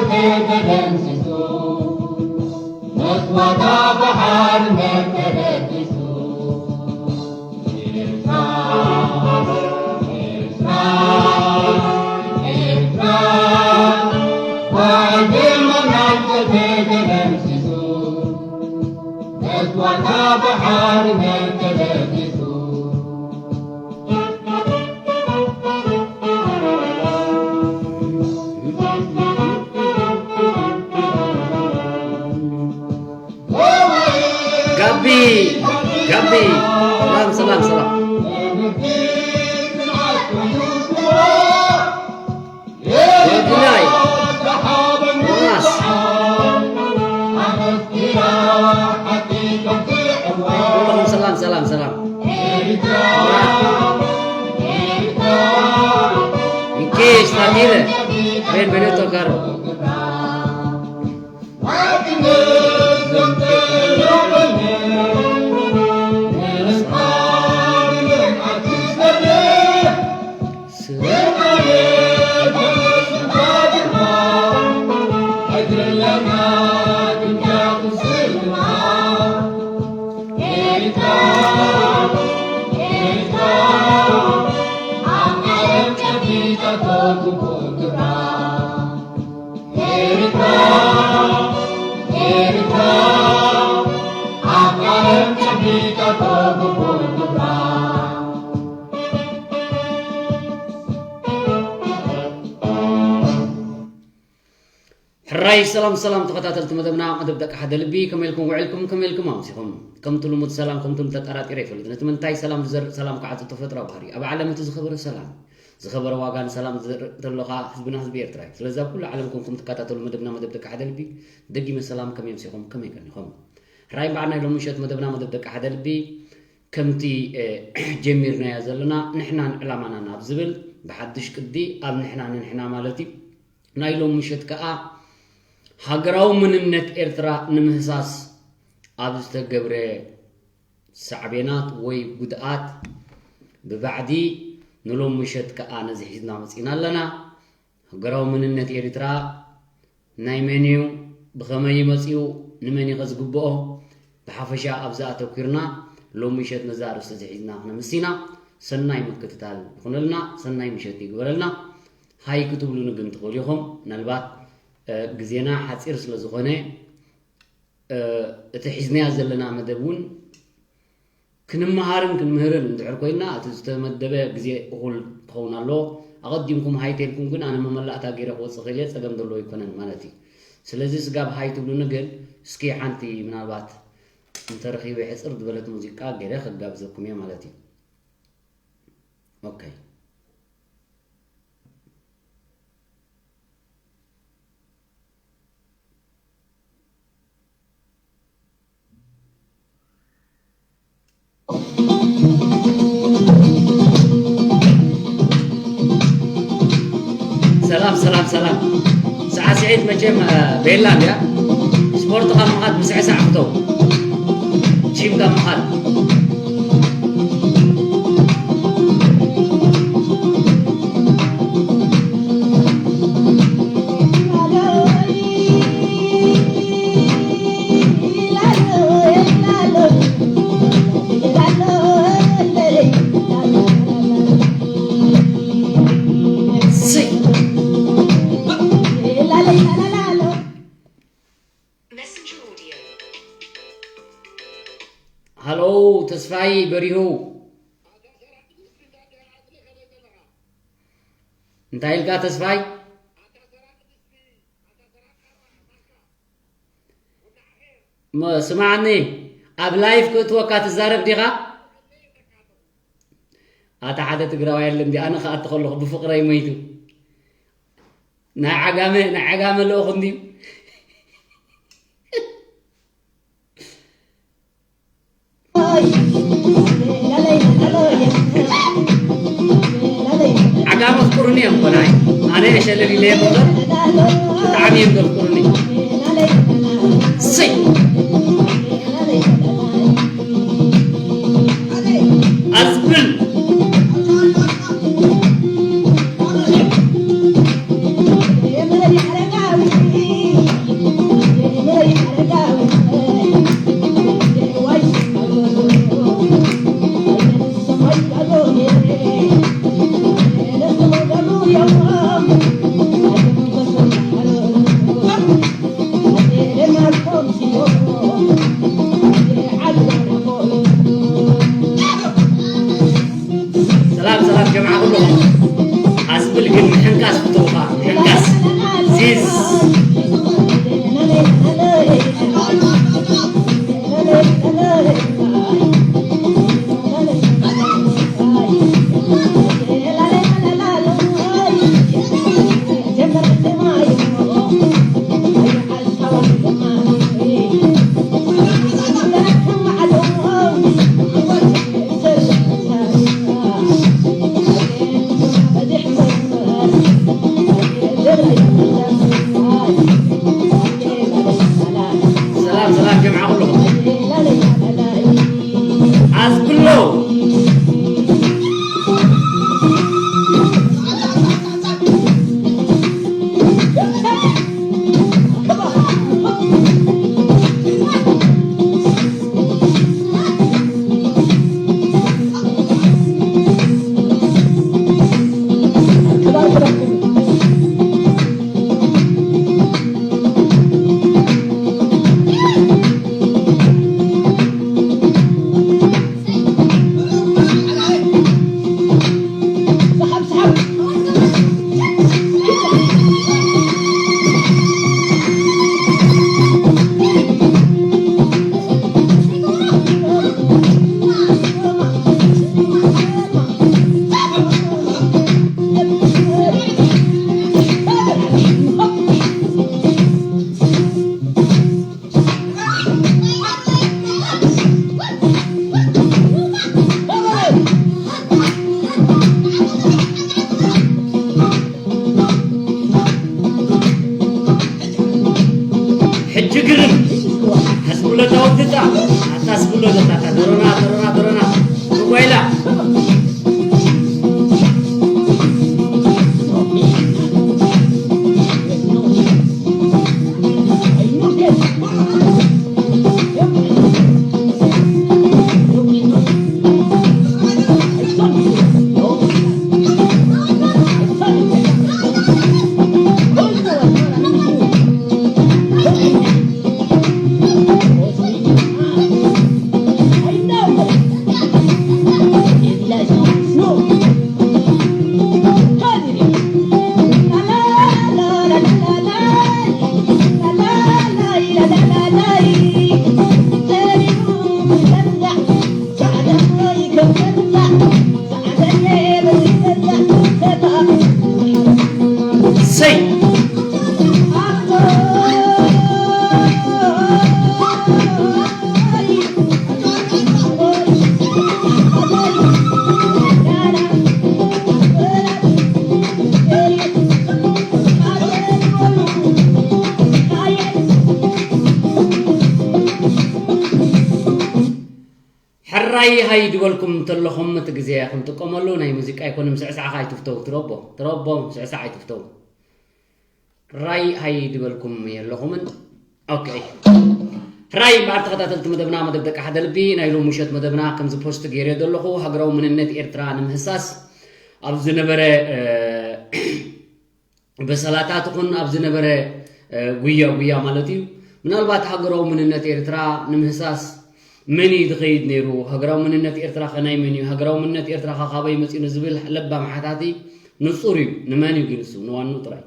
ተደምሲሱ፣ መስዋእታ ብሓርነት ተደምሲሱ። ኤርትራ፣ ኤርትራ፣ ኤርትራ፣ ባድመ ናጽነት ተደምሲሱ፣ መስዋእታ ብሓርነት ተደምሲሱ። ጋቢ፣ ጋቢ፣ ሰላም፣ ሰላም፣ ሰላም። ወድላይ፣ ዮናስ። ሰላም፣ ሰላም፣ ሰላም። ሚኪ፣ ስታኪለ፣ ቤንቬኑቶ፣ ካሮ። ሕራይ ሰላም ሰላም ተኸታተልቲ መደብና፣ መደብ ደቂ ሓደ ልቢ፣ ከመይ ኢልኩም ውዒልኩም፣ ከመይ ኢልኩም ኣምሲኹም? ከምቲ ልሙድ ሰላም ከምቲ ተጠራጢረ ይፈልጥ። ነቲ ምንታይ ሰላም ዝዘርእ ሰላም ክዓጽድ ተፈጥሮ ባህሪ። ኣብ ዓለም እቲ ዝኸበረ ሰላም፣ ዝኸበረ ዋጋ ንሰላም ዝዘርእ ተሎ ኸኣ ህዝብና ህዝቢ ኤርትራ እዩ። ስለዚ ኣብ ኩሉ ዓለም ኮንኩም ትከታተሉ መደብና መደብ ደቂ ሓደ ልቢ፣ ደጊመ ሰላም፣ ከመይ ኣምሲኹም፣ ከመይ ቀኒኹም? ሕራይ በዓል ናይ ሎሚ ምሸት መደብና መደብ ደቂ ሓደ ልቢ ከምቲ፣ እ፣ ጀሚርናዮ ዘለና ንሕናን ዕላማናን ኣብ ዝብል ብሓድሽ ቅዲ ኣብ ንሕና ንንሕና ማለት እዩ። ናይ ሎም ምሸት ከኣ ሃገራዊ መንነት ኤርትራ ንምህሳስ ኣብ ዝተገብረ ሳዕቤናት ወይ ጉድኣት ብባዕዲ ንሎም ምሸት ከኣ ነዚ ሒዝና መጺእና ኣለና። ሃገራዊ መንነት ኤርትራ ናይ መን እዩ? ብኸመይ እዩ መጺኡ? ንመን እዩ ከ ዝግብኦ? ብሓፈሻ ኣብዚ ኣተኲርና ሎም ምሸት ነዛ ኣርእስቲ እዚ ሒዝና ክነምስ ኢና። ሰናይ ምክትታል ይኹነልና፣ ሰናይ ምሸት ይግበረልና። ሃይ ክትብሉኒ ግን ትኽእሉ ኢኹም። ምናልባት፣ እ፣ ግዜና ሓጺር ስለ ዝኾነ፣ እ፣ እቲ ሒዝናዮ ዘለና መደብ እውን ክንመሃርን ክንምህርን እንድሕር ኮይና፣ እቲ ዝተመደበ ግዜ እኹል ክኸውን ኣለዎ። ኣቐዲምኩም ሃይ ተልኩም ግን ኣነ መመላእታ ገይረ ክወጽእ ክእል እየ፣ ጸገም ዘለዎ ኣይኮነን ማለት እዩ። ስለዚ ስጋብ ሃይ ትብሉኒ ግን እስኪ ሓንቲ ምናልባት እንተረኺበ ሕጽር ዝበለት ሙዚቃ ገይረ ከጋብዘኩም እየ ማለት እዩ። ኦኬ። ሰላም፣ ሰላም፣ ሰላም። ሰዓት ስዒት መቸም፣ እ፣ ቤላ እንድያ። ስፖርት ካብ ምኻድ ምስዕሳዕ ፍተው። ጂም ካብ ምኻድ። Messenger audio. ሃሎ፣ ተስፋይ በሪሁ። እንታይ ኢልካ ተስፋይ? ሞ-፣ ስማዓኒ፣ ኣብ ላይፍ ክእትወካ ትዛረብ ዲኻ? ኣታ ሓደ ትግራዋይ ኣለ እንዲ፣ ኣነ ክኣቱ ከለኹ ብፍቕረይ ሞይቱ። ናይ ዓጋመ፣ ናይ ዓጋመ ልኡኽ እንድዩ። ዓጋመ ኣፍቅሩኒ እዮም ቆልዓይ። ኣነ የሸለል ኢለ እምበር ብጣዕሚ እዮም ዘፍቅሩኒ። እሰይ! ኣዝብል! ሰላም ሰላም ጀምዓ ኩልኹም። ኣዝብሎ። ሕጂ ግርም ኣስብሎታ ወግጣ ኣታ ኣስብሎ ዘታታ ደሮና ደሮና ደሮና ተጓይላ ሰይ ሕራይ ሃይ ድበልኩም እንተለኹም እቲ ግዜ ክንጥቀመሉ ናይ ሙዚቃ ኣይኮንም። ስዕሳዕኻ ኣይትፍተው ትረቦ ትረቦ ስዕሳዕ ኣይትፍተው። ራይ ሃይ ድበልኩም የለኹምን። ኦኬ ራይ ማር ተኸታተልቲ መደብና መደብ ደቂ ሓደ ልቢ ናይ ሎሚ ምሸት መደብና ከምዚ ፖስት ገይረ ዘለኹ ሃገራዊ መንነት ኤርትራ ንምህሳስ ኣብ ዝነበረ በሰላታት ይኹን ኣብ ዝነበረ ጉያ ጉያ ማለት እዩ። ምናልባት ሃገራዊ መንነት ኤርትራ ንምህሳስ መን እዩ ዝኸይድ ነይሩ? ሃገራዊ መንነት ኤርትራ ከ ናይ መን እዩ? ሃገራዊ መንነት ኤርትራ ከ ካበይ መፂኡ ንዝብል ለባም ሓታቲ ንፁር እዩ። ንመን እዩ ግን እሱ ንዋንኡ ጥራይ?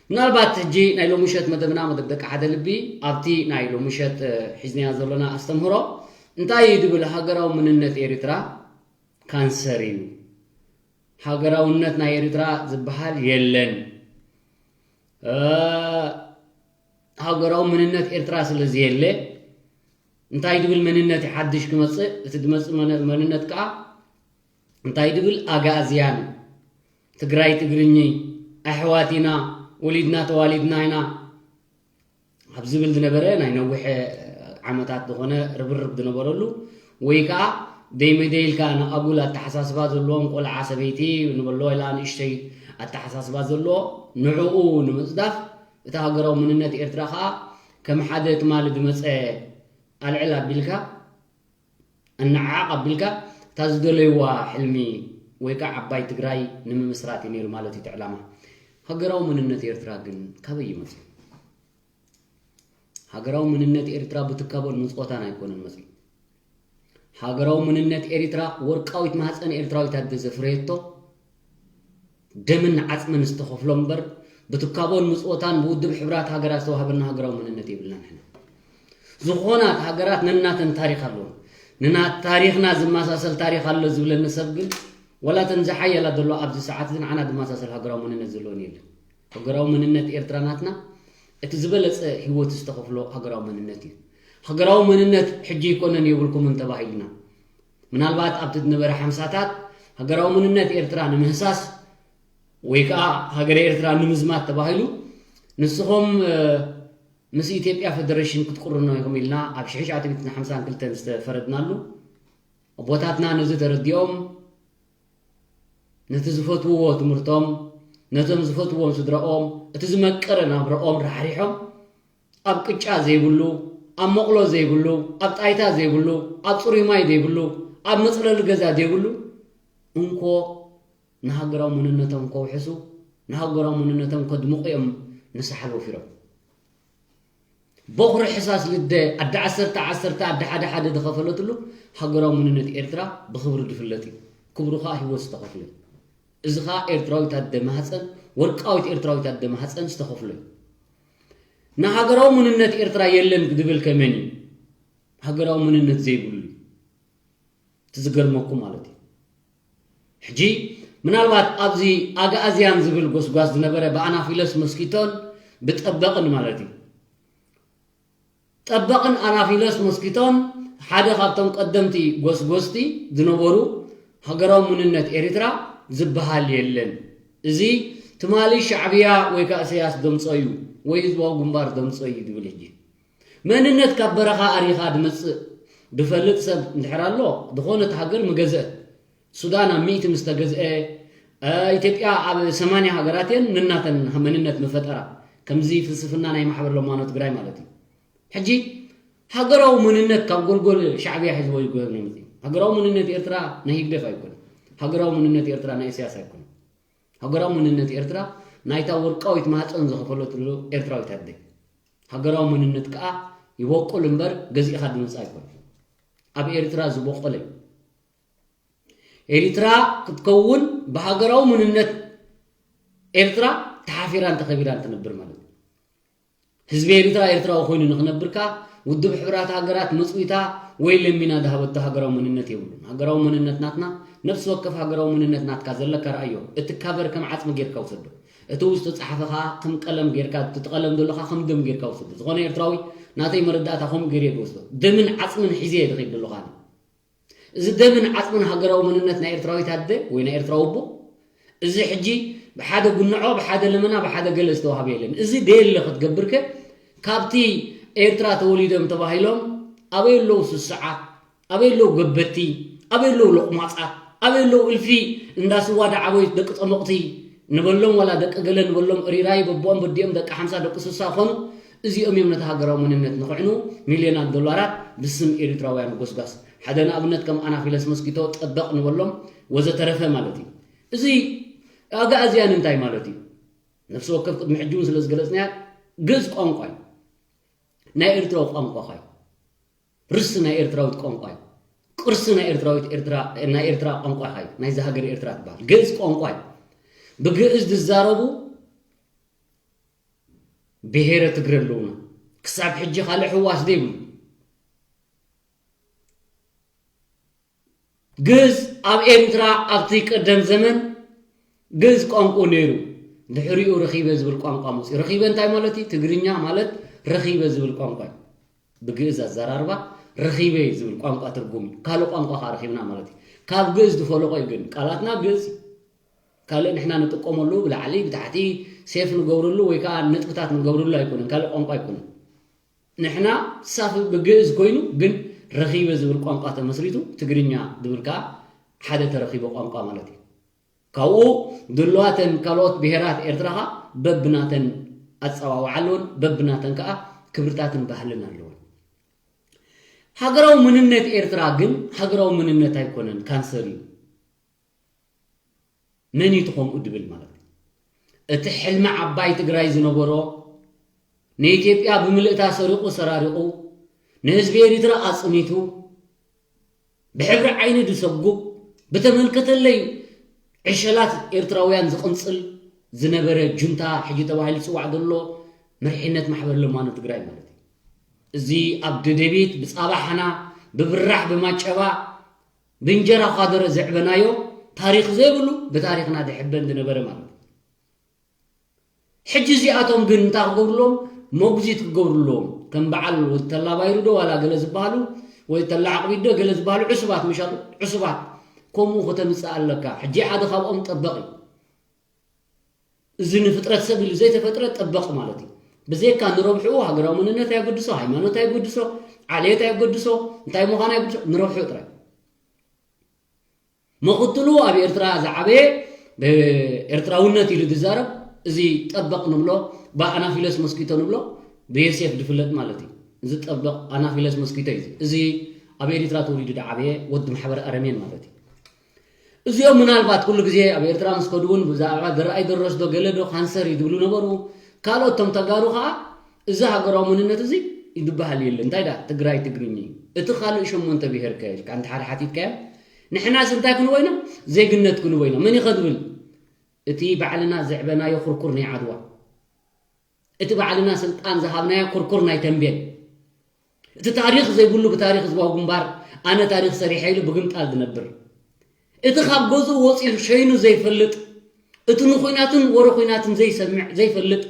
ምናልባት ሕጂ ናይ ሎምሸት መደብና መደብ ደቂ ሓደ ልቢ ኣብቲ ናይ ሎምሸት ሒዝናዮ ዘለና ኣስተምህሮ እንታይ እዩ ዝብል? ሃገራዊ መንነት ኤርትራ ካንሰር እዩ። ሃገራውነት ናይ ኤርትራ ዝበሃል የለን። ሃገራዊ መንነት ኤርትራ ስለ ዘየለ እንታይ ዝብል መንነት እዩ ሓድሽ ክመፅእ? እቲ ዝመፅእ መንነት ከዓ እንታይ ዝብል ኣጋእዝያን ትግራይ ትግርኚ ኣሕዋት ኢና ወሊድና ተዋሊድና ኢና ኣብ ዝብል ዝነበረ ናይ ነዊሐ ዓመታት ዝኾነ ርብርብ ዝነበረሉ ወይ ከዓ ደይመደይ ኢልካ ንኣጉል ኣተሓሳስባ ዘለዎም ቆልዓ ሰበይቲ ንበሎ ኢላ ንእሽተይ ኣተሓሳስባ ዘለዎ ንዕኡ ንምፅዳፍ እቲ ሃገራዊ መንነት ኤርትራ ከዓ ከም ሓደ ትማሊ ዝመፀ ኣልዕል ኣቢልካ ኣነዓዓቕ ኣቢልካ እታ ዝደለይዋ ሕልሚ ወይ ከዓ ዓባይ ትግራይ ንምምስራት እዩ ነይሩ ማለት እዩ እቲ ዕላማ። ሃገራዊ መንነት ኤርትራ ግን ካበይ እዩ መፅኡ? ሃገራዊ መንነት ኤርትራ ብትካቦን ምፅቆታን ኣይኮነን መፅኡ። ሃገራዊ መንነት ኤርትራ ወርቃዊት ማህፀን ኤርትራዊት ኣደ ዘፍረየቶ ደምን ዓፅምን ዝተኸፍሎ እምበር ብትካቦን ምጽወታን ብውድብ ሕብራት ሃገራት ዝተዋህበና ሃገራዊ መንነት የብልና ንሕና። ዝኾና ሃገራት ነናተን ታሪኽ ኣለዎ። ንናት ታሪኽና ዝመሳሰል ታሪኽ ኣሎ ዝብለኒ ሰብ ግን፣ ዋላ ተን ዝሓየላ ዘሎ ኣብዚ ሰዓት እዚ ንዓና ዝመሳሰል ሃገራዊ መንነት ዘለዎን የለን። ሃገራዊ መንነት ኤርትራ ናትና እቲ ዝበለጸ ህይወት ዝተኸፍሎ ሃገራዊ መንነት እዩ። ሃገራዊ መንነት ሕጂ ኣይኮነን የብልኩምን ተባሂልና። ምናልባት ኣብቲ ዝነበረ ሓምሳታት ሃገራዊ መንነት ኤርትራ ንምህሳስ ወይ ከዓ ሃገረ ኤርትራ ንምዝማት ተባሂሉ ንስኹም ምስ ኢትዮጵያ ፌደሬሽን ክትቁርኖ ኢኹም ኢልና ኣብ ሽሕሽዓተ ሚእትን ሓምሳን ክልተን ዝተፈረድናሉ ኣቦታትና ነዚ ተረዲኦም ነቲ ዝፈትውዎ ትምህርቶም ነቶም ዝፈትዎም ስድራኦም እቲ ዝመቀረ ናብረኦም ራሕሪሖም ኣብ ቅጫ ዘይብሉ ኣብ መቕሎ ዘይብሉ ኣብ ጣይታ ዘይብሉ ኣብ ፅሩይ ማይ ዘይብሉ ኣብ መፅለሊ ገዛ ዘይብሉ እንኮ ንሃገራዊ መንነቶም ከውሕሱ ንሃገራዊ መንነቶም ከድምቑ እዮም ንስሓል ወፊሮም። በኹሪ ሕሳስ ልደ ኣደ ዓሰርተ ዓሰርተ ኣደ ሓደ ሓደ ዝኸፈለትሉ ሃገራዊ መንነት ኤርትራ ብኽብሪ ዝፍለጥ እዩ። ክብሩ ከዓ ህይወት ዝተኸፍለ እዩ። እዚ ከዓ ኤርትራዊት ኣደ ማህፀን ወርቃዊት ኤርትራዊት ኣደ ማህፀን ዝተኸፍሎ እዩ። ንሃገራዊ መንነት ኤርትራ የለን ዝብል ከ መን እዩ? ሃገራዊ መንነት ዘይብሉ እዩ። እቲ ዝገርመኩም ማለት እዩ። ሕጂ ምናልባት ኣብዚ ኣግኣዝያን ዝብል ጎስጓስ ዝነበረ ብኣናፊለስ ሞስኪቶን ብጠበቕን ማለት እዩ። ጠበቕን ኣናፊለስ ሞስኪቶን ሓደ ካብቶም ቀደምቲ ጎስጎስቲ ዝነበሩ ሃገራዊ መንነት ኤሪትራ ዝበሃል የለን። እዚ ትማሊ ሻዕብያ ወይ ከዓ ኢሳያስ ደምጾ እዩ ወይ ህዝባዊ ግንባር ደምጾ እዩ ዝብል ሕጂ መንነት ካብ በረኻ ኣሪኻ ዝመጽእ ዝፈልጥ ሰብ እንድሕር ኣሎ ዝኾነት ሃገር ምገዘአት። ሱዳን ኣብ ሚእቲ ምስ ተገዝአ ኢትዮጵያ ኣብ ሰማንያ ሃገራት እየን ነናተን መንነት መፈጠራ። ከምዚ ፍልስፍና ናይ ማሕበር ለማኖ ትግራይ ማለት እዩ። ሕጂ ሃገራዊ መንነት ካብ ጎልጎል ሻዕብያ ሒዝዎ ይጎየም ነው መፅእ። ሃገራዊ መንነት ኤርትራ ናይ ህግደፍ ኣይኮነ። ሃገራዊ መንነት ኤርትራ ናይ ኢሳያስ ኣይኮነ። ሃገራዊ መንነት ኤርትራ ናይታ ወርቃዊት ማህፀን ዝኸፈለትሉ ኤርትራዊት ኣደ። ሃገራዊ መንነት ከዓ ይቦቁል እምበር ገዚእኻ ዝመፅእ ኣይኮነ። ኣብ ኤርትራ ዝበቆለ እዩ። ኤሪትራ ክትከውን ብሃገራዊ መንነት ኤርትራ ተሓፊራን ተኸቢራን ትነብር ማለት እዩ። ህዝቢ ኤሪትራ ኤርትራዊ ኮይኑ ንክነብር ከኣ ውድብ ሕቡራት ሃገራት መጽዊታ ወይ ለሚና ዝሃበቶ ሃገራዊ መንነት የብሉን። ሃገራዊ መንነት ናትና ነፍሲ ወከፍ ሃገራዊ መንነት ናትካ ዘለካ ረኣዮ። እቲ ካቨር ከም ዓጽሚ ጌርካ ውሰዶ። እቲ ውስጡ ጸሓፈ ከኣ ከም ቀለም ጌርካ እቲ ቀለም ዘሎ ከኣ ከም ደም ጌርካ ውሰዶ። ዝኾነ ኤርትራዊ ናተይ መረዳእታ ከምኡ ገይረ እየ ዝወስዶ። ደምን ዓጽምን ሒዘ እየ ዝኸይድ ዘለኹ ኣነ። እዚ ደምን ዓጽምን ሃገራዊ መንነት ናይ ኤርትራዊት ኣደ ወይ ናይ ኤርትራዊ ኣቦ፣ እዚ ሕጂ ብሓደ ጉንዖ፣ ብሓደ ለመና፣ ብሓደ ገለ ዝተዋህበ የለን። እዚ ደየለ ክትገብርከ ካብቲ ኤርትራ ተወሊዶም ተባሂሎም ኣበይ ኣለዉ ስስዓት፣ ኣበይ ኣለዉ ገበቲ፣ ኣበይ ኣለዉ ሎቕማጻት፣ ኣበይ ኣለዉ እልፊ እንዳ ስዋ ዳዓበዩ ደቂ ጠመቕቲ ንበሎም ዋላ ደቂ ገለ ንበሎም ሪራይ በቦኦም በዲኦም ደቂ ሓምሳ ደቂ ስሳ ኾኑ እዚኦም እዮም ነቲ ሃገራዊ መንነት ንኽዕኑ ሚልዮናት ዶላራት ብስም ኤሪትራውያን ጎስጓስ ሓደ ንኣብነት ከም ኣናፊለስ መስኪቶ ጠበቕ ንበሎም ወዘተረፈ ማለት እዩ። እዚ ኣግኣዝያን እንታይ ማለት እዩ? ነፍሲ ወከፍ ቅድሚ ሕጂ እውን ስለ ዝገለጽናያ ግእዝ ቋንቋ እዩ። ናይ ኤርትራዊ ቋንቋ ኸዩ ርሲ ናይ ኤርትራዊት ቋንቋ እዩ። ቅርሲ ናይ ኤርትራዊት ኤርትራ ናይ ኤርትራ ቋንቋ ኸዩ ናይዚ ሃገር ኤርትራ ትበሃል ግእዝ ቋንቋ እዩ። ብግእዝ ዝዛረቡ ብሄረ ትግረ ኣለውና። ክሳብ ሕጂ ካልእ ሕዋስ ዘይብሉ ግእዝ ኣብ ኤርትራ ኣብቲ ቀደም ዘመን ግእዝ ቋንቋ ነይሩ። ድሕሪኡ ረኺበ ዝብል ቋንቋ መፅኡ። ረኺበ እንታይ ማለት እዩ? ትግርኛ ማለት ረኺበ ዝብል ቋንቋ እዩ። ብግእዝ ኣዘራርባ ረኺበ ዝብል ቋንቋ ትርጉም ካልእ ቋንቋ ከዓ ረኺብና ማለት እዩ። ካብ ግእዝ ዝፈለቆ እዩ ግን ቃላትና ግእዝ እዩ። ካልእ ንሕና ንጥቀመሉ ብላዕሊ ብታሕቲ ሴፍ ንገብረሉ ወይ ከዓ ነጥብታት ንገብረሉ ኣይኮነን። ካልእ ቋንቋ ኣይኮነን። ንሕና ሳፊ ብግእዝ ኮይኑ ግን ረኺበ ዝብል ቋንቋ ተመስሪቱ ትግርኛ ዝብል ከዓ ሓደ ተረኺበ ቋንቋ ማለት እዩ። ካብኡ ድልዋተን ካልኦት ብሄራት ኤርትራ ከዓ በብናተን ኣፀዋውዓ ኣለወን፣ በብናተን ከዓ ክብርታትን ባህልን ኣለወን። ሃገራዊ መንነት ኤርትራ ግን ሃገራዊ መንነት ኣይኮነን፣ ካንሰር እዩ። መን እዩ እቲ ከምኡ ድብል ማለት እዩ? እቲ ሕልሚ ዓባይ ትግራይ ዝነበሮ ንኢትዮጵያ ብምልእታ ሰሪቑ ሰራሪቑ ንህዝቢ ኤሪትራ ኣጽኒቱ ብሕብሪ ዓይኒ ዝሰጉብ ብተመልከተለይ ዕሸላት ኤርትራውያን ዝቕንጽል ዝነበረ ጁንታ ሕጂ ተባሂሉ ዝፅዋዕ ዘሎ መሪሕነት ማሕበር ለማኖ ትግራይ ማለት እዩ። እዚ ኣብ ደደቢት ብፃባ ሓና ብብራሕ ብማጨባ ብእንጀራ ኳደረ ዘዕበናዮ ታሪኽ ዘይብሉ ብታሪኽና ድሕበን ዝነበረ ማለት እዩ። ሕጂ እዚኣቶም ግን እንታይ ክገብርሎም? መጉዚት ክገብርሎም ከም በዓል ወዲ ተላባይሩ ዶ ዋላ ገለ ዝበሃሉ ወይ ተላ ዓቕቢት ዶ ገለ ዝበሃሉ ዕሱባት ምሻሉ ዕሱባት ከምኡ ከተምፅእ ኣለካ። ሕጂ ሓደ ካብኦም ጠበቕ እዩ። እዚ ንፍጥረት ሰብ ኢሉ ዘይተፈጥረ ጠበቕ ማለት እዩ። ብዘይካ ንረብሕኡ ሃገራዊ መንነት ኣየገድሶ፣ ሃይማኖት ኣየገድሶ፣ ዓሌት ኣየገድሶ፣ እንታይ ምዃን ኣየገድሶ፣ ንረብሕኡ ጥራይ። መኽትሉ ኣብ ኤርትራ ዝዓበየ ብኤርትራውነት ኢሉ ዝዛረብ እዚ ጠበቕ ንብሎ ብኣናፊለስ ሞስኪቶ ንብሎ ብየሴፍ ዝፍለጥ ማለት እዩ። እዚ ጠበቕ ኣናፊለስ ሞስኪቶ እዩ። እዚ ኣብ ኤሪትራ ተወሊዱ ዝዓበየ ወዲ ማሕበር ኣረሜን ማለት እዩ። እዚኦም ምናልባት ኩሉ ግዜ ኣብ ኤርትራ ምስ ከዱ እውን ብዛዕባ ዝረኣይ ደረስ ዶ ገለ ዶ ካንሰር እዩ ዝብሉ ነበሩ። ካልኦት ቶም ተጋሩ ከዓ እዚ ሃገራዊ መንነት እዚ ይድበሃል የለ እንታይ ዳ ትግራይ ትግርኝ እዩ። እቲ ካልእ ሸሞንተ ብሄር ከ ኢልካ እንተ ሓደ ሓቲትካዮ ንሕናስ እንታይ ክንቦ ኢና? ዜግነት ክንቦ ኢና። መን እዩ ከ ዝብል? እቲ ባዕልና ዘዕበናዮ ኩርኩር ናይ ዓድዋ፣ እቲ ባዕልና ስልጣን ዝሃብናዮ ኩርኩር ናይ ተንቤን፣ እቲ ታሪኽ ዘይብሉ ብታሪኽ ህዝባዊ ግንባር ኣነ ታሪኽ ሰሪሐ ኢሉ ብግምጣል ዝነብር፣ እቲ ካብ ገዝኡ ወፂኡ ሸይኑ ዘይፈልጥ፣ እቲ ንኹናትን ወረ ኹናትን ዘይሰምዕ ዘይፈልጥ፣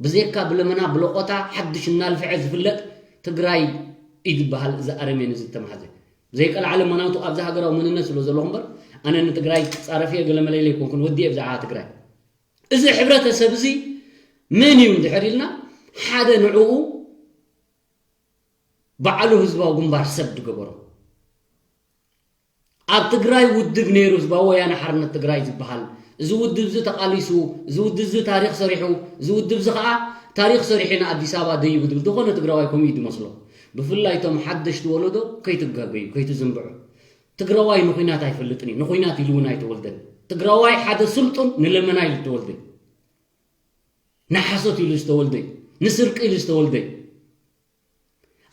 ብዘይካ ብለመና ብለቆታ ሓድሽ እናልፍዐ ዝፍለጥ ትግራይ እዩ ዝበሃል። እዚ ኣረሜን እዚ ዝተማህዘ ዘይቀልዓለ መናቱ ኣብዚ ሃገራዊ መንነት ስለ ዘለኹ እምበር ኣነ ንትግራይ ክፃረፍ እየ ገለ መለለ ኣይኮንኩን ወዲየ ብዛዕባ ትግራይ። እዚ ሕብረተሰብ እዚ መን እዩ እንድሕር ኢልና ሓደ ንዕኡ ባዕሉ ህዝባዊ ግንባር ሰብ ዝገበሮ ኣብ ትግራይ ውድብ ነይሩ ህዝባዊ ወያነ ሓርነት ትግራይ ዝበሃል እዚ ውድብ እዚ ተቃሊሱ እዚ ውድብ እዚ ታሪክ ሰሪሑ እዚ ውድብ እዚ ከዓ ታሪክ ሰሪሑ ንኣዲስ ኣበባ ደይቡ ዝብል ዝኾነ ትግራዋይ ከምኡ እዩ ዝመስሎ። ብፍላይ እቶም ሓደሽቲ ወለዶ ከይትጋገዩ ከይትዝንብዑ። ትግራዋይ ንኹናት ኣይፈልጥን እዩ ንኹናት ኢሉ እውን ኣይተወልደን። ትግራዋይ ሓደ ስልጡን ንለመና ኢሉ ዝተወልደ ንሓሶት ኢሉ ዝተወልደ እዩ። ንስርቂ ኢሉ ዝተወልደ እዩ።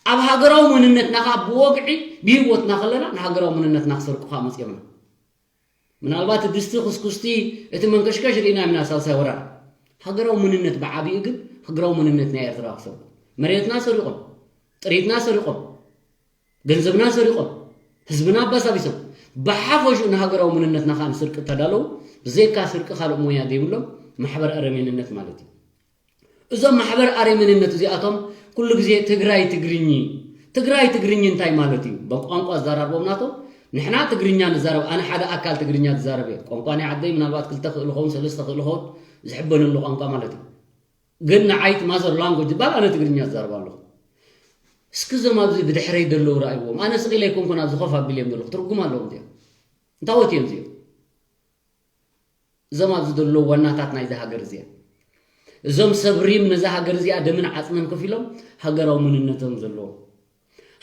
ኣብ ሃገራዊ መንነትና ከዓ ብወግዒ ብህይወትና ከለና ንሃገራዊ መንነትና ክሰርቁ ከዓ መፅኦምና። ምናልባት ድስቲ ክስኩስቲ እቲ መንከሽከሽ ርኢና ኢና ሳልሳይ ወራር። ሃገራዊ መንነት ብዓብኡ ግን ሃገራዊ መንነት ናይ ኤርትራ ክሰርቁ መሬትና ሰሪቆም ጥሪትና ሰሪቆም ገንዘብና ሰሪቆም ህዝብና ኣባሳቢሶም ብሓፈሽኡ ንሃገራዊ መንነትና ከዓ ንስርቂ እተዳለዉ ብዘይካ ስርቂ ካልእ ሞያ ዘይብሎም ማሕበር ኣረሜንነት ማለት እዩ። እዞም ማሕበር ኣረሜንነት እዚኣቶም ኩሉ ግዜ ትግራይ ትግርኝ ትግራይ ትግርኝ እንታይ ማለት እዩ? በቋንቋ ዝዘራርቦም ናቶም ንሕና ትግርኛ ንዛረብ ኣነ ሓደ ኣካል ትግርኛ ዝዛረብ እየ። ቋንቋ ናይ ዓደይ ምናልባት ክልተ ክእል ኸውን ሰለስተ ክእል ኸውን ዝሕበነሉ ቋንቋ ማለት እዩ። ግን ንዓይ እቲ ማዘር ላንጎጅ ዝበሃል ኣነ ትግርኛ ዝዛረብ ኣለኹ። እስኪ እዞም ኣብዚ ብድሕረይ ዘለዉ ረኣይዎም። ኣነ ስቕ ኢለ ኣይኮንኩን ኣብዚ ኮፍ ኣቢለ እዮም ዘለኹ። ትርጉም ኣለዎም እዚኦም። እንታወት እዮም እዚኦም? እዞም ኣብዚ ዘለዉ ዋናታት ናይዛ ሃገር እዚኣ። እዞም ሰብ ሪም ነዛ ሃገር እዚኣ ደምን ዓፅመን ከፊሎም ሃገራዊ መንነቶም ዘለዎም።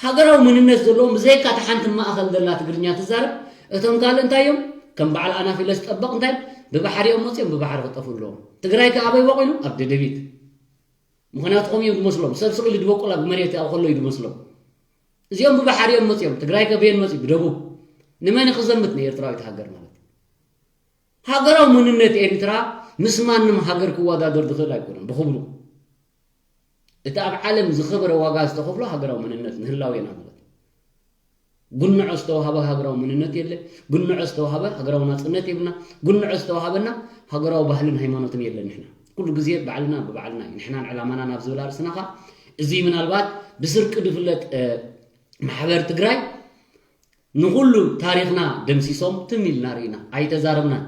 ሃገራዊ መንነት ዘለዎም ብዘይካ እታ ሓንቲ ማእኸል ዘላ ትግርኛ ትዛረብ እቶም ካልእ እንታይ እዮም? ከም በዓል ኣናፊለስ ጠበቕ እንታይ ብባሕሪ እዮም መፅኦም ብባሕሪ ክጠፉ ኣለዎም። ትግራይ ከ ኣበይ በቂሉ? ኣብ ደደቢት። ምኽንያቱ ከምኡ እዮም ዝመስሎም። ሰብ ስቕ ኢሉ ዝበቁል ኣብ መሬት ኣብ ከሎ እዩ ዝመስሎም። እዚኦም ብባሕሪ እዮም መፅኦም። ትግራይ ከ በየን መፅኡ? ብደቡብ። ንመን እዩ ክዘምት? ንኤርትራዊት ሃገር ማለት እዩ። ሃገራዊ መንነት ኤርትራ ምስ ማንም ሃገር ክወዳደር ዝኽእል ኣይኮነን ብኽብሩ። እቲ ኣብ ዓለም ዝኸበረ ዋጋ ዝተኸፍሎ ሃገራዊ መንነት ንህላዌና ማለት እዩ። ጉንዖ ዝተዋሃበ ሃገራዊ መንነት የለ። ጉንዖ ዝተዋሃበ ሃገራዊ ናፅነት የብልና። ጉንዖ ዝተዋሃበና ሃገራዊ ባህልን ሃይማኖትን የለን። ንሕና ኩሉ ግዜ ባዕልና ብባዕልና እዩ ንሕናን ዕላማና ናብ ዝብል ኣርእስና ከዓ እዚ ምናልባት ብስርቂ ዝፍለጥ ማሕበር ትግራይ ንኹሉ ታሪኽና ደምሲሶም ትም ኢልና ርኢና ኣይተዛረብናን።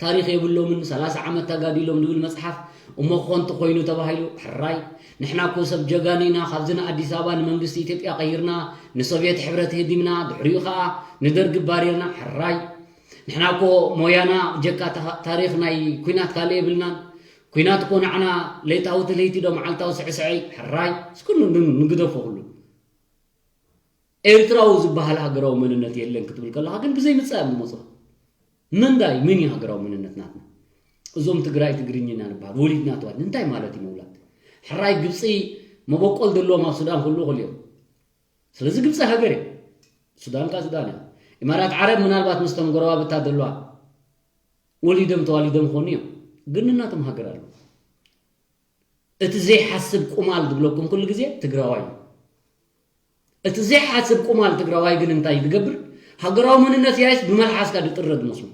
ታሪኽ የብሎምን ሰላሳ ዓመት ተጋዲሎም ዝብል መፅሓፍ እሞ ክኾን ተኾይኑ ተባሂሉ ሕራይ ንሕና እኮ ሰብ ጀጋኑ ኢና ካብዚ ንኣዲስ ኣበባ ንመንግስቲ ኢትዮጵያ ቀይርና ንሶቪየት ሕብረት ሄዲምና ድሕሪኡ ከዓ ንደርጊ ባሪርና ሕራይ ንሕና እኮ ሞያና ብጀካ ታሪኽ ናይ ኩናት ካልእ የብልናን ኩናት እኮ ንዓና ለይታዊ ትልሂት ዶ መዓልታዊ ስዕስዐይ ሕራይ እስኩ ንግደፎ ኩሉ ኤርትራዊ ዝበሃል ሃገራዊ መንነት የለን ክትብል ከለኻ ግን ብዘይ ምጻእ እዮም ዝመጹኻ። ምንዳይ ምን እዩ ሃገራዊ መንነት ናትና? እዞም ትግራይ ትግርኛ ኢና ንበሃል ወሊድና ተዋል እንታይ ማለት እዩ ምውላድ? ሕራይ ግብፂ መበቆል ዘለዎም ኣብ ሱዳን ክህልዉ ይኽእሉ እዮም። ስለዚ ግብፂ ሃገር እያ። ሱዳን ከዓ ሱዳን እያ። ኢማራት ዓረብ ምናልባት ምስቶም ጎረባብታ ዘለዋ ወሊዶም ተዋሊዶም ክኾኑ እዮም። ግን እናቶም ሃገር ኣሎ። እቲ ዘይሓስብ ቁማል ዝብለኩም ኩሉ ግዜ ትግራዋይ እዩ። እቲ ዘይሓስብ ቁማል ትግራዋይ ግን እንታይ ዝገብር? ሃገራዊ መንነት ያይስ ብመልሓስካ ዝጥረ ዝመስሉ፣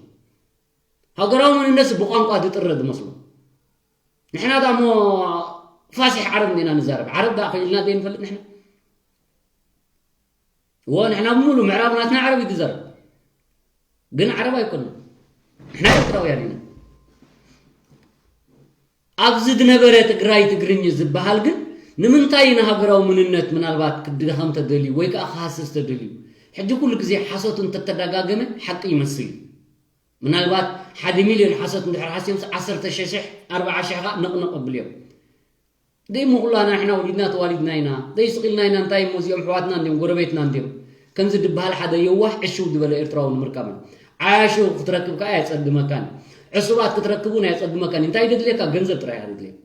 ሃገራዊ መንነት ብቋንቋ ዝጥረ ዝመስሉ። ንሕና ዳሞ ፋሲሕ ዓረብ እንዲና ንዛረብ። ዓረብ ዳ ክኢልና ዘይንፈልጥ ንሕና? እዎ፣ ንሕና ብምሉእ ምዕራብ ናትና ዓረብ እዩ ዝዛረብ። ግን ዓረብ ኣይኮንና። ንሕና ኤርትራውያን ኢና። ኣብዚ ዝነበረ ትግራይ ትግርኝ ዝበሃል ግን ንምንታይ ንሃገራዊ መንነት ምናልባት ክድኸም ተደልዩ ወይ ከዓ ክሃስስ ተደልዩ? ሕጂ ኩሉ ግዜ ሓሶት እንተተደጋገመ ሓቂ ይመስል እዩ። ምናልባት ሓደ ሚልዮን ሓሶት እንድሕር ሓሲዮምስ ዓሰርተ ሽሕ ኣርባዓ ሽሕ ከዓ ንቕንቕ ኣብሉ እዮም። ደይሞ ኩላና ንሕና ወሊድና ተዋሊድና ኢና፣ ደይስቕ ኢልና ኢና፣ እንታይ እሞ እዚኦም ኣሕዋትና እንድዮም፣ ጎረቤትና እንድዮም። ከምዚ ድበሃል ሓደ የዋህ ዕሽው ዝበለ ኤርትራዊ ንምርካብ እዩ። ዓያሹ ክትረክብ ከኣ ኣየጸግመካን። ዕሱባት ክትረክብ እውን ኣየጸግመካን። እንታይ ደድልየካ? ገንዘብ ጥራይ ኢኻ ደድልየካ።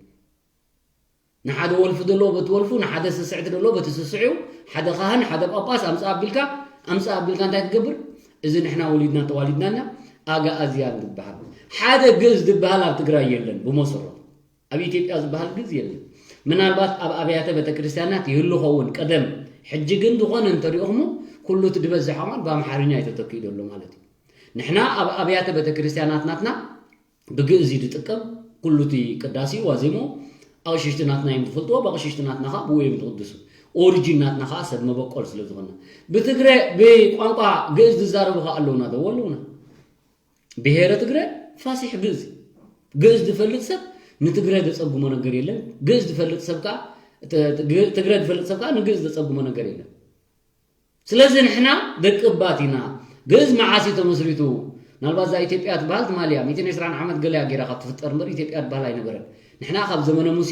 ንሓደ ወልፊ ዘለዎ በቲ ወልፉ፣ ንሓደ ስስዕቲ ዘለዎ በቲ ስስዒው፣ ሓደ ካህን፣ ሓደ ጳጳስ ኣምጽእ ኣቢልካ፣ ኣምጽእ ኣቢልካ እንታይ ትገብር? እዚ ንሕና ወሊድና ተዋሊድናና ኣግኣዝያን ዝበሃል። ሓደ ግእዝ ዝበሃል ኣብ ትግራይ የለን ብመሰረቱ። ኣብ ኢትዮጵያ ዝበሃል ግእዝ የለን። ምናልባት ኣብ ኣብያተ ቤተክርስትያናት ይህሉ ኸውን ቀደም። ሕጂ ግን ዝኾነ እንተሪእኹሞ ኩሉ እቲ ዝበዝሕ ኣማን ብኣምሓርኛ እዩ ተተኪኡ ዘሎ ማለት እዩ። ንሕና ኣብ ኣብያተ ቤተክርስትያናት ናትና ብግእዝ እዩ ዝጥቀም። ኩሉ እቲ ቅዳሴ ዋዜሞ ኣቕሽሽቲ ናትና እዮም ዝፈልጥዎ፣ ብኣቕሽሽቲ ናትና ከዓ ብኡ እዮም ዝቕድሱ። ኦሪጂን ናትና ከዓ ሰብ መበቆል ስለ ዝኾነ ብትግረ ብቋንቋ ግእዝ ዝዛረቡ ከዓ ኣለውና ዶ ኣለውና። ብሄረ ትግረ ፋሲሕ ግእዝ። ግእዝ ዝፈልጥ ሰብ ንትግረ ዘጸግሞ ነገር የለን። ግእዝ ዝፈልጥ ሰብ ከዓ ትግረ ዝፈልጥ ሰብ ከዓ ንግእዝ ዘጸግሞ ነገር የለን። ስለዚ ንሕና ደቂ ባት ኢና። ግእዝ መዓስ እዩ ተመስሪቱ? ምናልባት እዛ ኢትዮጵያ ትበሃል ትማሊ እያ ሚእትን ዕስራን ዓመት ገለ እያ ገይራ ካብ ትፍጠር እምበር ኢትዮጵያ ትበሃል ኣይነበረን። ንሕና ካብ ዘመነ ሙሴ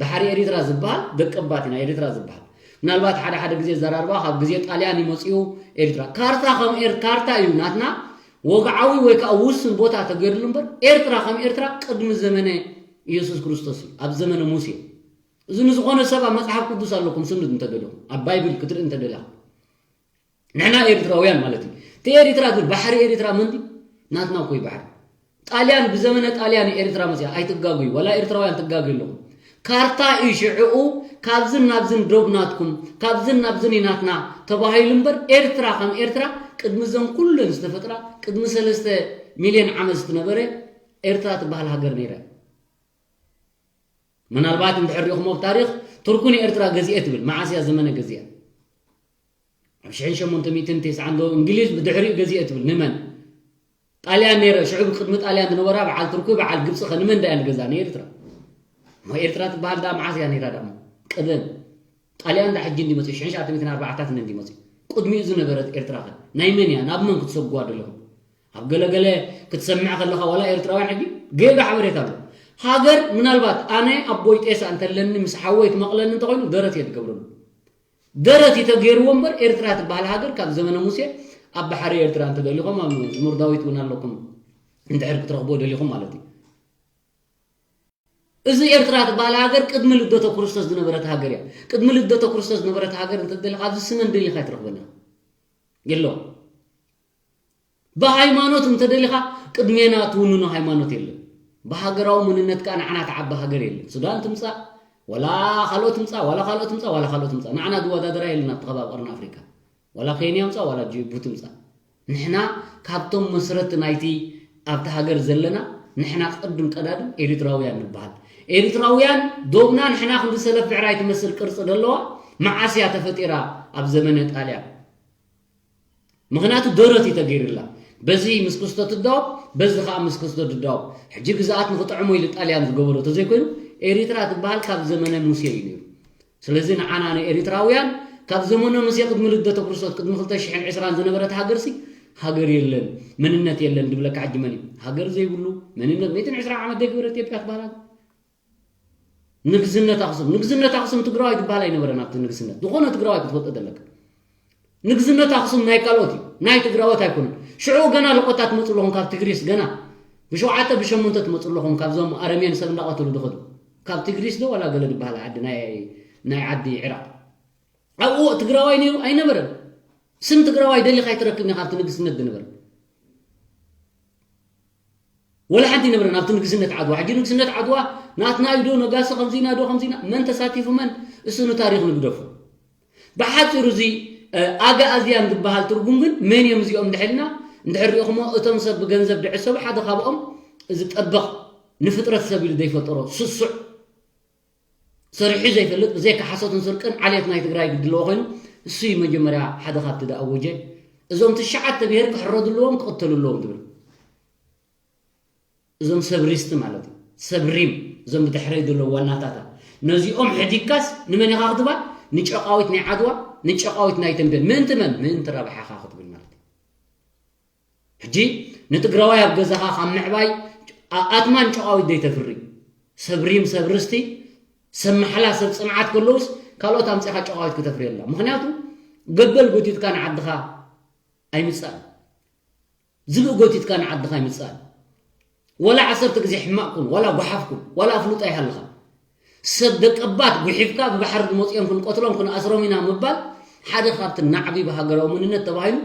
ባሕሪ ኤሪትራ ዝበሃል ደቂ ባት ኢና። ኤሪትራ ዝበሃል ምናልባት ሓደ ሓደ ግዜ ዘራርባ ካብ ግዜ ጣልያን ይመፅኡ ኤሪትራ ካርታ ከም ኤር ካርታ እዩ ናትና ወግዓዊ ወይ ከዓ ውስን ቦታ ተገይርሉ እምበር ኤርትራ ከም ኤርትራ ቅድሚ ዘመነ ኢየሱስ ክርስቶስ እዩ፣ ኣብ ዘመነ ሙሴ። እዚ ንዝኾነ ሰብ ኣብ መጽሓፍ ቅዱስ ኣለኩም ስንድ እንተደለኹም ኣብ ባይብል ክትርኢ እንተደለኻ ንሕና ኤርትራውያን ማለት እዩ። እቲ ኤሪትራ ግን ባሕሪ ኤሪትራ መንዲ ናትና እኮ እዩ ባሕሪ። ጣልያን ብዘመነ ጣልያን ኤሪትራ መጽያ ኣይትጋጉዩ፣ ወላ ኤርትራውያን ትጋጉዩ ኣለኹም። ካርታ እዩ ሽዕኡ ካብዝን ናብዝን ዶብ ናትኩም ካብዝን ናብዝን እዩ ናትና ተባሂሉ እምበር ኤርትራ ከም ኤርትራ ቅድሚ ዘን ኩለን ዝተፈጥራ ቅድሚ ሰለስተ ሚልዮን ዓመት ዝነበረ ኤርትራ ትበሃል ሃገር ነይራ። ምናልባት እንድሕር ሪእኹሞ ኣብ ታሪኽ ቱርኩ ንኤርትራ ገዚኤ ትብል። መዓስ እያ ዘመነ ገዚኣ? ኣብ ሽሕን ሸሞንተ ሚእትን ተስዓን ዶ እንግሊዝ ብድሕሪኡ ገዚኤ ትብል። ንመን? ጣልያን ነይረ። ሽዑ ቅድሚ ጣልያን ዝነበራ በዓል ቱርኩ በዓል ግብፂ ኸ ንመን ዳ እያ ንገዛ? ንኤርትራ። እሞ ኤርትራ ትበሃል ዳ መዓስ እያ ነይራ ዳሞ? ቀደም ጣልያን ዳ ሕጂ እንዲ መፅኡ ሽሕን ሸዓተ ሚእትን ኣርባዓታት እንዲ መፅኡ ቅድሚኡ ዝነበረት ኤርትራ ኸ ናይ መን እያ? ናብ መን ክትሰጉዋ ደለኹም? ኣብ ገለገለ ክትሰምዕ ከለኻ ዋላ ኤርትራውያን ሕጂ ጌጋ ሓበሬታ ኣሎ። ሃገር ምናልባት ኣነ ኣቦይ ጤሳ እንተለኒ ምስ ሓወይ ክመቕለኒ እንተኾይኑ ደረት እየ ዝገብረሉ። ደረት እዩ ተገይርዎ እምበር ኤርትራ ትበሃል ሃገር ካብ ዘመነ ሙሴ ኣብ ባሕሪ ኤርትራ እንተደሊኹም ኣብ መዝሙር ዳዊት እውን ኣለኩም እንድሕር ክትረኽብዎ ደሊኹም ማለት እዩ። እዚ ኤርትራ ትበሃል ሃገር ቅድሚ ልደተ ክርስቶስ ዝነበረት ሃገር እያ። ቅድሚ ልደተ ክርስቶስ ዝነበረት ሃገር እንተደሊኻ ኣብዚ ስመን ደሊኻ ኣይትረኽበና የሎ። ብሃይማኖት እንተደሊኻ ቅድሜና ትውንኖ ሃይማኖት የለን። ብሃገራዊ መንነት ከዓ ንዓና ትዓቢ ሃገር የለን። ሱዳን ትምፃእ ዋላ ካልኦት ትምፃእ ዋላ ካልኦት ትምፃእ ዋላ ካልኦት ትምፃእ ንዓና ዝወዳደራ የለን ኣብቲ ከባቢ ቀርኒ ኣፍሪካ። ዋላ ኬንያ ምፃእ ዋላ ጅቡቲ ምፃእ ንሕና ካብቶም መስረቲ ናይቲ ኣብቲ ሃገር ዘለና ንሕና ቅድም ቀዳድም ኤሪትራውያን ንበሃል። ኤሪትራውያን ዶብና ንሕና ክንዲ ሰለፍ ብዕራይ ትመስል ቅርፂ ዘለዋ መዓስ እያ ተፈጢራ? ኣብ ዘመነ ጣልያን። ምኽንያቱ ደረት እዩ ተገይርላ። በዚ ምስ ክስቶ ትዳወብ በዚ ከዓ ምስ ክስቶ ትዳወብ። ሕጂ ግዝኣት ንክጥዕሞ ኢሉ ጣልያን ዝገበሮ ተዘይኮይኑ ኤሪትራ ትበሃል ካብ ዘመነ ሙሴ እዩ ነይሩ። ስለዚ ንዓና ንኤሪትራውያን ካብ ዘመነ ሙሴ ቅድሚ ልደተ ክርስቶስ ቅድሚ ክልተ ሽሕን ዕስራን ዝነበረት ሃገርሲ ሃገር የለን መንነት የለን ድብለካ ሕጂ መን እዩ ሃገር ዘይብሉ መንነት ሚእትን ዕስራን ዓመት ዘይገበረ ኢትዮጵያ ትበሃል ሃገር። ንግስነት ኣክሱም ንግስነት ኣክሱም ትግራዋይ ትበሃል ኣይነበረን ኣብቲ ንግስነት ዝኾነ ትግራዋይ ክትፈልጦ ዘለካ ንግስነት ኣክሱም ናይ ካልኦት እዩ ናይ ትግራዎት ኣይኮነን ሽዑ ገና ልቆታት ትመፁ ኣለኹም ካብ ትግሪስ ገና ብሸውዓተ ብሸሞንተ ትመፁ ኣለኹም ካብዞም ኣረሜን ሰብ እንዳቐተሉ ዝኸዱ ካብ ትግሪስ ዶ ዋላ ገለ ዝበሃል ዓዲ ናይ ናይ ዓዲ ዕራቕ ኣብኡ ትግራዋይ ነይሩ ኣይነበረን ስም ትግራዋይ ደሊኻ ኣይትረክብኒ ካብቲ ንግስነት ዝነበረ ወላ ሓንቲ ይነበረን ኣብቲ ንግስነት ዓድዋ። ሕጂ ንግስነት ዓድዋ ናትና እዩ ዶ፣ ነጋሲ ከምዚና ዶ፣ ከምዚና፣ መን ተሳቲፉ፣ መን፣ እሱ ንታሪኽ ንግደፉ። ብሓፂሩ፣ እዚ ኣጋኣዝያን ዝበሃል ትርጉም ግን መን እዮም እዚኦም ድሕልና? እንድሕር ሪእኹሞ፣ እቶም ሰብ ብገንዘብ ድዕሰቡ ሓደ ካብኦም፣ እዚ ጠበቕ፣ ንፍጥረት ሰብ ኢሉ ዘይፈጠሮ ስሱዕ፣ ሰሪሑ ዘይፈልጥ፣ ብዘይካ ሓሶትን ስርቅን ዓሌት ናይ ትግራይ ግድለዎ ኮይኑ፣ እሱ እዩ መጀመርያ ሓደ ካብቲ ዝኣወጀ። እዞም ትሽዓተ ብሄር ክሕረዱ ኣለዎም፣ ክቕተሉ ኣለዎም ዝብል። እዞም ሰብ ሪስት ማለት እዩ፣ ሰብ ሪም፣ እዞም ብድሕረይ ዘለዉ ዋናታታ። ነዚኦም ሕዲግካስ ንመን ኢኻ ክትባ? ንጨቃዊት ናይ ዓድዋ፣ ንጨቃዊት ናይ ተንቤን። ምእንቲ መን? ምእንቲ ረብሓኻ ክትብል ማለት እዩ። ሕጂ ንትግራዋይ ኣብ ገዛኻ ካብ ምዕባይ፣ ኣትማን ጨቃዊት ዘይተፍሪ፣ ሰብ ሪም፣ ሰብ ርስቲ፣ ሰብ መሓላ፣ ሰብ ፅንዓት ከለውስ፣ ካልኦት ኣምፂኻ ጨቃዊት ክተፍሪ የላ። ምክንያቱ ገበል ጎቲትካ ንዓድኻ ኣይምፃእን። ዝብኢ ጎቲትካ ንዓድኻ ኣይምፃእን። ዋላ ዓሰርተ ግዜ ሕማቕ ኩን፣ ዋላ ጓሓፍ ኩን፣ ዋላ ኣፍሉጦ ኣይሃልኻ። ሰብ ደቀባት ጉሒፍካ፣ ብባሕሪ ዝመፅኦም ክንቀትሎም ክንኣስሮም ኢና ምባል ሓደ ካብቲ ናዕቢ ብሃገራዊ መንነት ተባሂሉ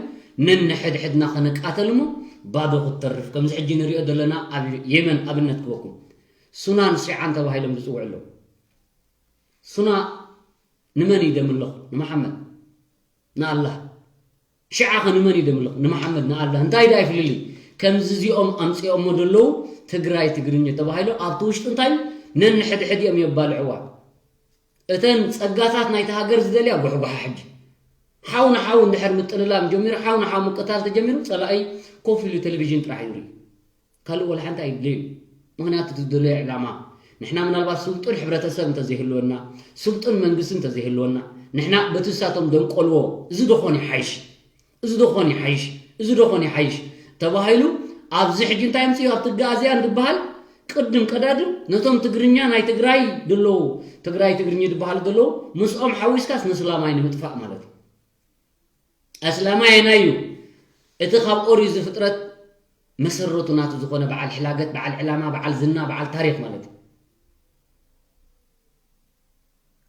ነንሕድሕድና ከነቃተል እሞ ባዶ ክትተርፍ። ከምዚ ሕጂ ንሪኦ ዘለና ኣብ የመን ኣብነት ክበኩም። ሱናን ሺዓን ተባሂሎም ዝፅውዑ ኣለዉ። ሱና ንመን እዩ ደምልኽ? ንመሓመድ፣ ንኣላህ። ሽዓ ኸ ንመን እዩ ደምልኽ? ንመሓመድ፣ ንኣላህ። እንታይ ደኣ ይፍልልይ? ከምዚ እዚኦም ኣምፂኦሞ ዘለዉ ትግራይ ትግርኛ ተባሂሉ ኣብቲ ውሽጢ እንታይ እዩ? ነንሕድሕድ እዮም የባልዕዋ። እተን ፀጋታት ናይቲ ሃገር ዝደልያ ጓሕጓሓ ሕጂ። ሓው ንሓው እንድሕር ምጥልላም ጀሚሩ፣ ሓው ንሓው ምቅታል ተጀሚሩ፣ ፀላኢ ኮፍ ኢሉ ቴሌቪዥን ጥራሕ ይርኢ። ካልእ ወላ ሓንቲ ኣይድለዩ። ምኽንያቱ እቲ ዝደለዮ ዕላማ፣ ንሕና ምናልባት ስልጡን ሕብረተሰብ እንተዘይህልወና፣ ስልጡን መንግስቲ እንተዘይህልወና፣ ንሕና በቲ ንሳቶም ደንቆልዎ፣ እዚ ዶ ኾን ይሓይሽ፣ እዚ ዶ ኾን ይሓይሽ፣ እዚ ዶ ኾን ይሓይሽ ተባሂሉ፣ ኣብዚ ሕጂ እንታይ ምፅኡ? ኣብቲ ኣጋኣዝያን ዝበሃል ቅድም ቀዳድም ነቶም ትግርኛ ናይ ትግራይ ዘለዉ፣ ትግራይ ትግርኛ ዝበሃሉ ዘለዉ፣ ምስኦም ሓዊስካስ ንስላማይ ንምጥፋእ ማለት እዩ። ኣስላማይ ኣየናይ እዩ? እቲ ካብ ኦሪት ዘፍጥረት መሰረቱ ናቱ ዝኾነ በዓል ሕላገት፣ በዓል ዕላማ፣ በዓል ዝና፣ በዓል ታሪኽ ማለት እዩ።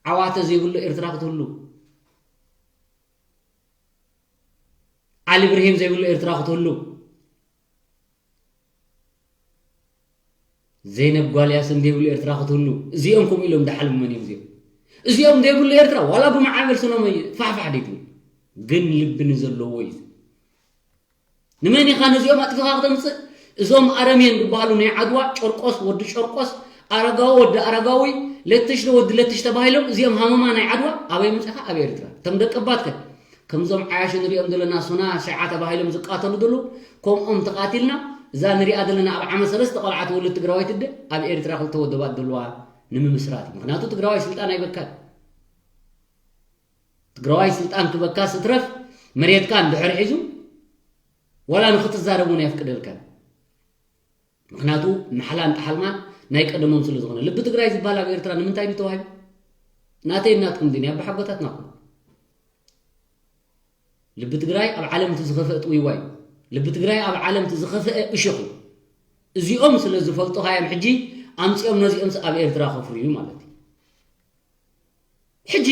ዓዋተ ዘይብሉ ኤርትራ ክትህሉ፣ ዓሊ ብርሂም ዘይብሉ ኤርትራ ክትህሉ፣ ዘይነብ ጓል ያስን ዘይብሉ ኤርትራ ክትህሉ። እዚኦም ከምኡ ኢሎም ዝሓልሙ መን እዮም እዚኦም? እዚኦም ዘይብሉ ኤርትራ ዋላ ብማዕበል ስኖም ፋሕፋሕ ደይትብል፣ ግን ልቢ ንዘለዎ እዩ። ንመን ኢኻ ነዚኦም ኣጥፊኻ ክተምፅእ? እዞም ኣረሜን ዝበሃሉ ናይ ዓድዋ፣ ጨርቆስ ወዲ ጨርቆስ፣ ኣረጋዊ ወዲ ኣረጋዊ፣ ለትሽ ዶ ወዲ ለትሽ ተባሂሎም፣ እዚኦም ሃመማ ናይ ዓድዋ ኣበይ ምፅኻ? ኣብ ኤርትራ። እቶም ደቀባትከ? ከምዞም ዓያሹ ንሪኦም ዘለና ሱና ሽዓ ተባሂሎም ዝቃተሉ ዘለዉ፣ ከምኦም ተቃቲልና፣ እዛ ንሪኣ ዘለና ኣብ ዓመት ሰለስተ ቆልዓ ትወልድ ትግራዋይት እደ ኣብ ኤርትራ ክልተ ወደባት ዘለዋ ንምምስራት እዩ። ምኽንያቱ ትግራዋይ ስልጣን ኣይበካን። ትግራዋይ ስልጣን ክበካ ስትረፍ መሬትካ እንድሕር ሒዙ ዋላ ንክትዛረብ እውን ኣየፍቅደልካን። ምኽንያቱ ማሕላን ጣሓልማን ናይ ቀደሞም ስለ ዝኾነ። ልቢ ትግራይ ዝበሃል ኣብ ኤርትራ ንምንታይ ድዩ ተዋሂቡ? ናተይ ናትኩም ድዩ? ናይ ኣቦሓጎታትና እኮ። ልቢ ትግራይ ኣብ ዓለም እቲ ዝኸፍአ ጥውይዋይ እዩ። ልቢ ትግራይ ኣብ ዓለም እቲ ዝኸፍአ እሾኽ እዩ። እዚኦም ስለ ዝፈልጡኻ እዮም ሕጂ ኣምፂኦም ነዚኦምስ ኣብ ኤርትራ ከፍርዩ ማለት እዩ። ሕጂ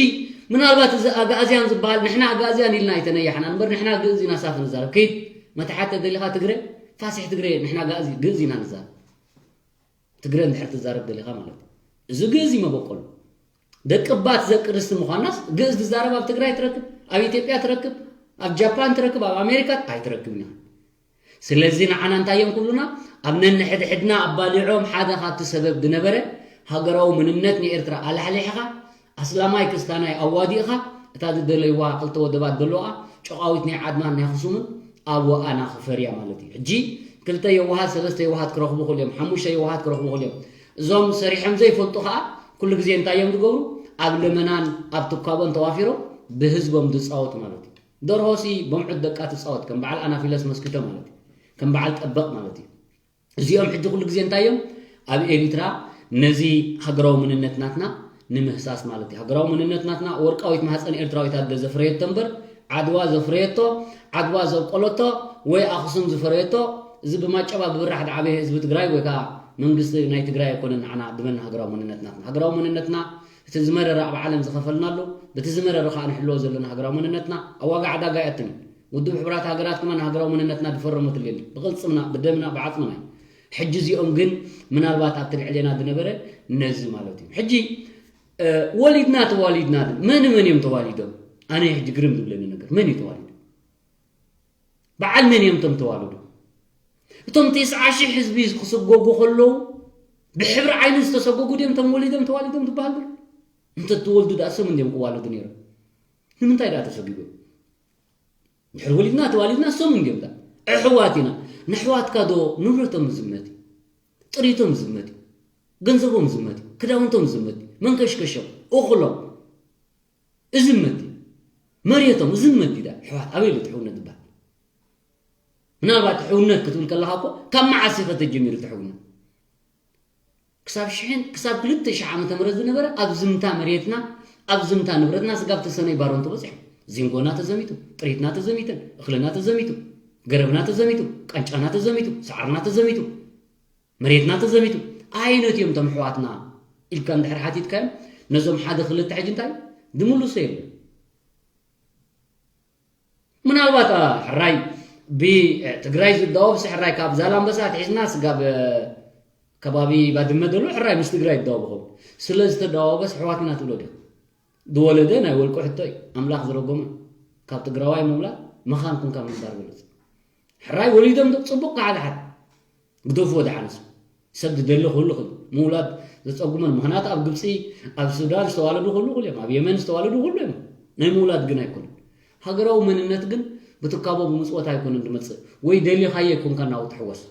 ምናልባት እዚ ኣጋእዝያን ዝበሃል፣ ንሕና ኣጋእዝያን ኢልና ኣይተነያሕናን እምበር፣ ንሕና ግእዝ ኢና ሳፍ ንዛረብ። ከይድ መታሓት ተደሊኻ ትግረ፣ ፋሲሕ ትግረ፣ ንሕና ጋእዝ-፣ ግእዝ ኢና ንዛረብ። ትግረ እንድሕር ትዛረብ ደሊኻ ማለት እዩ። እዚ ግእዝ እዩ መበቆሉ። ደቂ ባት ዘቂ ርስቲ ምዃናስ ግእዝ ዝዛረብ ኣብ ትግራይ ትረክብ፣ ኣብ ኢትዮጵያ ትረክብ፣ ኣብ ጃፓን ትረክብ፣ ኣብ ኣሜሪካ ኣይትረክብን ኢኻ። ስለዚ ንዓና እንታይ እዮም ክብሉና? ኣብ ነንሕድሕድና ኣባሊዖም ሓደ ካብቲ ሰበብ ዝነበረ ሃገራዊ መንነት ንኤርትራ ኣላሕሊሕኻ፣ ኣስላማይ ክስታናይ ኣዋዲእኻ፣ እታ ዝደለይዋ ክልተ ወደባት ዘለዋ ጨቓዊት ናይ ዓድማን ናይ ኣኽሱምን ኣብኡ ኣና ክፈርያ ማለት እዩ። ሕጂ ክልተ የዋሃት፣ ሰለስተ የዋሃት ክረኽቡ ክእሉ እዮም፣ ሓሙሽተ የዋሃት ክረኽቡ ክእሉ እዮም። እዞም ሰሪሖም ዘይፈልጡ ኸኣ ኩሉ ግዜ እንታይ እዮም ዝገብሩ? ኣብ ለመናን ኣብ ትካቦን ተዋፊሮም ብህዝቦም ዝጻወቱ ማለት እዩ። ደርሆሲ በምዑት ደቃ ትጻወት፣ ከም በዓል ኣናፊለስ መስኪቶ ማለት እዩ። ከም በዓል ጠበቕ ማለት እዩ። እዚኦም ሕጂ ኩሉ ግዜ እንታይ እዮም? ኣብ ኤሪትራ ነዚ ሃገራዊ መንነት ናትና ንምህሳስ ማለት እዩ። ሃገራዊ መንነት ናትና ወርቃዊት ማህፀን ኤርትራዊት ኣደ ዘፍረየቶ እምበር፣ ዓድዋ ዘፍረየቶ፣ ዓድዋ ዘብቆለቶ፣ ወይ ኣኽሱም ዝፈረየቶ፣ እዚ ብማጨባ ብብራሕ ዝዓበየ ህዝቢ ትግራይ ወይ ከዓ መንግስቲ ናይ ትግራይ ኣይኮነን ንዓና ድበና ሃገራዊ መንነት ናትና። ሃገራዊ መንነትና እቲ ዝመረረ ኣብ ዓለም ዝኸፈልናሉ፣ በቲ ዝመረረ ከዓ ንሕልዎ ዘለና ሃገራዊ መንነትና ኣብ ዋጋ ዕዳጋ ኣይኣትን እዩ። ውድብ ሕቡራት ሃገራት ከማን ሃገራዊ መንነትና ዝፈረመትሉ የለን። ብቕልፅምና፣ ብደምና፣ ብዓፅምና እዩ። ሕጂ እዚኦም ግን ምናልባት ኣብቲ ልዕሌና ዝነበረ ነዚ ማለት እዩ። ሕጂ ወሊድና ተዋሊድና ግን መን መን እዮም ተዋሊዶም? ኣነ ሕጂ ግርም ዝብለኒ ነገር መን እዩ ተዋሊዱ? በዓል መን እዮም እቶም ተዋልዱ? እቶም ተስዓ ሺሕ ህዝቢ ክስጎጉ ከለዉ ብሕብሪ ዓይኒ ዝተሰጎጉ ድዮም እቶም ወሊዶም ተዋሊዶም ዝበሃል ዘሎ? እንተ ትወልዱ ደኣ ሰሙን ድዮም ክዋለዱ ነይሮም? ንምንታይ ደኣ ተሰጊጎም? ድሕሪ ወሊድና ተዋሊድና ሰሙን ድዮም ደኣ? ኣሕዋት ኢና። ንኣሕዋትካ ዶ ንብረቶም ዝመት እዩ? ጥሪቶም ዝመት እዩ? ገንዘቦም ዝመት እዩ? ክዳውንቶም ዝመት እዩ? መንከሽከሾም? እኹሎም? እዚ መዲ መሬቶም እዚ መዲ ዳ ኣሕዋት ኣበይ ኣሎ እቲ ሕውነት ዝበሃል? ምናልባት ሕውነት ክትብል ከለኻ እኮ ካብ መዓስ ኢኸ ተጀሚሩ እቲ ሕውነት? ክሳብ ሽሕን ክሳብ ክልተ ሽሕ ዓመተ ምህረት ዝነበረ ኣብ ዝምታ መሬትና ኣብ ዝምታ ንብረትና ስጋብ ተሰነይ ባሮንቶ በፂሑ ዚንጎና ተዘሚቱ ጥሪትና ተዘሚተን እኽልና ተዘሚቱ ገረብና ተዘሚቱ ቃንጫና ተዘሚቱ ሰዓርና ተዘሚቱ መሬትና ተዘሚቱ ኣይነት እዮም እቶም ኣሕዋትና ኢልካ እንድሕር ሓቲትካዮም ነዞም ሓደ ክልተ ሕጂ እንታይ ዝምልሶ የለን። ምናልባት ሕራይ ብትግራይ ዝዳወብስ ሕራይ ካብ ዛላምበሳ ኣትሒዝና ስጋብ ከባቢ ባድመ ዘሎ ሕራይ ምስ ትግራይ ይዳወብ ኸውን ስለ ዝተዳወበስ ኣሕዋትና ትብሎ ዲኻ ዝወለደ ናይ ወልቁ ሕቶ እዩ ኣምላኽ ዝረጎመ ካብ ትግራዋይ ምውላድ መኻን ኩንካ ምንባር በለፅ ሕራይ ወሊዶም ዶ ፅቡቕ ካሓድሓድ ግደፍዎ ደሓንስ ሰብ ዝደሊ ክህሉ ክእል ምውላድ ዘፀጉመን ምክንያቱ ኣብ ግብፂ ኣብ ሱዳን ዝተዋለዱ ክህሉ ክእል እዮም ኣብ የመን ዝተዋለዱ ክህሉ እዮም ናይ ምውላድ ግን ኣይኮነን ሃገራዊ መንነት ግን ብትካቦ ብምፅወት ኣይኮነን ዝመፅእ ወይ ደሊኻዮ ኣይኮንካ ናው ትሕወስ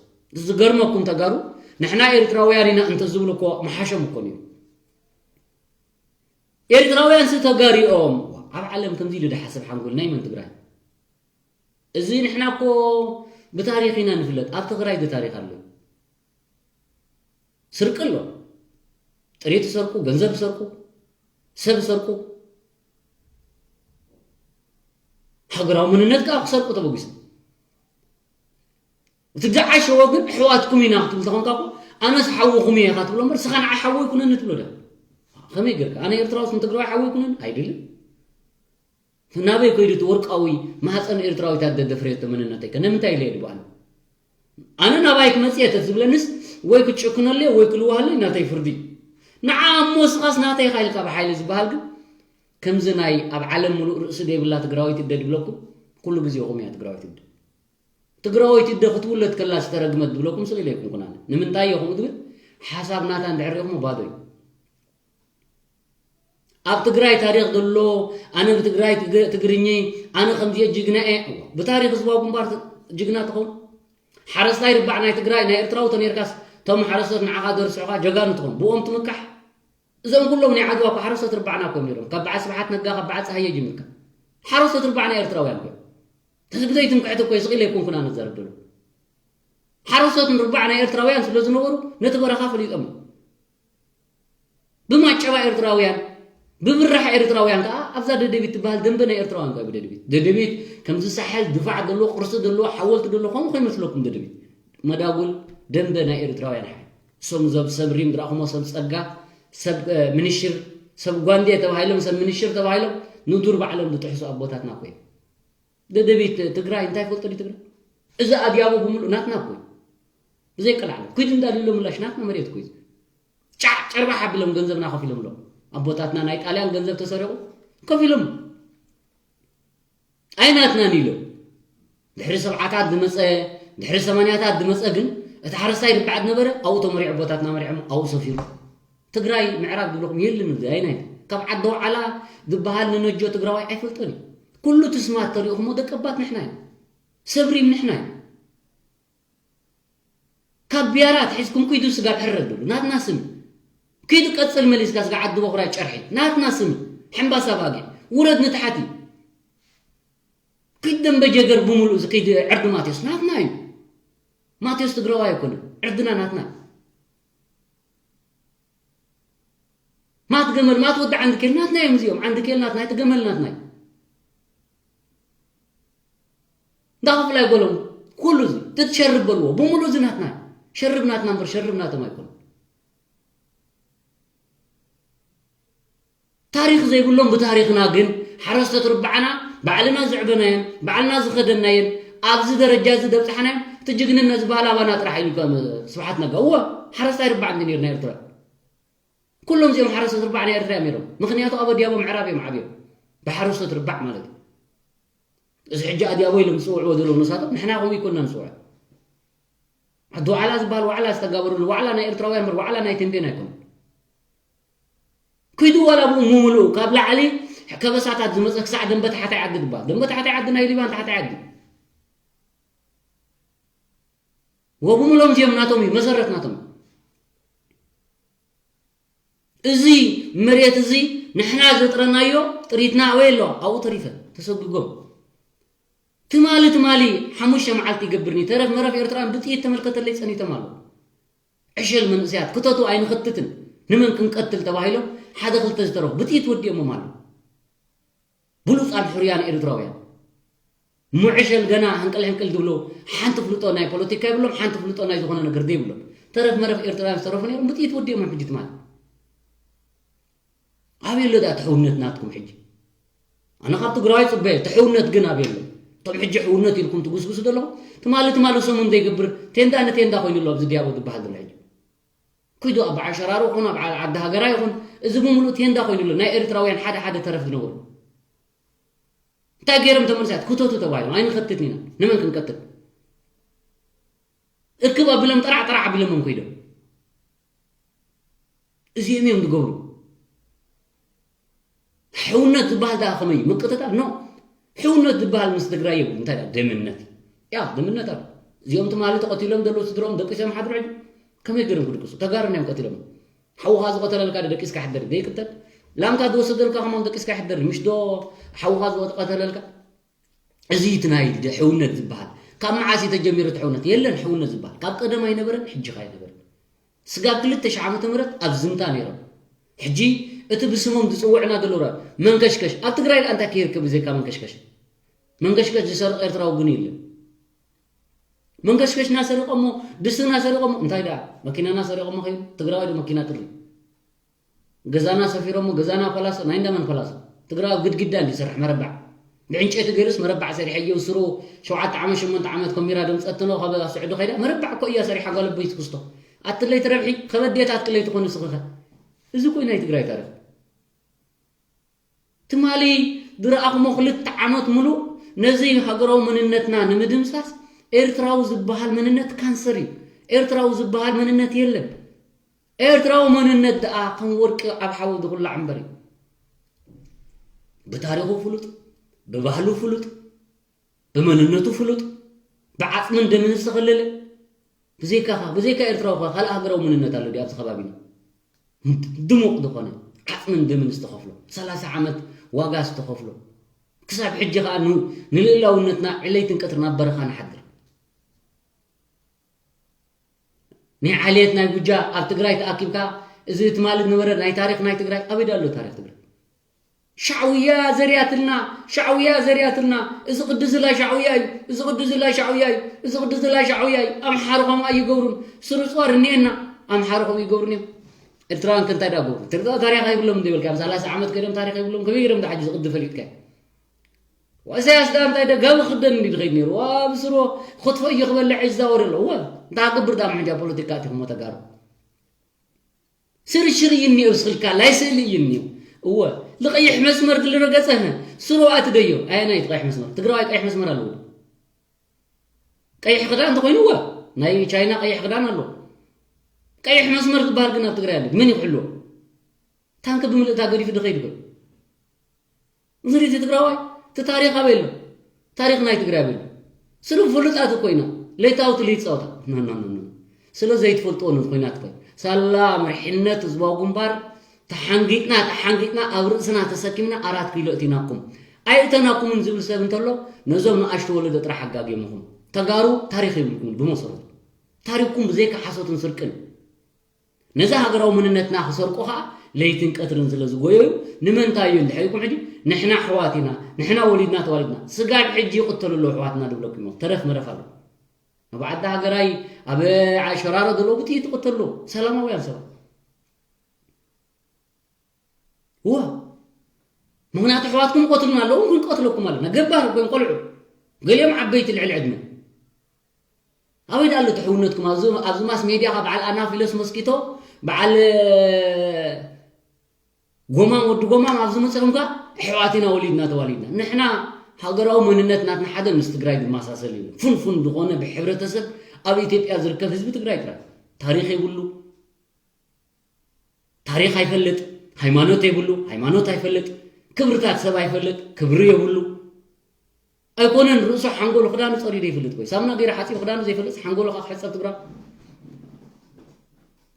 ዝገርመኩም ተጋሩ ንሕና ኤርትራውያን ኢና እንተዝብሉ እኮ መሓሸም እኮ ነይሩ ኤርትራውያን ሲ ተጋሪኦም ኣብ ዓለም ከምዚ ኢሉ ድሓስብ ሓንጎል ናይ መን ትግራይ እዚ ንሕና እኮ ብታሪኽ ኢና ንፍለጥ ኣብ ትግራይ ዶ ታሪኽ ኣሎ ስርቂ ኣሎ ጥሪት ሰርቁ ገንዘብ ሰርቁ ሰብ ሰርቁ ሃገራዊ መንነት ከዓ ክሰርቁ ተበጊሶም እቲ ዝዓሸዎ ግን ኣሕዋትኩም ኢና ክትብል ተኾንካ እኮ ኣነስ ሓውኹም እየ ኢኻ ትብሎ እምበር ስኻ ንዓይ ሓወይ ኩነኒ ትብሎ ዶ ከመይ ገርካ ኣነ ኤርትራውስ ንትግራዋይ ሓወይ ኩነኒ ኣይድልን ናበይ ከይዱ እቲ ወርቃዊ ማህፀን ኤርትራዊት ኣደ ደፍረየቶ መንነተይ ከ ንምንታይ ኢለ ድበኣል ኣነ ናባይ ክመፅእ እየ ተዝብለንስ ወይ ክጭክነለይ ወይ ክልዋሃለይ ናተይ ፍርዲ ንዓ እሞ ስኻስ ናተይ ኢኻ ኢልካ ብሓይሊ ዝበሃል ግን ከምዚ ናይ ኣብ ዓለም ሙሉእ ርእሲ ዘይብላ ትግራወይቲ እደ ድብለኩም ኩሉ ግዜ ኢኹም እያ ትግራወይቲ እደ ትግራወይቲ እደ ክትውለድ ከላ ዝተረግመት ድብለኩም ስቕ ኢለ ኣይኮንኩን ኣነ ንምንታይ እየ ከምኡ ድብል ሓሳብ ናታ እንድሕር ሪኹሞ ባዶ እዩ ኣብ ትግራይ ታሪኽ ዘሎ ኣነ ብትግራይ ትግርኝ ኣነ ከምዚ ጅግና እየ ብታሪኽ ህዝባዊ ግንባር ጅግና ትኸውን ሓረስታይ ርባዕ ናይ ትግራይ ናይ ኤርትራዊ ተነርካስ ቶም ሓረስቶት ንዓኻ ደርስዑኻ ጀጋኑ ትኸውን ብኦም ትምካሕ እዞም ኩሎም ናይ ዓድዋ እኮ ሓረስቶት ርባዕና እኮ ነይሮም ካብ በዓል ስብሓት ነጋ ካብ በዓል ፀሃየ ጅምርካ ሓረስቶት ርባዕና ኤርትራውያን እኮ ተዝግዘይ ትምክሕቲ እኮ ስቕ ኢለ ኣይኮንኩን ኣነ ዘረብ ዘሎ ሓረስቶት ርባዕና ኤርትራውያን ስለ ዝነበሩ ነቲ በረኻ ፈሊጦም ብማጨባ ኤርትራውያን ብብራሕ ኤርትራውያን ከዓ ኣብዛ ደደቢት ትበሃል ደንበ ናይ ኤርትራውያን ከዓ ብደደቢት ደደቢት ከምዚ ሳሕል ድፋዕ ዘሎ ቅርሲ ዘሎ ሓወልቲ ዘሎ ከምኡ ከይመስለኩም ደደቢት መዳጉል ደንበ ናይ ኤርትራውያን ሓይል እሶም ዘብ ሰብ ሪም ዝረእኹሞ ሰብ ፀጋ ሰብ ምንሽር ሰብ ጓንዴ ተባሂሎም ሰብ ምንሽር ተባሂሎም ንዱር ባዕሎም ዝጥሕሱ ኣቦታትና ኮይኖም ደደቢት ትግራይ እንታይ ፈልጦ ድዩ ትግራይ እዚ ኣድያቦ ብምሉእ ናትና እኮ እዩ ብዘይ ቀላዕለ ኩይት እንዳልሎ ምላሽ ናትና መሬት እኮ እዩ ጫዕ ጨርባሕ ኣቢሎም ገንዘብና ከፊሎምሎም ኣቦታትና ናይ ጣልያን ገንዘብ ተሰሪቑ ከፊሎም ኣይናትናን ኢሎም ድሕሪ ሰብዓታት ዝመፀ ድሕሪ ሰማንያታት ዝመፀ ግን እቲ ሓረስታይ ርባዕ ዝነበረ ኣብኡ ተመሪዑ ኣቦታትና መሪዖም ኣብኡ ሰፊሩ ትግራይ ምዕራብ ዝብለኹም የልን እዚ ኣይናይ ካብ ዓዲ ወዓላ ዝበሃል ንነጆ ትግራዋይ ኣይፈልጦን እዩ ኩሉ እቲ ስማት ተሪእኹሞ ደቀባት ንሕና እዩ ሰብሪም ንሕና እዩ ካብ ቢያራ ኣትሒዝኩም ኩይዱ ስጋብ ሕረድ በሉ ናትና ስም ኪዱ ቀፅል መሊስካ ስጋ ዓዲ በኹራይ ጨርሒ ናትና ስም ሕምባሳ ባጊዕ ውረድ ንታሕቲ ኪድ ደንበ ጀገር ብምሉእ እዚ ኪድ ዕርዲ ማቴዎስ ናትና እዩ ማቴዎስ ትግራዋይ ኣይኮነ ዕርድና ናትና እዩ ማት ገመል ማት ወዲ ዓንዲ ኬል ናትና እዮም እዚኦም ዓንዲ ኬል ናትና እቲ ገመል ናትና እዩ እንዳኸፍላይ ጎሎም ኩሉ እዚ ትትሸርብ በልዎ ብምሉ እዚ ናትና ሸርብ ናትና እምበር ሸርብ ናቶም ኣይኮኑ ታሪክ ዘይብሎም ብታሪክና ግን ሓረስቶት ርባዕና ባዕልና ዝዕበናየን ባዕልና ዝኸደናየን ኣብዚ ደረጃ እዚ ደብፅሓናዮም። እቲ ጅግንነት ዝበሃል ኣባና ጥራሕ እዩ። ከም ስብሓት ነጋ እወ ሓረስታይ ርባዕ እንዲ ነይሩ ናይ ኤርትራ። ኩሎም እዚኦም ሓረስቶት ርባዕ ናይ ኤርትራ እዮም ነይሮም። ምክንያቱ ኣብ ኣዲያቦ ምዕራብ እዮም ዓብዮም፣ ብሓረስቶት ርባዕ ማለት እዩ። እዚ ሕጂ ኣዲያቦ ኢሎም ዝፅውዕዎ ዘለዉ ንሳቶም ንሕና ከምኡ ይኮንና ንፅውዖ። ዓዲ ዋዕላ ዝበሃል ዋዕላ ዝተጋበረሉ ዋዕላ ናይ ኤርትራውያን እምበር ዋዕላ ናይ ቴምቤን ኣይኮነን። ክይዱ ዋላ ብኡ ምምልኡ ካብ ላዕሊ ከበሳታት ዝመፀ ክሳዕ ደንበ ታሕታይ ዓዲ ዝበሃል፣ ደንበ ታሕታይ ዓዲ ናይ ሊባን ታሕታይ ዓዲ ወብምሎም እዚኦም ናቶም እዩ፣ መሰረት ናቶም እዩ። እዚ መሬት እዚ ንሕና ዘጥረናዮ ጥሪትና ኣበይ ኣሎ ኣብኡ ተሪፈ ተሰጉጎም። ትማሊ ትማሊ ሓሙሽተ መዓልቲ ይገብርኒ ተረፍ መረፍ ኤርትራን ብጥይት ተመልከተለይ ፀኒቶም ኣለዉ። ዕሸል መንእሰያት ክተቱ ኣይንኸትትን፣ ንመን ክንቀትል ተባሂሎም ሓደ ክልተ ዝተረፉ ብጥይት ወዲኦሞም ኣለዉ። ብሉፃን ሕሩያን ኤርትራውያን ምዕሸል ገና ሕንቅል ሕንቅል ዝብሉ ሓንቲ ፍልጦ ናይ ፖለቲካ ይብሎም፣ ሓንቲ ፍልጦ ናይ ዝኾነ ነገር ዘይብሎም ተረፍ መረፍ ኤርትራውያን ዝተረፉ ነይሮም ብጥይት ወዲኦሞም ሕጂ ትማሊ። ኣበይ ኣሎ ዳ እቲ ሕውነት ናትኩም ሕጂ? ኣነ ካብ ትግራዋይ ፅበየ፣ እቲ ሕውነት ግን ኣበይ ኣሎ? እቶም ሕጂ ሕውነት ኢልኩም ትጉስጉሱ ዘለኹም ትማሊ ትማሊ ሰሙን ዘይገብር ቴንዳ ንቴንዳ ኮይኑ ኣሎ ኣብዚ ዲያቦ ዝበሃል ዘሎ ሕጂ። ኩይዱ ኣብ በዓል ሸራሮ ይኹን ኣብ ዓዲ ሃገራ ይኹን እዚ ብምሉእ ቴንዳ ኮይኑ ኣሎ ናይ ኤርትራውያን ሓደ ሓደ ተረፍ ዝነበሩ። እንታይ ገይሮም ተመልሳት ክተቱ ተባሂሎም ኣይንኸትትን ኢና። ንመን ክንቀትል? እክብ ኣቢሎም ጠራዕ ጠራዕ ኣቢሎሞም ኮይዶም። እዚኦም እዮም ዝገብሩ። ሕውነት ዝበሃል ደኣ ከመይ እዩ? ምቅትታል ኖ። ሕውነት ዝበሃል ምስ ትግራይ የብሉ። እንታይ ደኣ ደምነት? ያ ደምነት ኣሎ። እዚኦም ትማሊ ተቐቲሎም ዘለዉ ስድሮም ደቂሶም ሓድሮ ሕጂ ከመይ ገይሮም ክድቅሱ? ተጋሩ እዮም ቀቲሎም። ሓውኻ ዝቐተለልካ ዶ ደቂስካ ሕደር ዘይቅተል? ላምካ ዝወሰደልካ ከማን ደቂስካ ሕደር ምሽ ዶ ሓውኻ ዝቐተለልካ? እዚ እቲ ናይ ሕውነት ዝበሃል ካብ መዓስ እዩ ተጀሚሩ? እቲ ሕውነት የለን። ሕውነት ዝበሃል ካብ ቀደም ኣይነበረን፣ ሕጂ ኸ ኣይነበረን። ስጋብ ክልተ ሽሕ ዓመተ ምህረት ኣብ ዝምታ ነይሮም። ሕጂ እቲ ብስሞም ዝፅውዕና ዘለዉ ራ-፣ መንከሽከሽ ኣብ ትግራይ ደኣ እንታይ ከይርከብ ብዘይካ መንከሽከሽ? መንከሽከሽ ዝሰርቕ ኤርትራዊ ግን የለን። መንከሽከሽና ሰሪቖሞ፣ ድስትና ሰሪቖሞ፣ እንታይ ደኣ መኪናና ሰሪቖሞ ከይዱ ትግራዋይ ዶ መኪና ጥሪ? ገዛና ሰፊሮሞ፣ ገዛና ፈላሶ፣ ናይ እንዳመን ፈላሶ? ትግራዊ ግድግዳ እንዲ ይሰርሕ መረባዕ። ብዕንጨይቲ ገይሩስ መረባዕ ሰሪሐ እየው ስሩ ሸውዓተ ዓመት ሸሞንተ ዓመት ኮሚራ ደምፀትኖ ካብ ስዑዲ ከይዳ መረባዕ እኮ እያ ሰሪሓ ጓል ኣቦይ ትክስቶ። ኣትለይ ትረብሒ ከበዴታት ቅለይ ትኾኑ ስኽኸ። እዚ እኮ እዩ ናይ ትግራይ ታሪኽ። ትማሊ ዝረኣኹሞ ክልተ ዓመት ሙሉእ ነዚ ሃገራዊ መንነትና ንምድምሳስ ኤርትራዊ ዝበሃል መንነት ካንሰር እዩ። ኤርትራዊ ዝበሃል መንነት የለን። ኤርትራዊ መንነት ደኣ ከም ወርቂ ኣብ ሓዊ ዝኹላዕ እምበር እዩ። ብታሪኹ ፍሉጥ፣ ብባህሉ ፍሉጥ፣ ብመንነቱ ፍሉጥ፣ ብዓፅምን ደምን ዝተኸለለ፣ ብዘይካኻ፣ ብዘይካ ኤርትራዊ ኸ ካልእ ሃገራዊ መንነት ኣሎ ድዩ ኣብዚ ከባቢና? ድሙቕ ዝኾነ ዓፅምን ደምን ዝተኸፍሎ፣ ሰላሳ ዓመት ዋጋ ዝተኸፍሎ፣ ክሳብ ሕጂ ኸኣ ን-፣ ንልእላውነትና ዕለይትን ቀትርን ኣብ በረኻ ንሓድር። ናይ ዓሌት ናይ ጉጃ ኣብ ትግራይ ተኣኪብካ፣ እዚ ትማሊ ዝነበረ ናይ ታሪኽ ናይ ትግራይ፣ ኣበይ ዶ ኣሎ ታሪኽ ትግራይ? ሻዕውያ ዘርያትልና፣ ሻዕውያ ዘርያትልና፣ እዚ ቅዲ ዝላ ሻዕውያ እዩ፣ እዚ ቅዲ ዝላ ሻዕውያ እዩ፣ እዚ ቅዲ ዝላ ሻዕውያ እዩ። ኣምሓሩ ከምኡ ኣይገብሩን። ስሩፅ ዋር እኒኤና፣ ኣምሓሩ ከምኡ ይገብሩን እዮም። ኤርትራውያን ከ እንታይ ዳ ገብሩ? ኤርትራ ታሪኽ ኣይብሎም እንደ ይበልካ፣ ኣብ ሰላሳ ዓመት ከይዶም ታሪኽ ኣይብሎም፣ ከመይ ገይሮም ዳ ሕጂ እዚ ቅዲ ፈሊጥካ? ወእሰያስ ዳ እንታይ ደ ጋቢ ክደን እንዲ ዝኸይድ ነይሩ? ዋ ብስሮ ክትፎ እየ ክበልዕ ይዛወር ኣሎ። እወ፣ እንታይ ክገብር ዳ ምሕጃ ፖለቲካ ኣቲኹሞ ተጋሩ? ስርሽር እዩ እኒኦ፣ ስልካ ላይ ስእሊ እዩ እኒኦ። እወ፣ ልቐይሕ መስመር ድልረገጸ፣ ስሮ ኣትደዮ። ኣየናይ እቲ ቀይሕ መስመር? ትግራዋይ ቀይሕ መስመር ኣለዎ። ቀይሕ ክዳን እንተኾይኑ፣ እወ፣ ናይ ቻይና ቀይሕ ክዳን ኣሎ። ቀይሕ መስመር ዝበሃል ግን ኣብ ትግራይ ኣሎ። መን ይኽሕልዎ? ታንክ ብምልእታ ገዲፉ ድኸይድ ይብል። እዚ ሪቲ ትግራዋይ፣ እቲ ታሪኽ ኣበይ ኣሎ? ታሪኽ ናይ ትግራይ ኣበይ ኣሎ? ስሩ ፍሉጣት እኮ ኢና። ለይታውቲ ለይት ጸወታ። ኖ፣ ኖ፣ ኖ፣ ኖ። ስለ ዘይትፈልጥዎ ነው ኮይናት እኮ። ሳላ መሪሕነት ህዝባዊ ግንባር ተሓንጊጥና፣ ተሓንጊጥና፣ ኣብ ርእስና ተሰኪምና ኣራት ኪሎ እቲናኩም። ኣይእተናኩምን ዝብል ሰብ እንተሎ፣ ነዞም ንኣሽቱ ወለዶ ጥራሕ ኣጋጊምኹም። ተጋሩ ታሪኽ የብልኩምን ብመሰረቱ። ታሪኽኩም ብዘይካ ሓሶትን ስርቅን። ነዛ ሃገራዊ መንነትና ክሰርቁ ኸኣ ለይትን ቀትርን ስለ ዝጎየዩ፣ ንምንታይ እዩ እንድሕር ኢልኩም ሕጂ፣ ንሕና ኣሕዋት ኢና፣ ንሕና ወሊድና ተዋሊድና፣ ስጋብ ሕጂ ይቕተሉ ኣለዉ ኣሕዋትና ዝብለኩም እዮም። ተረፍ መረፍ ኣሎ። ኣብ ዓዲ ሃገራይ፣ ኣብ ሸራሮ ዘለዉ ብጥይት ይቕተሉ ኣለዉ፣ ሰላማውያን ሰባት። እዋ፣ ምኽንያቱ ኣሕዋትኩም ይቐትሉና ኣለዉ፣ ክንቀትለኩም ኣለና። ገባር ኮይን ቆልዑ። ገሊኦም ዓበይቲ ልዕሊ ዕድመ። ኣበይ ደኣ ኣሎ ትሕውነትኩም? ኣብዚ ኣብዚ ማስ ሜድያ ካብ በዓል ኣናፊሎስ ሞስኪቶ፣ በዓል ጎማም፣ ወዲ ጎማም ኣብዚ መፅኦም ከ ኣሕዋት ኢና ወሊድና ተዋሊድና። ንሕና ሃገራዊ መንነት ናትና ሓደ ምስ ትግራይ ዝመሳሰል እዩ። ፍንፉን ዝኾነ ብሕብረተሰብ ኣብ ኢትዮጵያ ዝርከብ ህዝቢ ትግራይ ጥራይ። ታሪኽ የብሉ፣ ታሪኽ ኣይፈልጥ፣ ሃይማኖት የብሉ፣ ሃይማኖት ኣይፈልጥ፣ ክብርታት ሰብ ኣይፈልጥ፣ ክብሪ የብሉ። ኣይኮነን ርእሱ ሓንጎሉ ክዳኑ ፀሪዩ ዘይፈልጥ ወይ ሳሙና ገይሩ ሓፂቡ ክዳኑ ዘይፈልጥ ሓንጎሉ ካብ ሕፀብ ትግራ።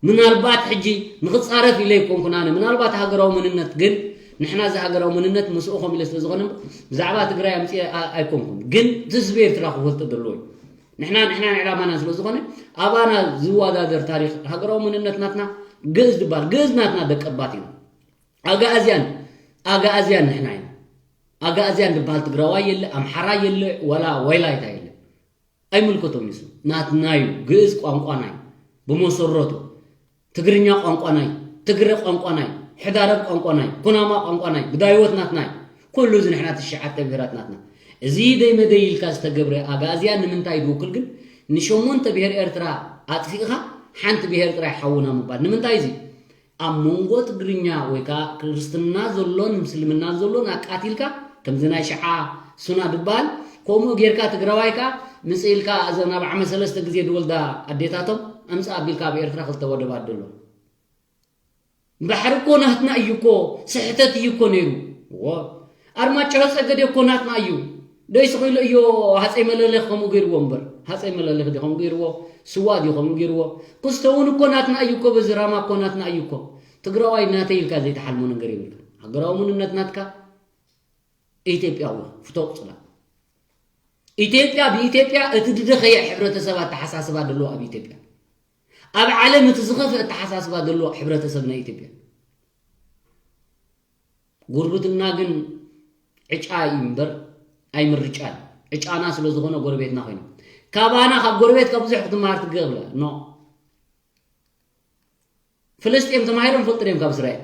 ምናልባት ሕጂ ንኽፃረፍ ኢለ ኣይኮንኩን ኣነ፣ ምናልባት ሃገራዊ መንነት ግን ንሕና እዚ ሃገራዊ መንነት ምስኡ ከም ኢለ ስለ ዝኾነ ብዛዕባ ትግራይ ኣምፅእ ኣይኮንኩን፣ ግን እቲ ህዝቢ ኤርትራ ክፈልጦ ዘለዎ እዩ። ንሕና ንሕና ንዕላማና ስለ ዝኾነ ኣባና ዝወዳደር ታሪኽ ሃገራዊ መንነት ናትና ግእዝ ድበሃል፣ ግእዝ ናትና ደቀባት ኢና። ኣጋእዝያን ኣጋእዝያን ንሕና ኢና። ኣጋእዝያን ዝበሃል ትግራዋይ የለ፣ ኣምሓራ የለ፣ ወላ ወላይታ የለ። ኣይምልከቶም ንሱ። ናትና እዩ። ግእዝ ቋንቋና እዩ። ብመሰረቱ ትግርኛ ቋንቋና እዩ። ትግረ ቋንቋና እዩ። ሕዳረብ ቋንቋና እዩ። ኩናማ ቋንቋና እዩ። ብዳይወት ናትና እዩ። ኩሉ እዚ ንሕና ትሽዓተ ብሄራት ናትና። እዚ ደይ መደይ ኢልካ ዝተገብረ ኣጋእዝያን ንምንታይ ዝውክል ግን ንሸሞንተ ብሄር ኤርትራ ኣጥፊእኻ ሓንቲ ብሄር ጥራይ ሓውና ምባል ንምንታይ እዚ ኣብ መንጎ ትግርኛ ወይ ከዓ ክርስትና ዘሎን ምስልምና ዘሎን ኣቃቲልካ ከምዚ ናይ ሽዓ ሱና ዝበሃል ከምኡ ጌርካ ትግራዋይ ከዓ ምፅእ ኢልካ እዘን ኣብ ዓመት ሰለስተ ግዜ ዝወልዳ ኣዴታቶም ኣምፅእ ኣቢልካ ኣብ ኤርትራ ክልተ ወደባት ዘሎ ባሕሪ እኮ ናትና እዩ እኮ ስሕተት እዩ እኮ ነይሩ እዎ ኣርማጭሆ ፀገዴ እኮ ናትና እዩ ደይስኺሉ እዮ ሃፀይ መለሌ ከምኡ ገይርዎ እምበር ሃፀይ መለሌ ድዩ ከምኡ ገይርዎ ስዋ ድዩ ከምኡ ገይርዎ ክስተ እውን እኮ ናትና እዩ እኮ በዚ ራማ እኮ ናትና እዩ እኮ ትግራዋይ ናተይ ኢልካ ዘይተሓልሞ ነገር የብልካ ሃገራዊ መንነት ናትካ ኢትዮጵያዊ ፍቶ ቁፅላ ኢትዮጵያ ብኢትዮጵያ እቲ ዝደኸየ ሕብረተሰብ ኣተሓሳስባ ዘለዎ ኣብ ኢትዮጵያ ኣብ ዓለም እቲ ዝኸፍእ ኣተሓሳስባ ዘለዎ ሕብረተሰብ ናይ ኢትዮጵያ ጉርብትና ግን ዕጫ እዩ እምበር ኣይምርጫን ዕጫና ስለ ዝኾነ ጎረቤትና ኮይኑ ካባና ካብ ጎረቤትካ ብዙሕ ክትመሃር ትገብላ ኖ ፍልስጤም ተማሂሮም ፈልጡ ድዮም ካብ እስራኤል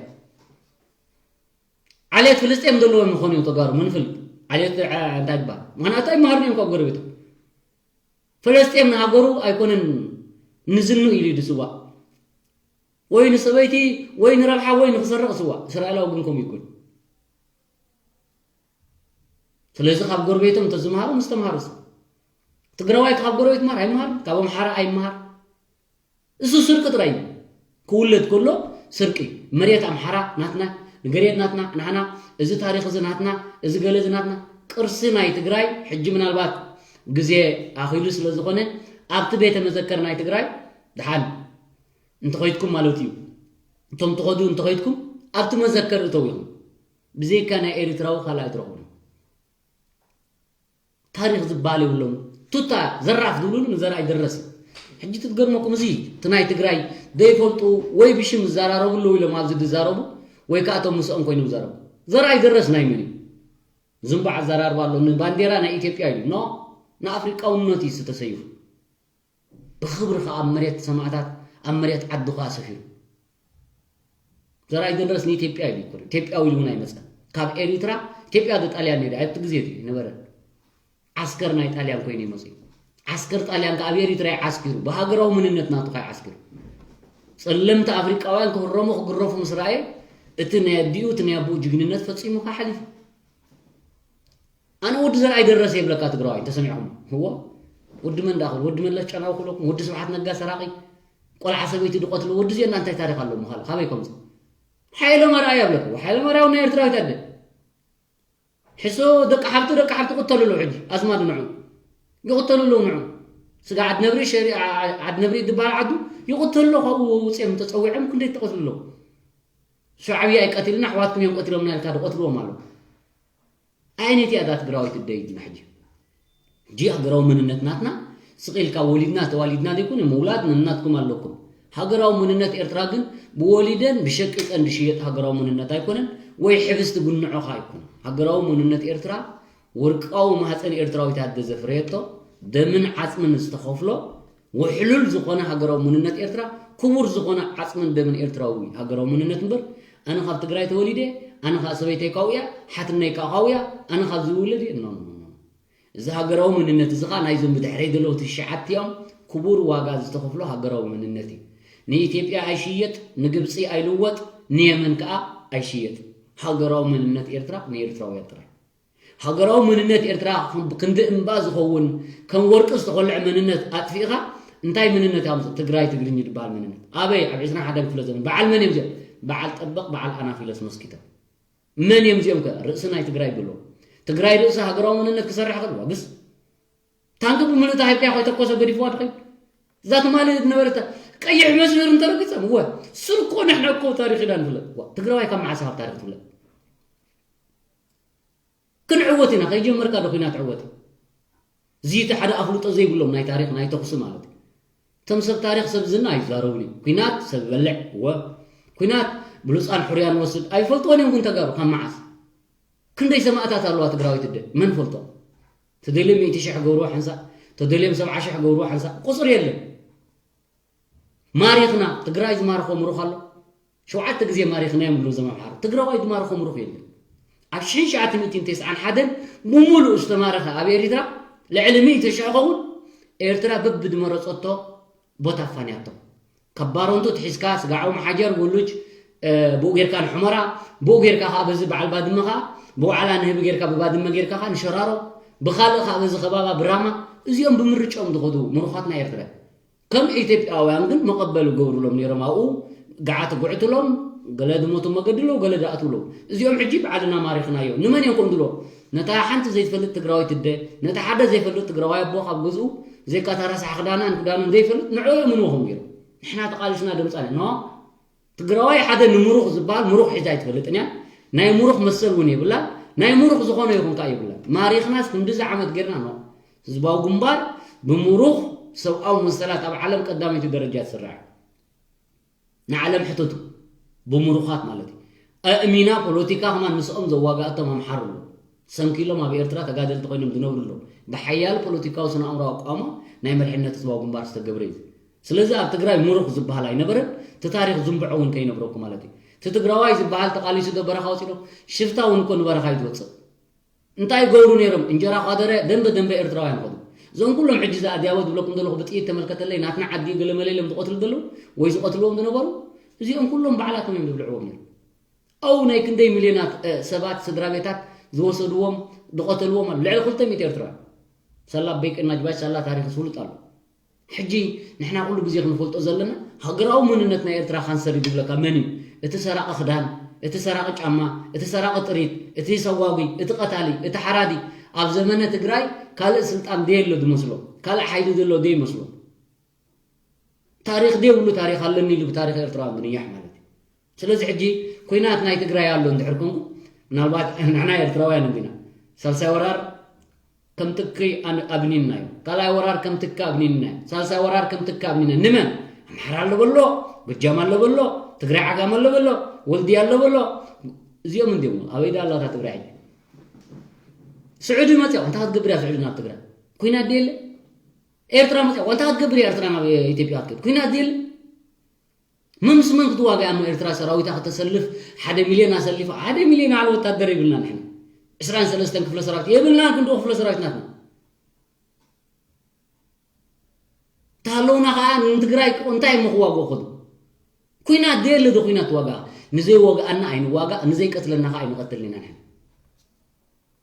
ዓሌት ፍልስጤም ዘለዎም ይኾኑ እዮም ተጋሩ ምንፍል ዓሌት እንታይ ይባል ምክንያቱ ኣይመሃሩን እዮም ካብ ጎረቤቶም ፍልስጤም ንሃገሩ ኣይኮነን ንዝኑ ኢሉ ድስዋእ ወይ ንሰበይቲ ወይ ንረብሓ ወይ ንክሰርቕ ስዋእ እስራኤላዊ ግን ከምኡ ይኮን ስለዚ ካብ ጎረቤቶም እንተዝመሃሩ ምስ ተምሃሩ ትግራዋይ ካብ ጎረቤት ማር ኣይመሃር ካብ ኣምሓራ ኣይመሃር እሱ ስርቂ ጥራይ እዩ ክውለድ ከሎ ስርቂ መሬት ኣምሓራ ናትና ንገሬት ናትና ናህና እዚ ታሪክ እዚ ናትና እዚ ገለ እዚ ናትና ቅርሲ ናይ ትግራይ ሕጂ ምናልባት ግዜ ኣኺሉ ስለ ዝኾነ ኣብቲ ቤተ መዘከር ናይ ትግራይ ድሓን እንተኸይድኩም ማለት እዩ እቶም ትኸዱ እንተኸይድኩም ኣብቲ መዘከር እተው ኢኹም ብዘይካ ናይ ኤርትራዊ ካልእ ኣይትረኽቡን ታሪኽ ዝበሃል የብሎም ቱታ ዘራፍ ዝብሉሉ ንዘርኣይ ደረስ ሕጂ ትትገርመኩም እዚ እቲ ናይ ትግራይ ዘይፈልጡ ወይ ብሽም ዝዘራረቡ ኣለዉ ኢሎም ኣብዚ ዝዛረቡ ወይ ከዓ እቶም ምስኦም ኮይኖም ዘረቡ ዘርኣይ ደረስ ናይ መን እዩ ዝንባዕ ኣዘራርባ ኣሎ ንባንዴራ ናይ ኢትዮጵያ ኢሉ ኖ ንኣፍሪቃውነት እዩ ዝተሰይፉ ብኽብሪ ከዓ ኣብ መሬት ሰማእታት ኣብ መሬት ዓዱ ከዓ ሰፊሩ ዘርኣይ ደረስ ንኢትዮጵያ ኢሉ ይኮነ ኢትዮጵያዊ ኢሉ እውን ኣይመፀን ካብ ኤሪትራ ኢትዮጵያ ዶ ጣልያን ነይሩ ኣብቲ ግዜ እዩ ነበረ ዓስከር ናይ ጣልያን ኮይኑ ይመፅኡ ዓስከር ጣልያን ከዓ ኣብ ኤሪትራ ይዓስኪሩ ብሃገራዊ መንነት ናቱ ከዓ ይዓስኪሩ ፀለምቲ ኣፍሪቃውያን ክህረሙ ክግረፉ ምስ ረኣየ እቲ ናይ ኣዲኡ እቲ ናይ ኣቦኡ ጅግንነት ፈፂሙ ከዓ ሓሊፉ ኣነ ወዲ ዘርኣይ ደረሰ ይብለካ ትግራዋይ እንተሰሚዕኹም ህዎ ወዲ መን ዳኣ ወዲ መለስ ጨናዊ ክብለኩም ወዲ ስብሓት ነጋ ሰራቂ ቆልዓ ሰበይቲ ድቆትሉ ወዲ ዜና እንታይ ታሪክ ኣለዎ ምኻሉ ካበይ ከምዚ ሓይለ መርኣያ ይብለኩም ሓይለ መርኣያ ናይ ኤርትራዊት ኣደ ሕሶ ደቂ ሓብቱ ደቂ ሓብቱ ቅተሉ ኣለዉ ሕጂ ኣዝማዱ ንዑ ይቅተሉ ኣለዉ ንዑ ስጋ ዓድ ነብሪ ሸሪ ዓድ ነብሪ ዝበሃል ዓዱ ይቅተሉ ኣለዉ ካብኡ ውፅኦም ተፀዊዖም ክንደይ ተቀትሉ ኣለዉ ሻዕብያ ኣይቀትልና ኣሕዋትኩም እዮም ቀትሎምና ኢልካ ድቀትልዎም ኣለዉ ኣየነይቲ እያ እዛ ትግራወይቲ ደይድና ሕጂ ሕጂ ሃገራዊ መንነት ናትና ስቕ ኢልካ ወሊድና ተዋሊድና ዘይኮነ ምውላድ ነናትኩም ኣለኩም ሃገራዊ መንነት ኤርትራ ግን ብወሊደን ብሸቂጠን ዝሽየጥ ሃገራዊ መንነት ኣይኮነን ወይ ሕብስቲ ጉንዖኻ ኣይኮነን ሃገራዊ መንነት ኤርትራ ወርቃዊ ማህፀን ኤርትራዊት ኣደ ዘፍረየቶ ደምን ዓፅምን ዝተኸፍሎ ውሕሉል ዝኾነ ሃገራዊ መንነት ኤርትራ ክቡር ዝኾነ ዓፅምን ደምን ኤርትራዊ ሃገራዊ መንነት እምበር ኣነ ካብ ትግራይ ተወሊደ ኣነ ከዓ ሰበይተይ ካብኡ እያ ሓትነይ ከዓ ካብኡ እያ ኣነ ካብዚ ይውለድ እየ ኖ ኖ ኖ እዚ ሃገራዊ መንነት እዚ ኸዓ ናይዞም ብድሕረይ ዘለዉ ትሽዓቲኦም ክቡር ዋጋ ዝተኸፍሎ ሃገራዊ መንነት እዩ። ንኢትዮጵያ ኣይሽየጥ፣ ንግብፂ ኣይልወጥ፣ ንየመን ከዓ ኣይሽየጥ። ሃገራዊ መንነት ኤርትራ ንኤርትራውያን ጥራይ። ሃገራዊ መንነት ኤርትራ ክንዲ እምባ ዝኸውን ከም ወርቂ ዝተኾልዐ መንነት ኣጥፊእኻ እንታይ መንነት ኣምፅእ? ትግራይ ትግርኝ ዝበሃል መንነት ኣበይ? ኣብ ዕስራን ሓደን ክፍለ ዘመን በዓል መን እዮም እዚኦም? በዓል ጠበቕ በዓል ኣናፊለስ መስኪቶም። መን እዮም እዚኦም ከ? ርእሲ ናይ ትግራይ ብሎ ትግራይ ርእሲ ሃገራዊ መንነት ክሰርሕ ከልዋ ግስ ታንክ ብምልእታ ሃይብካያ ኮይተኮሰ ገዲፍዋ ድኸይ እዛ ትማሊ ዝነበረት ቀይሕ መስመር እንተረጊፀም እወ ስርኮ ንሕና እኮ ታሪኽ ኢና ንፍለጥ። ትግራዋይ ካብ መዓስ ካብ ታሪኽ ትፍለጥ? ክንዕወት ኢና። ከይጀመርካ ዶ ኩናት ዕወት? እዚ እቲ ሓደ ኣፍልጦ ዘይብሎም ናይ ታሪኽ ናይ ተኹሲ ማለት እዩ። እቶም ሰብ ታሪኽ ሰብ ዝና ኣይዛረቡን እዮም። ኩናት ሰብ ይበልዕ እወ ኩናት ብሉፃን ሕሩያን ወስድ ኣይፈልጥዎን እዮም። ግን ተጋሩ ካብ መዓስ ክንደይ ሰማእታት ኣለዋ ትግራዊት እደ መን ፈልጦ? ተደልዮም ሚእቲ ሽሕ ገብርዎ ሓንሳእ ተደልዮም ሰብዓ ሽሕ ገብርዎ ሓንሳእ ቁፅሪ የለን። ማሪኽና ትግራይ ዝማረኾ ምሩኽ ኣሎ። ሸውዓተ ግዜ ማሪኽና እዮም ብሎ ዘማምሓሩ ትግራዋይ ዝማረኾ ምሩኽ የለን። ኣብ ሽሕን ሸዓተ ሚእትን ተስዓን ሓደን ብምሉእ ዝተማረኸ ኣብ ኤሪትራ ልዕሊ ሚእቲ ሽሕ ኸውን ኤርትራ በብድመረጸቶ ቦታ ኣፋንያቶ። ካብ ባረንቱ ትሒዝካ ስጋዓዊ መሓጀር ወሉጅ ብኡ ጌርካ ንሑመራ ብኡ ጌርካ ከዓ በዚ በዓል ባድመ ከዓ ብውዓላ ንህቢ ጌርካ ብባድመ ጌርካ ከዓ ንሸራሮ ብካልእ ከዓ በዚ ከባባ ብራማ እዚኦም ብምርጫኦም ዝኸዱ ምሩኻትና ኤርትራ ከም ኢትዮጵያውያን ግን መቐበል ገብሩሎም ነይሮም ኣብኡ ገዓ ትጉዕትሎም ገለ ድሞቱ መገድሎ ገለ ድኣትውሎም እዚኦም ሕጂ ባዕልና ማሪኽናዮ ንመን እዮም ከምድሎ ነታ ሓንቲ ዘይትፈልጥ ትግራዊት እደ ነታ ሓደ ዘይፈልጥ ትግራዋይ ኣቦ ካብ ገዝኡ ዘይካ ታራሳሕ ክዳናን ክዳኑን ዘይፈልጥ ንዕኡ እዮም ንወኹም ገይሮም ንሕና ተቃሊስና ድምፃ ኖ ትግራዋይ ሓደ ንምሩኽ ዝበሃል ምሩኽ ሒዛ ኣይትፈልጥን እያ ናይ ምሩኽ መሰል እውን የብላ ናይ ምሩኽ ዝኾነ ይኹን ከዓ የብላ ማሪኽናስ ክንድዚ ዓመት ጌርና ኖ ህዝባዊ ግንባር ብምሩኽ ሰብኣዊ መሰላት ኣብ ዓለም ቀዳመይቲ ደረጃ ትስራዕ ንዓለም ሕተቱ ብምሩኻት ማለት እዩ ኣእሚና ፖለቲካ ከማን ምስኦም ዘዋጋእቶም ኣምሓሩ ኣለዉ ሰንኪሎም ኣብ ኤርትራ ተጋደልቲ ኮይኖም ዝነብሩ ኣለዉ ብሓያል ፖለቲካዊ ስነ ኣእምሮ ኣቋሞ ናይ መርሕነት ህዝባዊ ግንባር ዝተገብረ እዩ ስለዚ ኣብ ትግራይ ምሩኽ ዝበሃል ኣይነበረን እቲ ታሪኽ ዝንብዖ እውን ከይነግረኩ ማለት እዩ እቲ ትግራዋይ ዝበሃል ተቃሊሱ ዶ በረኻ ወፂ ዶ ሽፍታ እውን እኮ ንበረኻ እዩ ዝወፅእ እንታይ ይገብሩ ነይሮም እንጀራ ኳደረ ደንበ ደንበ ኤርትራውያን ይኸዱ እዞም ኩሎም ሕጂ ዝኣድያቦ ዝብለኩም ዘለኹ ብጥይት ተመልከተለይ ናትና ዓዲ ገለመለ ኢሎም ዝቐትሉ ዘለዉ ወይ ዝቐትልዎም ዝነበሩ እዚኦም ኩሎም ባዕላቶም እዮም ዝብልዕዎም ነይሮም ኣው ናይ ክንደይ ሚልዮናት ሰባት ስድራ ቤታት ዝወሰድዎም ዝቐተልዎም ኣሉ ልዕሊ ክልተ ሚእቲ ኤርትራውያን ሳላ በይቅና ጅባጅ ሳላ ታሪክ ዝፍሉጥ ኣሎ ሕጂ ንሕና ኩሉ ግዜ ክንፈልጦ ዘለና ሃገራዊ መንነት ናይ ኤርትራ ካንሰር እዩ ዝብለካ መን እዩ እቲ ሰራቂ ክዳን እቲ ሰራቂ ጫማ እቲ ሰራቂ ጥሪት እቲ ሰዋጉይ እቲ ቀታሊ እቲ ሓራዲ ኣብ ዘመነ ትግራይ ካልእ ስልጣን ደየሎ ዝመስሎ ካልእ ሓይሊ ዘሎ ደይመስሎ ታሪኽ ደይብሉ ታሪኽ ኣለኒ ኢሉ ብታሪኽ ኤርትራውያን ዝንያሕ ማለት እዩ። ስለዚ ሕጂ ኩናት ናይ ትግራይ ኣሎ እንድሕር ኮንኩ ምናልባት ንሕና ኤርትራውያን እንዲና ሳልሳይ ወራር ከም ትኪ ኣብኒንናዮ ካልኣይ ወራር ከም ትኪ ኣብኒንናዮ ሳልሳይ ወራር ከም ትኪ ኣብኒና ንመን ኣምሓራ ኣሎ በሎ ጎጃም ኣሎ በሎ ትግራይ ዓጋም ኣሎ በሎ ወልድያ ኣሎ በሎ እዚኦም እንዲዮም ኣበይ ዳ ኣላታ ትግራይ ሕጂ ስዑዲ መፅያ እንታይ ክትገብር እያ ስዑዲ ናብ ትግራይ ኩናት ደየለ ኤርትራ መፅያ እንታይ ክትገብር እያ ኤርትራ ናብ ኢትዮጵያ ክትከድ ኩናት ደየለ መምስ መን ክትዋጋ እሞ ኤርትራ ሰራዊታ ከተሰልፍ ሓደ ሚልዮን ኣሰሊፋ ሓደ ሚልዮን ዓለ ወታደር የብልና ንሕና ዕስራን ሰለስተን ክፍለ ሰራዊት የብልናን ክንድኡ ክፍለ ሰራዊት ናትና ተሃለውና ከዓ ንትግራይ እንታይ እሞ ክዋግኡ ከዱ ኩናት ደየለ ዶ ኩናት ዋጋ ንዘይወግኣና ኣይንዋጋእ ንዘይቀትለና ከዓ ኣይንቐትልን ኢና ንሕና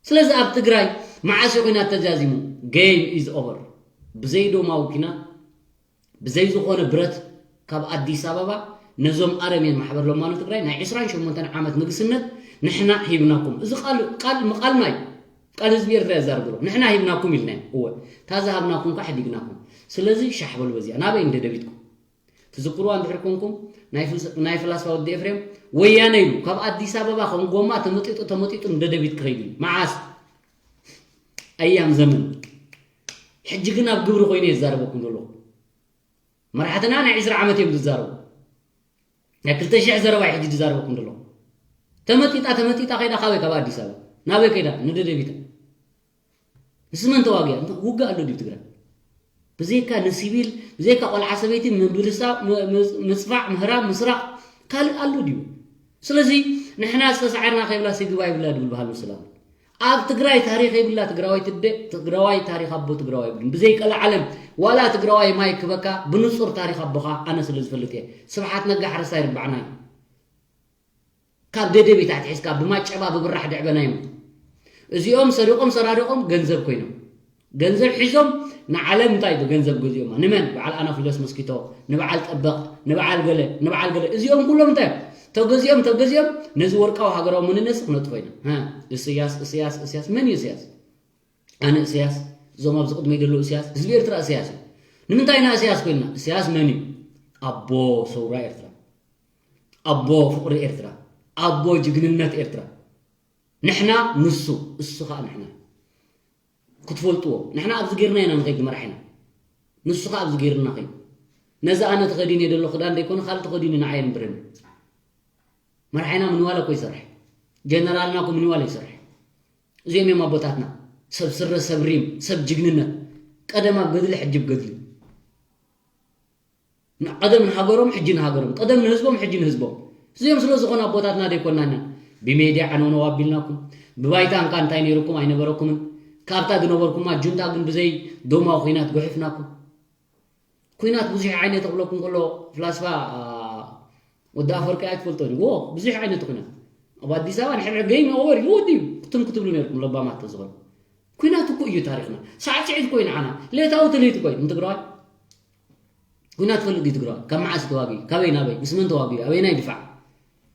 ስለዚ ኣብ ትግራይ መዓስ እዩ ኩናት ተዛዚሙ game is over ብዘይ ዶማዊ ኩናት ብዘይ ዝኾነ ብረት ካብ ኣዲስ ኣበባ ነዞም ኣረሜን ማሕበር ለማኖ ትግራይ ናይ ዕስራን ሸሞንተን ዓመት ንግስነት ንሕና ሂብናኩም። እዚ ቃል ቃል ምቓልና እዩ። ቃል ህዝቢ ኤርትራ የዛርብ ዘሎ። ንሕና ሂብናኩም ኢልና እዩ። እወ፣ እታ ዝሃብናኩም ከ ሓዲግናኩም። ስለዚ ሻሕ በሉ በዚኣ። ናበይ እንደ ደቢትኩም? ትዝክርዋ እንድሕር ኮንኩም ናይ ፍልስ- ናይ ፍላስፋ ወዲ ኤፍሬም ወያነ ኢሉ ካብ ኣዲስ ኣበባ ከም ጎማ ተመጢጡ ተመጢጡ እንደ ደቢት ክኸይድ እዩ። መዓስ? ኣያም ዘመን። ሕጂ ግን ኣብ ግብሪ ኮይኑ እየ ዝዛረበኩም ዘለኹ። መራሕትና ናይ ዕስራ ዓመት እዮም ዝዛረቡ። ናይ ክልተ ሽሕ ዘረባ ሕጂ ዝዛረበኩም ዘለኹ። ተመጢጣ ተመጢጣ ከይዳ ካበይ ካብ ኣዲስ ኣበባ ናበይ ከይዳ ንደደቢታ ምስ መን ተዋጊያ እንተ ውግእ ኣሎ ድዩ ትግራይ ብዘይካ ንሲቪል ብዘይካ ቆልዓ ሰበይቲ ምብርሳ ምፅፋዕ ምህራም ምስራቕ ካልእ ኣሎ ድዩ ስለዚ ንሕና ዝተሳዕርና ከይብላ ስግባ ይብላ ድብል ባህል ምስላ ኣብ ትግራይ ታሪኽ የብላ ትግራዋይ ትደ ትግራዋይ ታሪኽ ኣቦ ትግራዋይ የብሉን። ብዘይ ቀልዓለም ዋላ ትግራዋይ ማይ ክበካ ብንጹር ታሪኽ ኣቦኻ ኣነ ስለ ዝፈልጥ እየ። ስብሓት ነጋ ሓረስታይ ርባዕና እዩ። ካብ ደደቢት ኣትሒዝካ ብማጨባ ብብራሕ ድዕበና እዮም። እዚኦም ሰሪቖም ሰራሪቖም ገንዘብ ኮይኖም ገንዘብ ሒዞም ንዓለም እንታይ ብገንዘብ ገዚኦማ? ንመን? በዓል ኣናፊሎስ መስኪቶ፣ ንበዓል ጠበቕ፣ ንበዓል ገለ፣ ንበዓል ገለ። እዚኦም ኩሎም እንታይ እዮም? ተገዚኦም ተገዚኦም ነዚ ወርቃዊ ሃገራዊ መንነት ክነጥፎ ኢና። ሃ፣ እስያስ እስያስ እስያስ መን እዩ እስያስ? ኣነ እስያስ፣ እዞም ኣብዚ ቅድመይ ዘለዉ እስያስ፣ ህዝቢ ኤርትራ እስያስ እዩ። ንምንታይ ኢና እስያስ ኮይንና? እስያስ መን እዩ? ኣቦ ሰውራ ኤርትራ፣ ኣቦ ፍቕሪ ኤርትራ፣ ኣቦ ጅግንነት ኤርትራ። ንሕና ንሱ፣ እሱ ኸኣ ንሕና። ክትፈልጥዎ፣ ንሕና ኣብዚ ጌርና ኢና ንኸይድ ንመራሒና። ንሱ ኸኣ ኣብዚ ጌርና ኸይድ። ነዚ ኣነ ተኸዲነ ዘሎ ክዳን ደይኮነ ካልእ ተኸዲኑ ንዓይ የንብረኒ። መራሒና ምንዋለ እኮ ይሰርሕ። ጀነራልና እኮ ምንዋለ ይሰርሕ። እዚኦም እዮም ኣቦታትና። ሰብ ስረ፣ ሰብ ሪም፣ ሰብ ጅግንነት። ቀደም ኣብ ገድሊ፣ ሕጂ ኣብ ገድሊ። ን-፣ ቀደም ንሃገሮም፣ ሕጂ ንሃገሮም። ቀደም ንህዝቦም፣ ሕጂ ንህዝቦም። እዚኦም ስለ ዝኾኑ ኣቦታትና ደይኮናና። ብሜድያ ዓነውነው ኣቢልናኩም። ብባይታ እንካ እንታይ ነይርኩም ኣይነበረኩምን። ካብታ ዝነበርኩማ ጁንታ ግን ብዘይ ዶማዊ ኹናት ጎሒፍናኩም። ኩናት ብዙሕ ዓይነት ክብለኩም ከሎ ፍላስፋ፣ አ፣ ወዲ ኣፈወርቂ ኣይትፈልጦን እዩ። ዎ፣ ብዙሕ ዓይነት ኩናት። ኣብ ኣዲስ ኣበባ ንሕድሕድ ገይም ኦቨር እዩ ወዲ እዩ። ክትም ክትብሉ ነርኩም ለባማት ተዝኾኑ። ኩናት እኮ እዩ ታሪኽና። ሳዕስዒት እኮ እዩ ንዓና። ሌታዊ ትልሂት እኮ እዩ ንትግራዋይ። ኩናት ትፈልጥ ድዩ ትግራዋይ? ካብ መዓስ ተዋጊኡ? ካበይ ናበይ? ምስ መን ተዋጊኡ? ኣበየናይ ድፋዕ?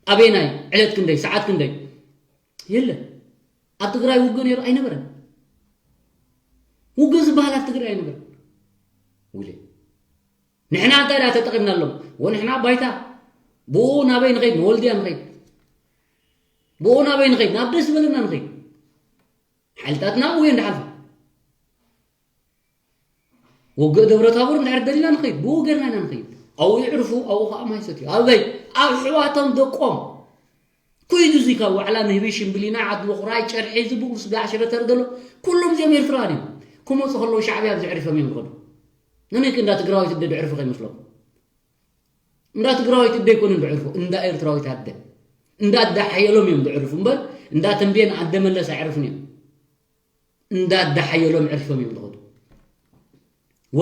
ኣበየናይ ዕለት ክንደይ? ሰዓት ክንደይ? የለን። ኣብ ትግራይ ውግእ ነይሩ ኣይነበረን። ውግእ ዝበሃል ኣብ ትግራይ ኣይነበረን። ውለ ንሕና እንታይ ደኣ ተጠቒምናሎም? ወንሕና ባይታ ብኡ ናበይ ንኸይድ? ንወልድያ ንኸይድ። ብኡ ናበይ ንኸይድ? ናብ ደስ ዝበለና ንኸይድ። ሓይልታትና ኣብኡ እዮም ዝሓልፉ። ውግእ ደብረ ታቦር እንድሕር ደሊና ንኸይድ፣ ብኡ ጌርና ኢና ንኸይድ። ኣብኡ ይዕርፉ፣ ኣብኡ ኸዓ ማይ ይሰትዩ። ኣበይ? ኣብ ኣሕዋቶም ደቆም። ኩይዱ እዙይ ካብ ዋዕላ ንህቢ ሽምብሊና ዓዲ በኹራይ ጨርሒ እዚ ብኡ ስጋዕ ሽረ ተር ዘሎ ኩሎም እዚኦም ኤርትራውያን እዮም። ክመፁ ከለዉ ሻዕብያ ኣብዚ ዕሪፎም እዮም ዝኸዱ። ነነይክ እንዳ ትግራዋይት እደ ድዕርፉ ከይመስለኩም። እንዳ ትግራዋይት እደ ኣይኮኑን ድዕርፉ፣ እንዳ ኤርትራዊት ኣደ። እንዳ ኣደ ሓየሎም እዮም ድዕርፉ እምበር እንዳ ተንቤን ኣደ መለስ ኣይዕርፉን እዮም። እንዳ ኣደ ሓየሎም ዕሪፎም እዮም ዝኸዱ። ወ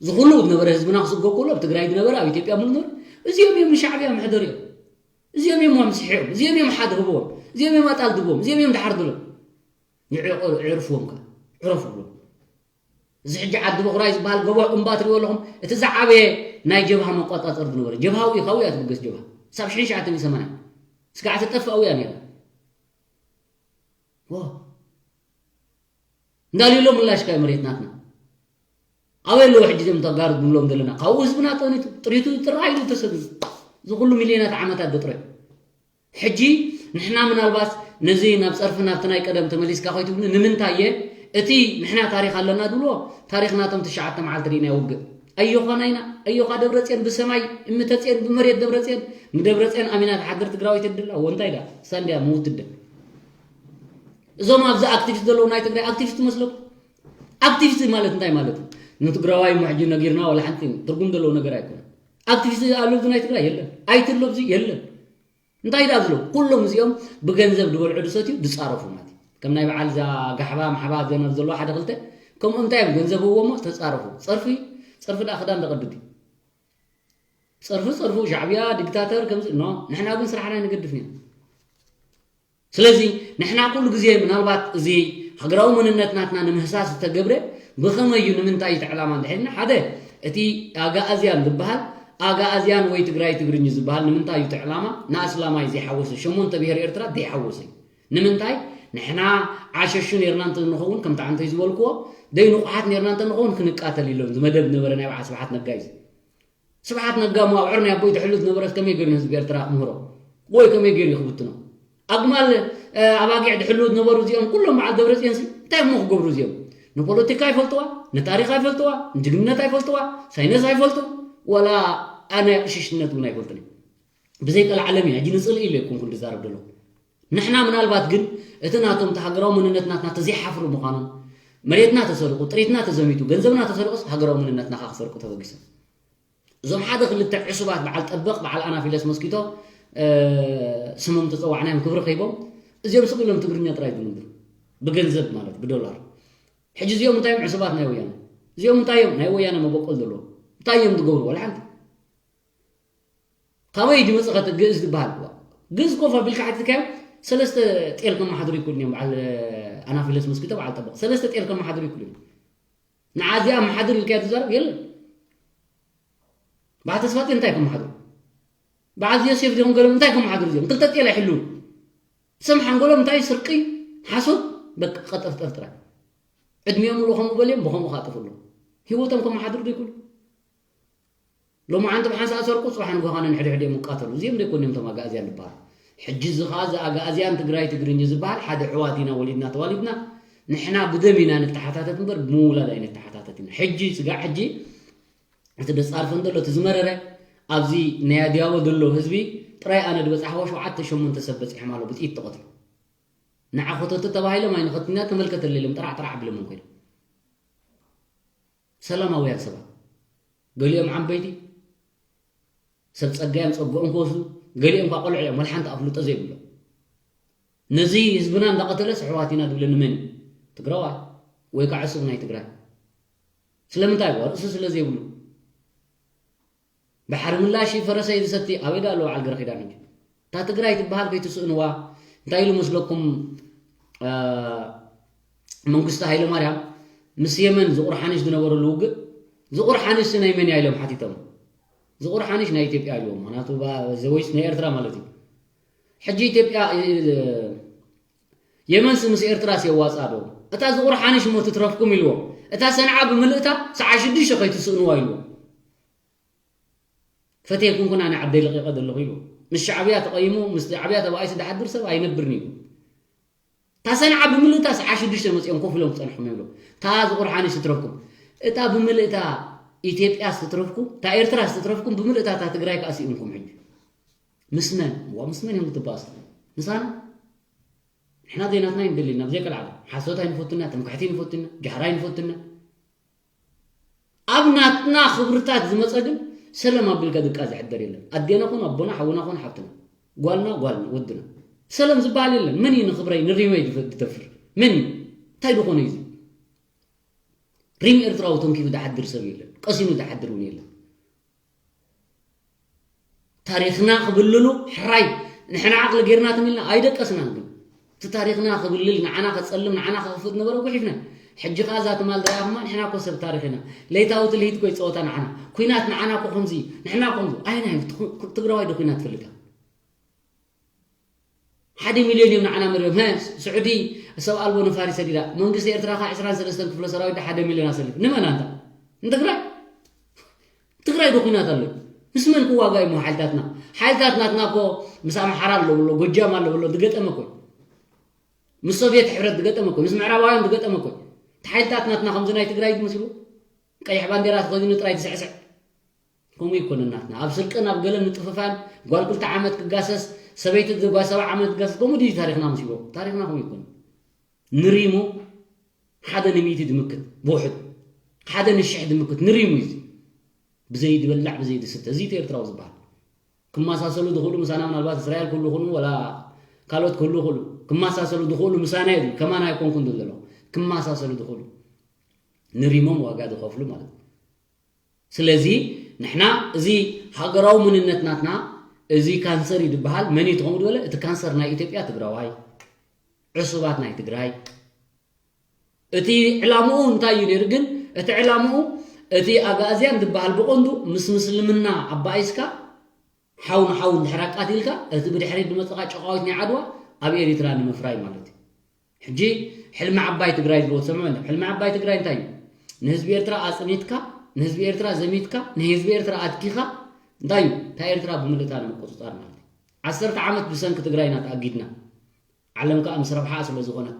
እዚ ኩሉ ዝነበረ ህዝብና ክስጎ ከሎ ኣብ ትግራይ ዝነበረ ኣብ ኢትዮጵያ ምንበር እዚኦም እዮም ንሻዕብያ መሕደሪኦም። እዚኦም እዮም ኣምስሒኦም። እዚኦም እዮም ሓድህብዎም። እዚኦም እዮም ኣጣልድብዎም። እዚኦም እዮም ድሓርድሎም። ይዕቆ-፣ ይዕርፍዎም ከ ዕረፉ ብሎ። እዚ ሕጂ ዓዲ በኹራይ ዝበሃል ጎቦ እምባ ትሪእዎ ኣለኹም። እቲ ዝዓበየ ናይ ጀብሃ መቆጻጸሪ ዝነበረ ጀብሃ ውኢ ካብኡ እያ ትብገስ ጀብሃ። ሳብ ሽሕን ትሽዓተ ሚእትን ሰማንያን ስጋዕ ተጠፍኣ እያ ነይራ። ዋ። እንዳልዩሎ ምላሽካ እዩ መሬት ናትና። ኣበይ ኣለዉ ሕጂ እዞም ተጋሩ ንብሎም ዘለና? ካብኡ ህዝብና ጠኒቱ፣ ጥሪቱ ጥራይ ኢሉ ተሰዱ። እዚ ኩሉ ሚልዮናት ዓመታት ዶ ጥራይ? ሕጂ ንሕና ምናልባት ነዚ ናብ ጸርፊ ናብቲ ናይ ቀደም ተመሊስካ ከይትብሉ ንምንታይ እየ እቲ ንሕና ታሪኽ ኣለና ድብልዎ ታሪኽ ናቶም ትሽዓተ መዓልቲ ርኢና ውግእ። ኣዮኻ ናይና፣ ኣዮኻ ደብረጽዮን ብሰማይ እምተጽዮን ብመሬት ደብረጽዮን፣ ንደብረጽዮን ኣሚና ትሓድር ትግራዊት እድላ፣ ወ እንታይ ዳ? ሳንድያ ምውት እደ። እዞም ኣብዚ ኣክቲቪስት ዘለዉ ናይ ትግራይ ኣክቲቪስት መስለኩም? ኣክቲቪስት ማለት እንታይ ማለት እዩ? ንትግራዋይ እሞ ሕጂ ነጊርና ዋላ ሓንቲ ትርጉም ዘለዎ ነገር ኣይኮነን። ኣክቲቪስት ኣሎ ኣብዚ ናይ ትግራይ የለን። ኣይትሎ ኣብዚ የለን። እንታይ ደኣ ዝብሎ? ኩሎም እዚኦም ብገንዘብ ዝበልዑ ድሰትዩ ድጻረፉ ማለት እዩ። ከም ናይ በዓል እዛ ጋሕባ ማሕባ ዘነብ ዘለዋ ሓደ ክልተ ከምኡ እንታይ እዮም ገንዘብ ህብዎ እሞ ተጻረፉ። ጸርፊ፣ ጸርፊ ደኣ ክዳን ደቐድድ እዩ። ጸርፊ፣ ጸርፉ፣ ሻዕብያ፣ ዲክታተር፣ ከምዚ፣ ኖ፣ ንሕና ግን ስራሕና ኣይንገድፍን ኢና። ስለዚ ንሕና ኩሉ ግዜ ምናልባት እዚ ሃገራዊ መንነት ናትና ንምህሳስ ዝተገብረ ብኸመይ እዩ፣ ንምንታይ እዩ እቲ ዕላማ እንድሕር ኢልና፣ ሓደ እቲ ኣጋኣዝያን ዝበሃል፣ ኣጋኣዝያን ወይ ትግራይ ትግርኝ ዝበሃል ንምንታይ እዩ እቲ ዕላማ ንኣስላማይ ዘይሓወሰ፣ ሸሞንተ ብሄር ኤርትራ ዘይሓወሰ እዩ። ንምንታይ ንሕና ዓሸሹ ኔርና እንተ ንኸውን ከምቲ ዓንተይ ዝበልክዎ ደይ ንቑሓት ኔርና እንተ ንኸውን ክንቃተል ኢሎም ዝመደብ ነበረ ናይ በዓል ስብሓት ነጋ እዩ። ስብሓት ነጋ እሞ ኣብ ዕርኒ ኣቦይ ድሕሉ ዝነበረስ ከመይ ገይሩ ንህዝቢ ኤርትራ ክምህሮ? ወይ ከመይ ገይሩ እዩ ክብትኖ? ኣግማል፣ እ፣ ኣባጊዕ ድሕሉ ዝነበሩ እዚኦም ኩሎም በዓል ደብረጽዮንሲ እንታይ እሞ ክገብሩ እዚኦም? ንፖለቲካ ኣይፈልጥዋ፣ ንታሪኽ ኣይፈልጥዋ፣ ንጅግንነት ኣይፈልጥዋ፣ ሳይነስ ኣይፈልጡ፣ ወላ ኣነ ዕሽሽነት እውን ኣይፈልጥን እየ። ብዘይ ቀልዓለም እየ። ሕጂ ንጽልኢ ኢለ ኣይኮንኩን ዝዛረብ ዘለኹ። ንሕና ምናልባት ግን እቲ ናቶም እቲ ሃገራዊ መንነት ናትና ተዘይሓፍሩ ምዃኖም፣ መሬትና ተሰሪቑ፣ ጥሪትና ተዘሚቱ፣ ገንዘብና ተሰሪቑስ ሃገራዊ መንነትና ከኣ ክሰርቁ ተበጊሶም። እዞም ሓደ ክልተ ዕሱባት በዓል ጠበቕ፣ በዓል ኣናፊለስ መስኪቶ፣ እ፣ ስሞም ተጸዋዕናዮም ክብሪ ከይቦም፣ እዚኦም ስቕ ኢሎም ትግርኛ ጥራይ ዝንብሩ፣ ብገንዘብ ማለት ብዶላር። ሕጂ እዚኦም እንታይ እዮም? ዕሱባት ናይ ወያነ። እዚኦም እንታይ እዮም? ናይ ወያነ መበቆል ዘለዎ። እንታይ እዮም ዝገብሩ? ዋላ ሓንቲ። ካበይ ድመፅእ ከ ግእዝ ዝበሃል? ግእዝ ኮፍ ኣቢልካ ሓቲትካዮም፣ ሰለስተ ጤል ከመሓድሩ ይክእሉ እዮም። በዓል ኣናፊለስ መስኪቶ፣ በዓል ጠበቕ፣ ሰለስተ ጤል ከመሓድሩ ይክእሉ እዮም። ንዓ እዚኣ መሓድር ኢልካዮ ትዛረብ የለን። በዓል ተስፋጽዮን እንታይ ከመሓድሩ? በዓል ዮሴፍ ዲኹም ገሎም እንታይ ከመሓድሩ? እዚኦም ክልተ ጤል ኣይሕልውን። ስም ሓንጎሎም እንታይ? ስርቂ፣ ሓሶት፣ በቃ ቀጠፍጠፍ ጥራይ። ዕድሚኦም ሙሉ ከምኡ በልዮም፣ ብኸምኡ ከዓ ጠፍኡ ኣለዉ። ህይወቶም ከመሓድሩ ዶ ይክእሉ? ሎማዓንቲ ብሓንሳእ ሰርቁ፣ ጽባሕ ንግሆ ኸዓ ነንሕድሕዶም ይቃተሉ። እዚኦም ዶ ኣይኮኑን እቶም ኣጋእዝያን ዝበሃሉ? ሕጂ እዚ ኸዓ እዚ ኣጋእዝያን ትግራይ ትግርኝ ዝበሃል ሓደ ኣሕዋት ኢና ወሊድና ተዋሊድና፣ ንሕና ብደም ኢና ንተሓታተት እምበር ብምውላድ ኣይንተሓታተት ኢና። ሕጂ ስጋዕ ሕጂ እቲ ዝጻርፈን ዘሎ እቲ ዝመረረ ኣብዚ ናይ ኣድያቦ ዘሎ ህዝቢ ጥራይ ኣነ ዝበጻሕዎ ሸውዓተ ሸሞንተ ሰብ በጺሖም ኣለዉ ብጥይት ተቐትሉ። ንዓ ኾተቱ ተባሂሎም ኣይንኸትን ኢና ተመልከተለይ ኢሎም ጥራዕ ጥራዕ ኣቢሎሞም ኮይኖም። ሰላማውያን ሰባት፣ ገሊኦም ዓበይቲ፣ ሰብ ጸጋ እዮም ጸግኦም ክወስዱ፣ ገሊኦም ከዓ ቆልዑ እዮም፣ ወላ ሓንቲ ኣፍልጦ ዘይብሎም። ነዚ ህዝብና እንዳቐተለስ ኣሕዋት ኢና ዝብለኒ መን እዩ? ትግራዋይ ወይ ከዓ ዕሱብ ናይ ትግራይ። ስለምንታይ? ዋ ርእሱ ስለ ዘይብሉ። ባሕሪ ምላሽ እዩ ፈረሰይ ዝሰቲ ኣበይ ዶ ኣለዎ በዓል ገረኺዳን ሕጂ? እታ ትግራይ ትበሃል ከይትስእንዋ። እንታይ ኢሉ መስለኩም? አ፣ መንግስቱ ሃይለማርያም ምስ የመን ዝቑር ሓንሽ ዝነበረሉ ውግእ፣ ዝቑር ሓንሽ ናይ መን እያ ኢሎም ሓቲቶም። ዝቑር ሓንሽ ናይ ኢትዮጵያ ኢልዎም። ምኽንያቱ ባ-፣ ዘ-፣ ወይስ ናይ ኤርትራ ማለት እዩ። ሕጂ ኢትዮጵያ፣ እ፣ የመንስ ምስ ኤርትራስ የዋጽኣ ዶ? እታ ዝቑር ሓንሽ እሞ ትትረፍኩም ኢልዎም። እታ ሰንዓ ብምልእታ ሰዓት ሽዱሽተ ከይትስእንዋ ኢልዎም። ፈትየኩም ኩን ኣነ ዓደይ ለቒቐ ዘለኹ ኢሉ። ምስ ሻዕብያ ተቐይሙ፣ ምስ ሻዕብያ ተባኢሱ ዝሓድር ሰብ ኣይነብርን ኢሉ። እታ ሰንዓ ብምልእታ ሰዓት ሽዱሽተ መጺኦም ኮፍ ኢሎም ክጸንሑም ይብሉ። እታ ዝቑር ሓንሽ ትትረፍኩም። እታ ብምልእታ ኢትዮጵያ ስትረፍኩም፣ እታ ኤርትራ ስትረፍኩም፣ ብምልእታ እታ ትግራይ ከኣ ስኢንኩም ሕጂ። ምስ መን? ዋ፣ ምስ መን እዮም ክትባእሱ? ምሳና? ንሕና ዘይናትና ኣይንደልን ኢና፣ ብዘይካ ላዕሊ። ሓሶት ኣይንፈቱና፣ ትምክሕቲ ኣይንፈቱና፣ ጃህራ ኣይንፈቱና። ኣብ ናትና ክብርታት ዝመጸ ግን ሰለም ኣቢልካ ድቃ ዝሕደር የለን። ኣዴና ኹን ኣቦና፣ ሓውና ኹን ሓብትና፣ ጓልና፣ ጓልና፣ ወድና። ሰለም ዝበሃል የለን። መን እዩ ንኽብረይ፣ ንሪመይ ዝፈ-፣ ዝደፍር? መን እዩ? እንታይ ዝኾነ እዩ እዚ? ሪም ኤርትራዊ ተንኪፉ ዝሓድር ሰብ የለን። ቀሲኑ ዝሓድር እውን የለን። ታሪኽና ክብልሉ ሕራይ ንሕና ዓቕሊ ጌርና ትም ኢልና ኣይደቀስናን። ግን እቲ ታሪኽና ክብልል፣ ንዓና ከጸልም፣ ንዓና ከኽፍእ ዝነበረ ጉሒፍና። ሕጂ ከኣ እዛ ትማል ዝረኣኹማ ንሕና እኮ ሰብ ታሪኽ ኢና። ለይታዊ ትልሂት እኮ ይጸወታ ንዓና። ኲናት ንዓና እኮ ከምዚ፣ ንሕና እኮ ከምዚ። ኣይናይ ትግራዋይ ዶ ኲናት ትፈልጣ? ሓደ ሚልዮን እዮም ንዓና መሪቦም። ሀ፣ ስዑዲ ሰብ ኣልቦ ነፋሪት ሰዲዳ። መንግስቲ ኤርትራ ከ ዕስራን ሰለስተን ክፍለ ሰራዊት ሓደ ሚልዮን ኣሰሊፉ። ንመን ኣንታ? ንትግራይ? ትግራይ ዶ ኲናት ኣሎ? ምስ መን ክዋጋ እዩ ሓይልታትና? ሓይልታት ናትና እኮ ምስ ኣምሓራ ኣለዎ ኣሎ፣ ጎጃም ኣለዎ ኣሎ፣ ዝገጠመ እኮ እዩ። ምስ ሶቪየት ሕብረት ዝገጠመ እኮ እዩ። ምስ ምዕራባውያን ዝገጠመ እኮ እዩ። እቲ ሓይልታት ናትና ከምዚ ናይ ትግራይ ዝመስሉ ቀይሕ ባንዴራ ተኸዲኑ ጥራይ ዝስዕስዕ። ከምኡ ይኮነ ናትና። ኣብ ስርቅን ኣብ ገለን ምጥፍፋን፣ ጓል ክልተ ዓመት ክጋሰስ፣ ሰበይቲ ጓል ሰብዓ ዓመት ክጋሰስ፣ ከምኡ ድዩ ታሪኽና መሲልዎ? ታሪኽና ከምኡ ይኮነ። ንሪሙ ሓደ ንሚእቲ ዝምክት ብውሕድ፣ ሓደ ንሽሕ ዝምክት ንሪሙ እዩ እዚ። ብዘይ ዝበላዕ፣ ብዘይ ዝስተ። እዚ እቲ ኤርትራዊ ዝበሃል። ክመሳሰሉ ዝኽእሉ ምሳና ምናልባት እስራኤል ክህሉ ይኽእሉ፣ ወላ ካልኦት ክህሉ ይኽእሉ። ክመሳሰሉ ዝኽእሉ ምሳና እዮም። ከማና ኣይኮንኩን ዝብሎ ዘለኹ። ክመሳሰሉ ዝኽእሉ። ንሪሞም ዋጋ ዝኸፍሉ ማለት እዩ። ስለዚ ንሕና እዚ ሃገራዊ መንነት ናትና እዚ ካንሰር እዩ ዝበሃል። መን እዩ እቲ ከምኡ ዝበለ? እቲ ካንሰር ናይ ኢትዮጵያ ትግራዋይ፣ ዕሱባት ናይ ትግራይ። እቲ ዕላምኡ እንታይ እዩ ነይሩ ግን? እቲ ዕላምኡ እቲ ኣጋእዝያን ዝበሃል ብቐንዱ ምስ ምስልምና ኣባኢስካ ሓው ንሓው እንድሕር ኣቃቲልካ፣ እቲ ብድሕሪት ዝመጽኻ ጨቋዊት ናይ ዓድዋ ኣብ ኤሪትራ ንምፍራይ ማለት እዩ። ሕጂ ሕልሚ ዓባይ ትግራይ ዝብልዎ ትሰምዑ ኣለኹም። ሕልሚ ዓባይ ትግራይ እንታይ እዩ? ንህዝቢ ኤርትራ ኣጽኒትካ፣ ንህዝቢ ኤርትራ ዘሚትካ፣ ንህዝቢ ኤርትራ ኣድኪኻ፣ እንታይ እዩ? እታ ኤርትራ ብምልእታ ንምቁጽጻር ማለት እዩ። ዓሰርተ ዓመት ብሰንኪ ትግራይ ኢና ተኣጊድና። ዓለም ከኣ ምስ ረብሓኣ ስለ ዝኾነት።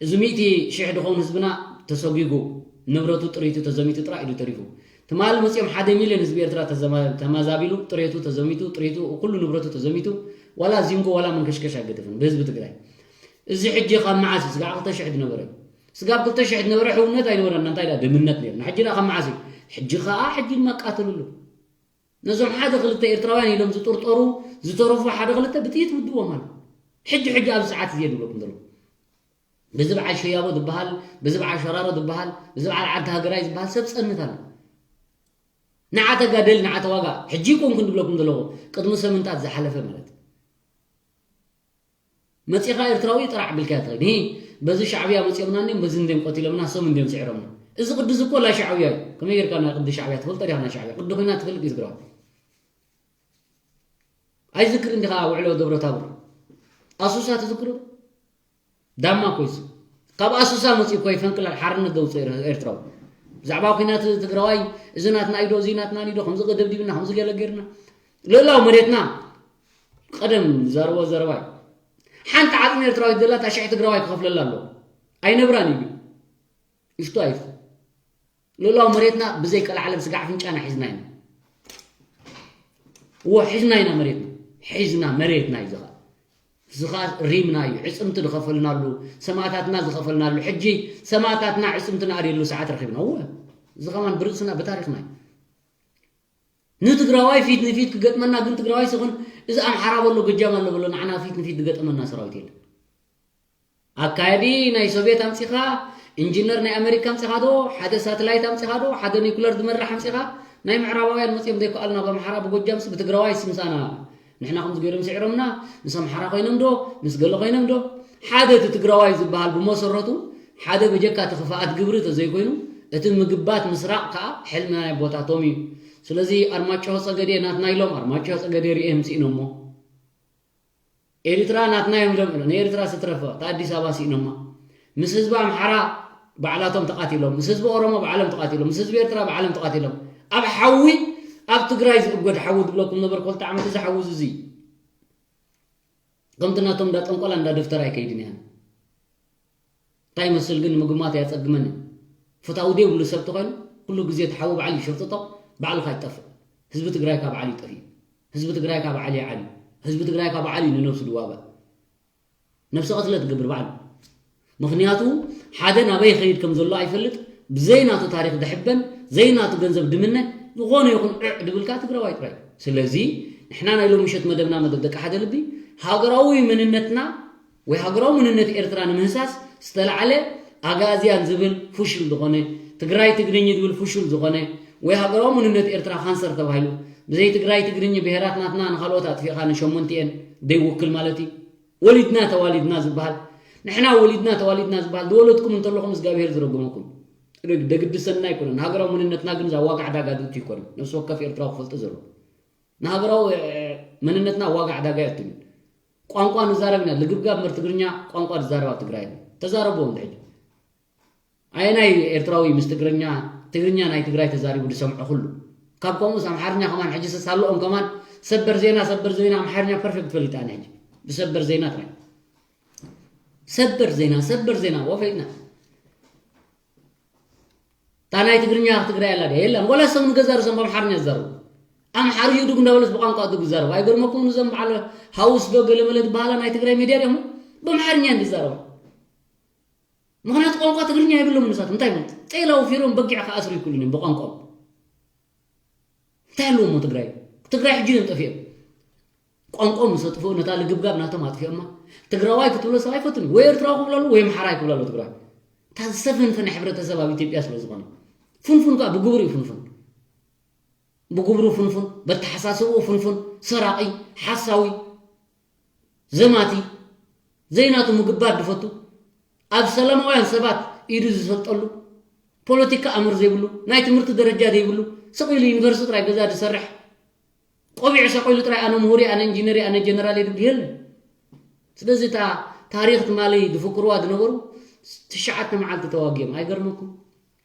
እዚ ሚእቲ ሽሕ ዝኾን ህዝብና ተሰጒጉ፣ ንብረቱ ጥሪቱ ተዘሚቱ ጥራይ እዩ ተሪፉ። ትማሊ መጺኦም ሓደ ሚልዮን ህዝቢ ኤርትራ ተዘማ-፣ ተማዛቢሉ፣ ጥሬቱ ተዘሚቱ፣ ጥሪቱ፣ ኩሉ ንብረቱ ተዘሚቱ፣ ዋላ ዚንጎ ዋላ መንከሽከሽ ኣይገደፍን ብህዝቢ ትግራይ። እዚ ሕጂ ካብ መዓስ እዩ? ስጋብ ክልተ ሽሕ ዝነበረ እዩ። ስጋብ ክልተ ሽሕ ዝነበረ ሕውነት ኣይነበረና፣ እንታይ ደኣ ድምነት ነይርና። ሕጂ ደኣ ካብ መዓስ እዩ? ሕጂ ከኣ ሕጂ ድማ ኣቃትልሉ። ነዞም ሓደ ክልተ ኤርትራውያን ኢሎም ዝጥርጠሩ ዝተረፉ ሓደ ክልተ ብጥይት ውድዎም ኣሎ። ሕጂ ሕጂ ኣብዚ ሰዓት እዚ እየ ዝብለኩም ዘለኹ። ብዚ በዓል ሸያቦ ዝበሃል፣ ብዚ በዓል ሸራሮ ዝበሃል፣ ብዚ በዓል ዓዲ ሃገራይ ዝበሃል ሰብ ጸንት ኣሎ። ንዓ ተጋደል፣ ንዓ ተዋጋእ። ሕጂ ይኮንኩ ዝብለኩም ዘለኹ፣ ቅድሚ ሰምንታት ዝሓለፈ ማለት እዩ። መጺኻ ኤርትራዊ ጥራሕ ኣቢልካዮ ትኸይድ። ሂ፣ በዚ ሻዕብያ መጺኦምና እንድዮም፣ በዚ እንድዮም ቀቲሎምና፣ እሶም እንድዮም ስዒሮምና። እዚ ቅዲ እዚ እኮ ናይ ሻዕብያ እዩ። ከመይ ጌርካ ናይ ቅዲ ሻዕብያ ትፈልጦ ዲኻ? ናይ ሻዕብያ ቅዲ ኲናት ትፈልጥ እዩ ትግራዋይ። ኣይዝክርን ዲኻ ውዕሎ ደብረ ታቦር? ኣሱሳ ትዝክሩ? ዳማ እኮ እዩ። ካብ ኣሱሳ መጺኡ እኮ እዩ ፈንቅል ሓርነት ዘውጽእ ኤር-፣ ኤርትራዊ። ብዛዕባ ኲናት ትግራዋይ፣ እዚ ናትና እዩ ዶ፣ እዚ ናትና እዩ ዶ፣ ከምዚ ደብዲብና፣ ከምዚ ገለ ጌርና። ልእላው መሬትና ቀደም ዝዛረቦ ዘረባ እዩ። ሓንቲ ዓጽሚ ኤርትራዊት ዘላ እታ ሽሕ ትግራዋይ ክኸፍለላ ኣለዎ። ኣይነብራን እዩ። ይፍቶ ኣይፍቶ። ልእላው መሬትና ብዘይ ቀልዓለም ስጋዕ ኣፍንጫና ሒዝና ኢና። እዎ፣ ሒዝና ኢና መሬትና። ሒዝና መሬትና እዩ ዝኻ። እዚ ኸኣ ሪምና እዩ። ዕጽምቲ ዝኸፈልናሉ፣ ሰማእታትና ዝኸፈልናሉ። ሕጂ ሰማእታትና ዕጽምቲ ንኣርየሉ ሰዓት ረኺብና። እወ፣ እዚ ኸማን ብርእስና ብታሪኽና እዩ። ንትግራዋይ ፊት ንፊት ክገጥመና ግን ትግራዋይ ስኹን እዚ ኣምሓራ በሎ፣ ጎጃም ኣሎ በሎ፣ ንዓና ፊት ንፊት ዝገጠመና ሰራዊት የለን። ኣካያዲ ናይ ሶቪየት ኣምጺኻ፣ ኢንጂነር ናይ ኣመሪካ ኣምጺኻ ዶ፣ ሓደ ሳተላይት ኣምጺኻ ዶ፣ ሓደ ኒኩለር ዝመርሕ ኣምጺኻ፣ ናይ ምዕራባውያን መጺኦም ዘይከኣሉና ብኣምሓራ ብጎጃምስ ብትግራዋይስ ምሳና ንሕና ከምዚ ገይሮም ስዒሮምና፣ ምስ ኣምሓራ ኮይኖም ዶ፣ ምስ ገለ ኮይኖም ዶ፣ ሓደ እቲ ትግራዋይ ዝበሃል ብመሰረቱ ሓደ በጀካ እቲ ክፍኣት ግብሪ ተዘይኮይኑ፣ እቲ ምግባት ምስራቕ ከኣ ሕልሚ ናይ ኣቦታቶም እዩ። ስለዚ ኣርማጭሆ ጸገዴ ናትና ኢሎም፣ ኣርማጭሆ ጸገዴ ርእዮም ስኢኖሞ። ኤርትራ ናትና እዮም ኢሎም፣ ንኤርትራ ስትረፈ፣ እታ ኣዲስ ኣበባ ስኢኖማ። ምስ ህዝቢ ኣምሓራ ባዕላቶም ተቓቲሎም፣ ምስ ህዝቢ ኦሮሞ ባዕሎም ተቓቲሎም፣ ምስ ህዝቢ ኤርትራ ባዕሎም ተቓቲሎም። ኣብ ሓዊ፣ ኣብ ትግራይ ዝእጎድ ሓዊ ዝብለኩም ነበር፣ ክልተ ዓመት እዚ ሓዊ እዚ፣ እዚ። ከምቲ ናቶም እንዳ ጠንቆላ እንዳ ደፍተራ ኣይከይድን እያ። እንታይ ይመስል ግን ንምግማት ኣየጸግመንን። ፍታው ዘይብሉ ሰብ ተኾይኑ፣ ኩሉ ግዜ እቲ ሓዊ ባዕሉ ይሽርጥጦ፣ ባዕሉ ከኣ ይጠፍእ። ህዝቢ ትግራይ ካብ ባዕሉ ይጠፍእ። ህዝቢ ትግራይ ካብ ባዕሉ ይዓሊ። ህዝቢ ትግራይ ካብ ባዕሉ እዩ ንነብሱ ዝዋጋእ። ነብሰ ቅትለት ዝገብር ባዕሉ። ምኽንያቱ ሓደ ናበይ ይኸይድ ከም ዘሎ ኣይፈልጥ፣ ብዘይ ናቱ ታሪኽ ድሕበን፣ ዘይናቱ ገንዘብ ድምነ፣ ዝኾነ ይኹን ዕዕ ድብልካ ትግራዋይ ጥራይ። ስለዚ ንሕና ናይ ሎሚ ምሸት መደብና መደብ ደቂ ሓደ ልቢ፣ ሃገራዊ መንነትና ወይ ሃገራዊ መንነት ኤርትራ ንምህሳስ ዝተላዕለ ኣጋዝያን ዝብል ፍሹል ዝኾነ፣ ትግራይ ትግርኝ ዝብል ፍሹል ዝኾነ፣ ወይ ሃገራዊ መንነት ኤርትራ ካንሰር ተባሂሉ፣ ብዘይ ትግራይ ትግርኝ ብሄራት ናትና ንኻልኦት ኣጥፊእኻ ንሸሞንቲኤን ደይውክል ማለት እዩ። ወሊድና ተዋሊድና ዝበሃል፣ ንሕና ወሊድና ተዋሊድና ዝበሃል፣ ዝወለድኩም እንተለኹም እግዚኣብሄር ዝረገመኩም። ደግድሰና ኣይኮነን። ሃገራዊ መንነትና ግን እዛ ዋጋ ዕዳጋ ዝእቱ ኣይኮነን። ነፍሲ ወከፍ ኤርትራዊ ክፈልጦ ዘለዎ። ንሃገራዊ፣ እ፣ መንነትና ዋጋ ዕዳጋ የእትሉ። ቋንቋ ንዛረብ ኢና፣ ልግብጋብ እምበር ትግርኛ ቋንቋ ዝዛረብ ኣብ ትግራይ የለን። ተዛረብዎ እንድሕጂ። ኣየናይ ኤርትራዊ ምስ ትግርኛ፣ ትግርኛ ናይ ትግራይ ተዛሪቡ ዝሰምዖ ኩሉ? ካብ ከምኡስ ኣምሓርኛ ከማን ሕጂ ሰሳልኦም ከማን ሰበር ዜና፣ ሰበር ዜና ኣምሓርኛ ፐርፌክት ፈሊጣ ኣነ ሕጂ። ብሰበር ዜና ጥራይ። ሰበር ዜና፣ ሰበር ዜና፣ ወፈይትና። እታ ናይ ትግርኛ ትግራይ ኣላ ድያ? የላን። ወላ ሰብ ንገዛ ርእሶም ብኣምሓርኛ ዝዛረቡ። ኣምሓርዩ ድግ እንዳበለስ ብቋንቋ ድግ ዝዛረቡ። ኣይገርመኩም እዞም በዓል ሃውስ ዶ ገለ መለ ዝበሃላ ናይ ትግራይ ሚድያ ድዮም? ብኣምሓርኛ እዮም ዝዛረቡ። ምኽንያቱ ቋንቋ ትግርኛ የብሎም ንሳት። እንታይ ማለት? ጤል ኣውፊሮም በጊዕ ክኣስሩ ይክእሉን እዮም ብቋንቋኦም። እንታይ ኣለዎም ትግራይ? ትግራይ ሕጂ እዮም ጠፊኦም። ቋንቋኦም ምስ ኣጥፍኡ ነታ ልግብጋብ ናቶም ኣጥፊኦማ። ትግራዋይ ክትብሎ ሰብ ኣይፈቱን እዩ። ወይ ኤርትራዊ ክብሎ ኣለዎ ወይ ኣምሓራይ ክብሎ ኣለዎ ትግራዋይ። እታ ዝሰፈንፈነ ሕብረተሰብ ኣብ ኢትዮጵያ ስለ ዝኾነ። ፍንፉን ከኣ ብግብሩ እዩ ፍንፉን። ብግብሩ ፍንፉን፣ በተሓሳስብኡ ፍንፉን፣ ሰራቒ፣ ሓሳዊ፣ ዘማቲ፣ ዘይናቱ ምግባር ዝፈቱ፣ ኣብ ሰላማውያን ሰባት ኢዱ ዝሰልጠሉ፣ ፖለቲካ ኣምር ዘይብሉ፣ ናይ ትምህርቲ ደረጃ ዘይብሉ፣ ስቕ ኢሉ ዩኒቨርሲቲ ጥራይ ገዛ ዝሰርሕ፣ ቆቢዕ ሰቒሉ ጥራይ ኣነ ምሁር እየ፣ ኣነ ኢንጂነር እየ፣ ኣነ ጀነራል እየ ዝብል የለን። ስለዚ እታ ታሪኽ ትማሊ ዝፍክርዋ ዝነበሩ ትሽዓተ መዓልቲ ተዋጊኦም፣ ኣይገርመኩም?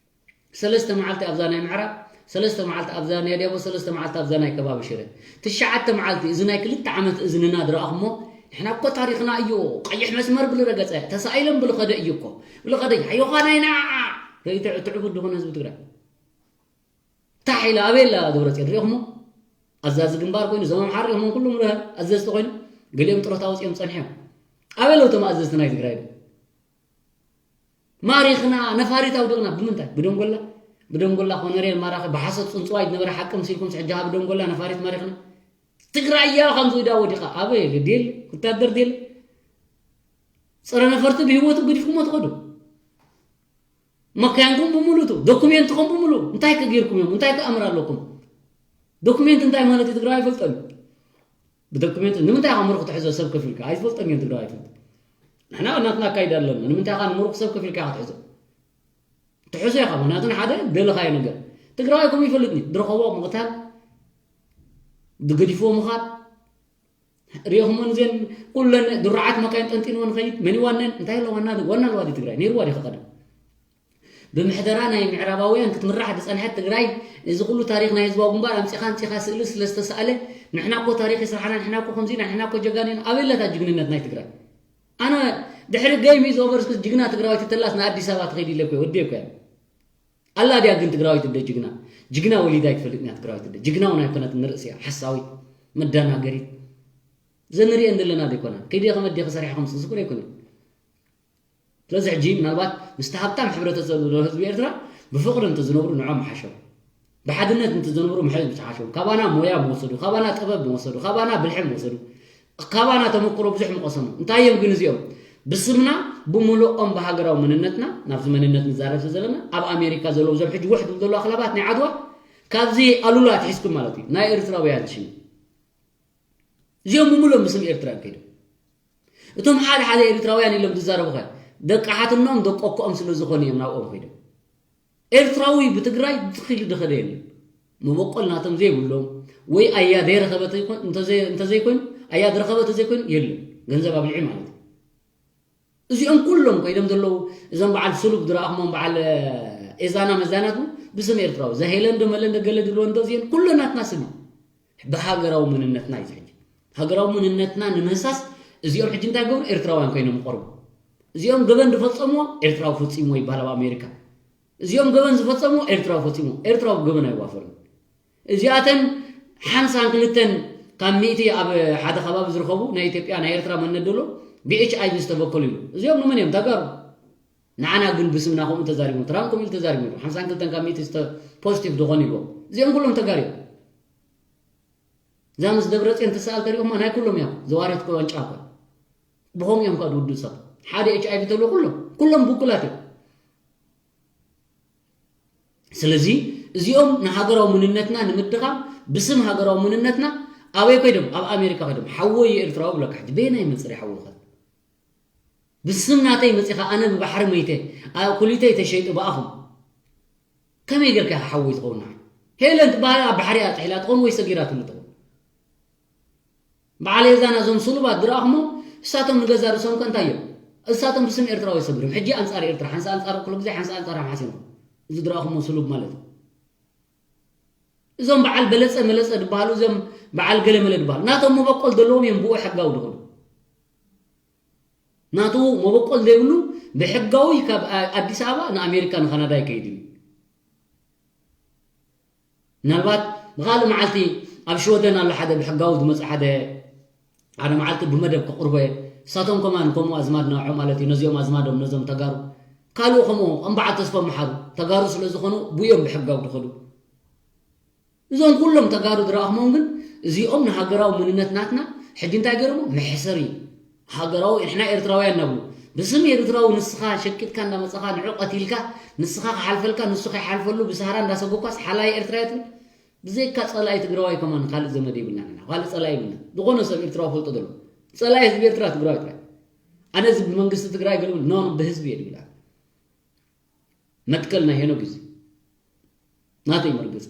ሰለስተ መዓልቲ ኣብዛ ናይ ምዕራብ፣ ሰለስተ መዓልቲ ኣብዛ ናይ ኣድያቦ፣ ሰለስተ መዓልቲ ኣብዛ ናይ ከባቢ ሽረ። ትሽዓተ መዓልቲ፣ እዚ ናይ ክልተ ዓመት እዝንና ዝረኣኹሞ፣ ንሕና እኮ ታሪኽና እዩ፣ ቀይሕ መስመር ብዝረገጸ፣ ተሳኢለን ብዝኸደ እዩ እኮ። ብዝኸደ፣ ኣዮኻ ናይ ንዓዓ! ርእይ ትዕ-፣ ትዕቡድ ዝኾነ ህዝቢ ትግራይ። ታሕ ኢላ፣ ኣበይ ኣላ ደብረጽዮን? ሪኢኹሞ? ኣዛዚ ግንባር ኮይኑ፣ እዞም ኣምሓሩ ሪኢኹሞም ኩሎም ረ-፣ ኣዘዝቲ ኮይኑ፣ ገሊኦም ጥሮታ ወጺኦም ጸኒሖም። ኣበይ ኣለዉ እቶም ኣዘዝቲ ናይ ትግራይ? ማሪኽና፣ ነፋሪት ኣውዲቕና። ብምንታይ? ብደንጎላ? ብደንጎላ ኮነሬል ማራኺ ብሓሶት ጽንጽዋይ ዝነበረ ሓቂ መሲልኩምስ ሕጂ ካብ ደንጎላ ነፋሪት ማሪኽና? ትግራይ እያ ከምዚ ኢዳ ወዲቓ። ኣበይ? ዴል? ወታደር ዴል? ጸረ ነፈርቲ ብህይወቱ ገዲፍኩሞ ትኸዱ። መካይንኩም ብምሉቱ፣ ዶኩሜንትኩም ብምሉ እንታይ ከ ጌርኩም እዮም? እንታይ ከ ኣምር ኣለኩም? ዶኩሜንት እንታይ ማለት እዩ? ትግራይ ኣይፈልጦን እዩ። ብዶኩሜንት ንምንታይ ኢኻ ምሩኽ ትሕዞ ሰብ ከፊልካ? ኣይፈልጦን እዮም ትግራይ ኣይፈልጦን። ንሕና ናትና ኣካይዳ ኣለና። ንምንታይ ኢኻ ንምሩኽ ሰብ ከፊልካ ኢኻ ትሕዞ? ትሕዞ ኢኻ። ምክንያቱ ንሓደ ደለኻዮ ነገር ትግራዋይ ከምኡ ይፈልጥኒ። ድረኸቦ ምቕታል፣ ድገዲፍዎ ምኻድ፣ ሪኦኹመን እዘን ኩለን ድሩዓት መካይን ጠንጢንወን ኸይድ መን ይዋነን? እንታይ ኣለዋ? ዋና ዋና ኣለዋ ድዩ ትግራይ? ነይርዋ ድዩ ቀደም? ብምሕደራ ናይ ምዕራባውያን ክትምራሕ ዝጸንሐት ትግራይ፣ እዚ ኩሉ ታሪኽ ናይ ህዝባዊ ግንባር ኣምጺኻ ኣምጺኻ ስእሊ ስለ ዝተሳእለ፣ ንሕና እኮ ታሪኽ ይስርሓና፣ ንሕና እኮ ከምዚ ኢና፣ ንሕና እኮ ጀጋኑ ኢና። ኣበይ ኣለታ ጅግንነት ናይ ትግራይ? ኣነ ድሕሪ game is over እስኪ ጅግና ትግራወይቲ ተላስ ንኣዲስ ኣበባ ትኸይድ ኢለ እኮ ወዲ እኮ እያ። ኣላ ድያ ግን ትግራዊት እንደ ጅግና? ጅግና ወሊዳ ኣይትፈልጥን እያ ትግራዊት እንደ ጅግና እውን ኣይኮነትን። ንርእሲ እያ ሓሳዊት፣ መዳናገሪት። ዘንሪአን ዘለና ዘይኮና ከይደ ከመዲ ከሰሪሐ ከምስ ዝኩር ኣይኮነን። ስለዚ ሕጂ ምናልባት ምስቲ ሃብታም ሕብረተሰብ ዘለዎ ህዝቢ ኤርትራ ብፍቕሪ እንተዝነብሩ ንዖም ምሓሾም፣ ብሓድነት እንተዝነብሩ ምሕዝ ምሓሾም። ካባና ሞያ መወሰዱ፣ ካባና ጥበብ መወሰዱ፣ ካባና ብልሒ መወሰዱ፣ ካባና ተመክሮ ብዙሕ ምቐሰሙ። እንታይ እዮም ግን እዚኦም? ብስምና ብምሉኦም ብሃገራዊ መንነትና፣ ናብዚ መንነት ንዛረብ ስለ ዘለና፣ ኣብ ኣሜሪካ ዘለዉ እዞም ሕጂ ውሕ ዝብሉ ዘለዉ ኣኽላባት ናይ ዓድዋ ካብዚ ኣሉላ ኣትሒዝኩም ማለት እዩ ናይ ኤርትራውያን ሽም እዚኦም ብምሉኦም ብስም ኤርትራ እዮም ከይዶም። እቶም ሓደ ሓደ ኤርትራውያን ኢሎም ዝዛረቡ ኸ ደቂ ሓትኖም ደቂ ኣኮኦም ስለ ዝኾኑ እዮም ናብኦም ከይዶም። ኤርትራዊ ብትግራይ ትኽ ኢሉ ዝኸደ የለን። መበቆል ናቶም ዘይብሎም ወይ ኣያ ዘይረኸበ ተይኮን- እንተዘይ- እንተዘይኮይኑ ኣያ ዝረኸበ ተዘይኮይኑ የለን። ገንዘብ ኣብልዒ ማለት እዩ። እዚኦም ኩሎም ከይዶም ዘለዉ እዞም በዓል ስሉብ ዝረኣኹሞም በዓል ኤዛና መዛናት ብስም ኤርትራዊ ዘሄለን ዶ መለን ዶ ገለ ድልወን ዶ እዚአን ኩለን ናትና ስም እዩ። ብሃገራዊ መንነትና እዩ ሕጂ። ሃገራዊ መንነትና ንምህሳስ እዚኦም ሕጂ እንታይ ገብሩ? ኤርትራውያን ኮይኖም ይቐርቡ። እዚኦም ገበን ዝፈጸምዎ ኤርትራዊ ፈጺምዎ ይበሃል ኣብ ኣሜሪካ። እዚኦም ገበን ዝፈጸምዎ ኤርትራዊ ፈጺምዎ። ኤርትራዊ ገበን ኣይዋፈርን። እዚኣተን ሓምሳን ክልተን ካብ ሚእቲ ኣብ ሓደ ከባቢ ዝርከቡ ናይ ኢትዮጵያ ናይ ኤርትራ መንነት ደሎ ብኤች ኣይ ቪ ዝተበከሉ ኢሉ። እዚኦም ንመን እዮም? ተጋሩ። ንዓና ግን ብስምና ከምኡ ተዛሪቦም፣ ትራምፕ ከምኡ ኢሉ ተዛሪቦም። ሓምሳን ክልተን ካብ ሚእቲ ዝተ- ፖዚቲቭ ዝኾኑ ኢልዎም። እዚኦም ኩሎም ተጋሩ እዮም። እዛ ምስ ደብረፅዮን ትሰኣል ተሪኦማ ናይ ኩሎም እዮም። ዘዋሪት ቆንጫ እኮ ብኸምኡ እዮም ከኣ ዝውድኡ ሰብ። ሓደ ኤች ኣይ ቪ ተሎ ኩሎም ኩሎም ብኩላት እዮም። ስለዚ እዚኦም ንሃገራዊ መንነትና ንምድኻም ብስም ሃገራዊ መንነትና ኣበይ ኮይዶም? ኣብ ኣሜሪካ ኮይዶም ሓወይ ኤርትራዊ ብለካ ሕጂ በየናይ መንፅር ሓወይ ኸ ብስም ናተይ መፂኻ ኣነ ብባሕሪ መይተ ኩሊተይ ተሸይጡ ብኣኹም ከመይ ጌርካ ኢኻ ሓወይ ትኸውን ንዓይ? ሄለን ትበሃል ኣብ ባሕሪ እያ ጥሒላ ትኸውን ወይ ሰጊራትሉ ትኸውን። በዓል ኤዛና እዞም ስሉባት ዝረኣኹሞ እሳቶም ንገዛ ርእሶም ከ እንታይ እዮም? እሳቶም ብስም ኤርትራዊ ሰጊሮም ሕጂ ኣንጻር ኤርትራ ሓንሳ ኣንጻር ኩሉ ግዜ ሓንሳ ኣንጻር ኣምሓሲኖም እዚ ዝረኣኹሞ ስሉብ ማለት እዩ። እዞም በዓል በለጸ መለጸ ዝበሃሉ እዞም በዓል ገለመለ ዝበሃሉ ናቶም መበቆል ዘለዎም እዮም ብኡ ሕጋዊ ዝኾኑ ናቱ መበቆል ዘይብሉ ብሕጋዊ ካብ ኣዲስ ኣበባ ንኣሜሪካ ንካናዳ ይከይድ እዩ። ምናልባት ብካልእ መዓልቲ ኣብ ሽወደን ኣሎ ሓደ ብሕጋዊ ዝመፀ ሓደ ሓደ መዓልቲ ብመደብ ከቕርቦ እየ። እሳቶም ከማን ከምኡ ኣዝማድ ናውዖ ማለት እዩ ነዚኦም ኣዝማዶም ነዞም ተጋሩ ካልኡ ከምኡ እምበዓል ተስፎም መሓሩ ተጋሩ ስለ ዝኾኑ ብዮም ብሕጋዊ ዝኸዱ እዞም ኩሎም ተጋሩ ዝረኣኹሞም ግን እዚኦም ንሃገራዊ መንነት ናትና ሕጂ እንታይ ገይሮሞ መሕሰሪ ሃገራዊ ንሕና ኤርትራውያን እናብሉ ብስም ኤርትራዊ ንስኻ ሸቂጥካ እናመፀኻ ንዑ ቀቲልካ ንስኻ ክሓልፈልካ ንሱ ከይሓልፈሉ ብሳህራ እንዳሰጎኳስ ሓላይ ኤርትራያ ትብል ብዘይካ ፀላኢ ትግራዋይ ከማን ካልእ ዘመድ የብልና ንሕና ካልእ ፀላኢ የብልና ዝኾነ ሰብ ኤርትራዊ ፈልጦ ዘሎ ፀላኢ ህዝቢ ኤርትራ ትግራዋይ ጥራይ ኣነ እዚ ብመንግስቲ ትግራይ ገልብል ኖ ብህዝቢ እየ ድብል ኣነ መትከል ናይ ሄኖክ እዩ ናተይ መርገፂ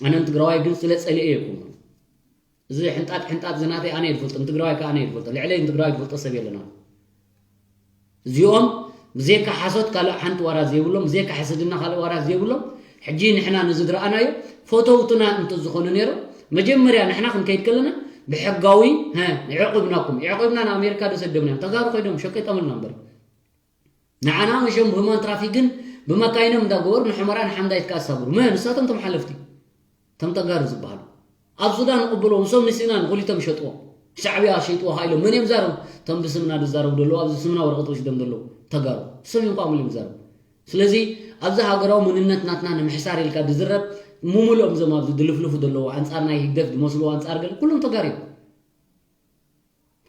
ኣነ ንትግራዋይ ግን ስለ ፀሊኤ እየ ክኸውን እዚ ሕንጣጥ ሕንጣጥ እዚ ናተይ ኣነ እየ ዝፈልጦ ንትግራዋይ ከዓ ኣነ እየ ዝፈልጦ ልዕለይ ንትግራዋይ ዝፈልጦ ሰብ የለና እዚኦም ብዘይካ ሓሶት ካልእ ሓንቲ ዋራ ዘይብሎም ብዘይካ ሕስድና ካልእ ዋራ ዘይብሎም ሕጂ ንሕና ንዚ ዝረኣናዮ ፈተውትና እንተዝኾኑ ነይሮም መጀመርያ ንሕና ክንከይድ ከለና ብሕጋዊ የዕቑብናኩም የዕቑብና ንኣሜሪካ ዶ ሰደምና እዮም ተጋሩ ኮይዶም ሸቂጦምልና እምበር ንዓና መሸም ብሁማን ትራፊክን ብመካይኖም እንዳገበሩ ንሑመራ ንሓምዳይት ከኣ ዝሳገሩ መን ንሳቶም ቶም ሓለፍቲ ቶም ተጋሩ ዝበሃሉ ኣብ ሱዳን ንቕብሎ ንሶም ንስእና ንኹሊቶም ሸጥዎ ሻዕብያ ሸይጥዎ ከኣ ኢሎም መን እዮም ዛረቡ ቶም ብስምና ዝዛረቡ ዘለዉ ኣብዚ ስምና ወረቐት ወሲዶም ዘለዉ ተጋሩ ስም እዮም ከኣ ሙሉ እዮም ዛረቡ ስለዚ ኣብዚ ሃገራዊ መንነት ናትና ንምሕሳር ኢልካ ዝዝረብ ሙሙልኦም ዞም ኣብዚ ዝልፍልፉ ዘለዉ ኣንጻር ናይ ህግደፍ ዝመስልዎ ኣንጻር ገለ ኩሎም ተጋሩ እዮም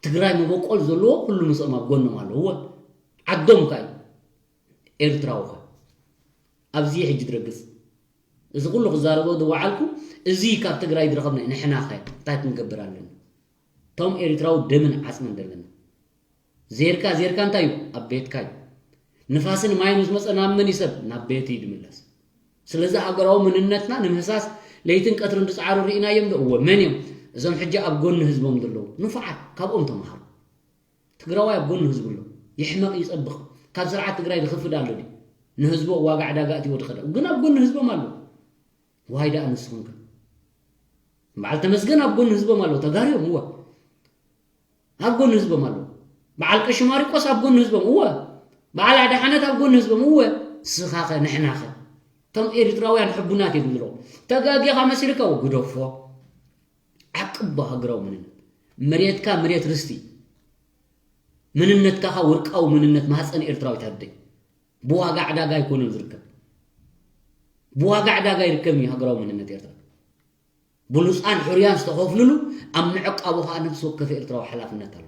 ትግራይ መበቆል ዘለዎ ኩሉ ምስኦም ኣብ ጎኖም ኣለዎ። ዓዶም ከ እዩ ኤርትራዊ ከ ኣብዚ ሕጂ ድረግጽ እዚ ኩሉ ክዛረቦ ዝወዓልኩ እዚ ካብ ትግራይ ዝረኸብና ንሕና ከ እንታይ ክንገብር ኣለና? እቶም ኤርትራዊ ደምን ዓጽምን ዘለና ዜርካ ዜርካ እንታይ እዩ ኣብ ቤትካ እዩ። ንፋስን ማይን ምስ መጸ ናብ መን ይሰብ ናብ ቤት እዩ ድምለስ። ስለዚ ሃገራዊ መንነትና ንምህሳስ ለይትን ቀትርን ዝጻዕሩ ርኢናዮም ዶ? እወ። መን እዮም እዞም ሕጂ ኣብ ጎኒ ህዝቦም ዘለዉ? ንፉዓት ካብኦም ተምሃሩ። ትግራዋይ ኣብ ጎኒ ህዝቡ ኣሎ። ይሕመቕ ይጸብቕ ካብ ስርዓት ትግራይ ዝኸፍእ ኣሎ ድዩ? ንህዝቡ ዋጋ ዕዳጋ እትዎ ዝኸደ ግን ኣብ ጎኒ ህዝቦም ኣሎ። ዋይ ደኣ ንስኹም ከ? በዓል ተመስገን ኣብ ጎኒ ህዝቦም ኣሎ። ተጋርዮም እወ ኣብ ጎኒ ህዝቦም ኣሎ። በዓል ቀሺ ማሪቆስ ኣብ ጎኒ ህዝቦም እወ። በዓል ኣድሓነት ኣብ ጎኒ ህዝቦም እወ። ስኻ ኸ ንሕና ኸ? እቶም ኤርትራውያን ሕቡናት እዮም ዝብሎ። ተጋጊኻ መሲልካ ግደፎ። ዓቅቦ ሃገራዊ መንነት መሬትካ መሬት ርስቲ መንነትካ ካ ወርቃዊ መንነት ማህፀን ኤርትራዊት ኣደይ ብዋጋ ዕዳጋ ኣይኮነን ዝርከብ። ብዋጋ ዕዳጋ ይርከብ እዩ ሃገራዊ መንነት ኤርትራ። ብሉፃን ሕሩያን ዝተኸፍልሉ ኣብ ምዕቃቡ ከዓ ነፍሲ ወከፍ ኤርትራዊ ሓላፍነት ኣሎ።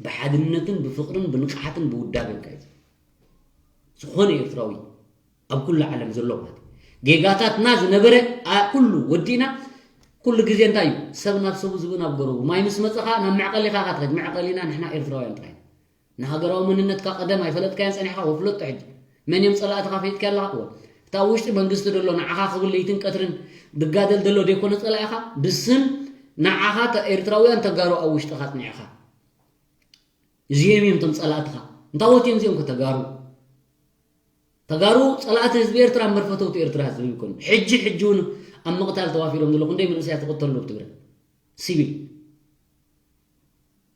ብሓድነትን ብፍቅርን ብንቕሓትን ብውዳቤን ከ ዝኾነ ኤርትራዊ ኣብ ኩሉ ዓለም ዘሎ ማለት ጌጋታትና ዝነበረ ኩሉ ወዲእና ኩሉ ግዜ እንታይ እዩ ሰብ ናብ ሰቡ ዝብእ ናብ ገረቡ ማይ ምስ መፀኻ ናብ መዕቀሊ ኢኻ ትኸድ። መዕቀሊና ንሕና ኤርትራውያን ጥራይ ንሃገራዊ መንነትካ ቀደም ኣይፈለጥካያን ጸኒሕካ ወፍለጦ ሕጂ መን እዮም ጸላእትኻ ፈይጥካ ኣለኻ እወ እታ ውሽጢ መንግስቲ ደሎ ንዓኻ ክብል ለይትን ቀትርን ድጋደል ደሎ ደይኮነ ጸላኢኻ ብስም ንዓኻ ኤርትራውያን ተጋሩ ኣብ ውሽጥኻ ኣጽኒዕኻ እዚኦም እዮም እቶም ጸላእትኻ እንታወት እዮም እዚኦም ከተጋሩ ተጋሩ ጸላእቲ ህዝቢ ኤርትራ እምበር ፈተውቲ ኤርትራ ህዝቢ ይኮኑ ሕጂ ሕጂ እውን ኣብ ምቕታል ተዋፊሮም ዘለኹ እንደይ መንእሰያት ተቐተሉ ትግረ ሲቪል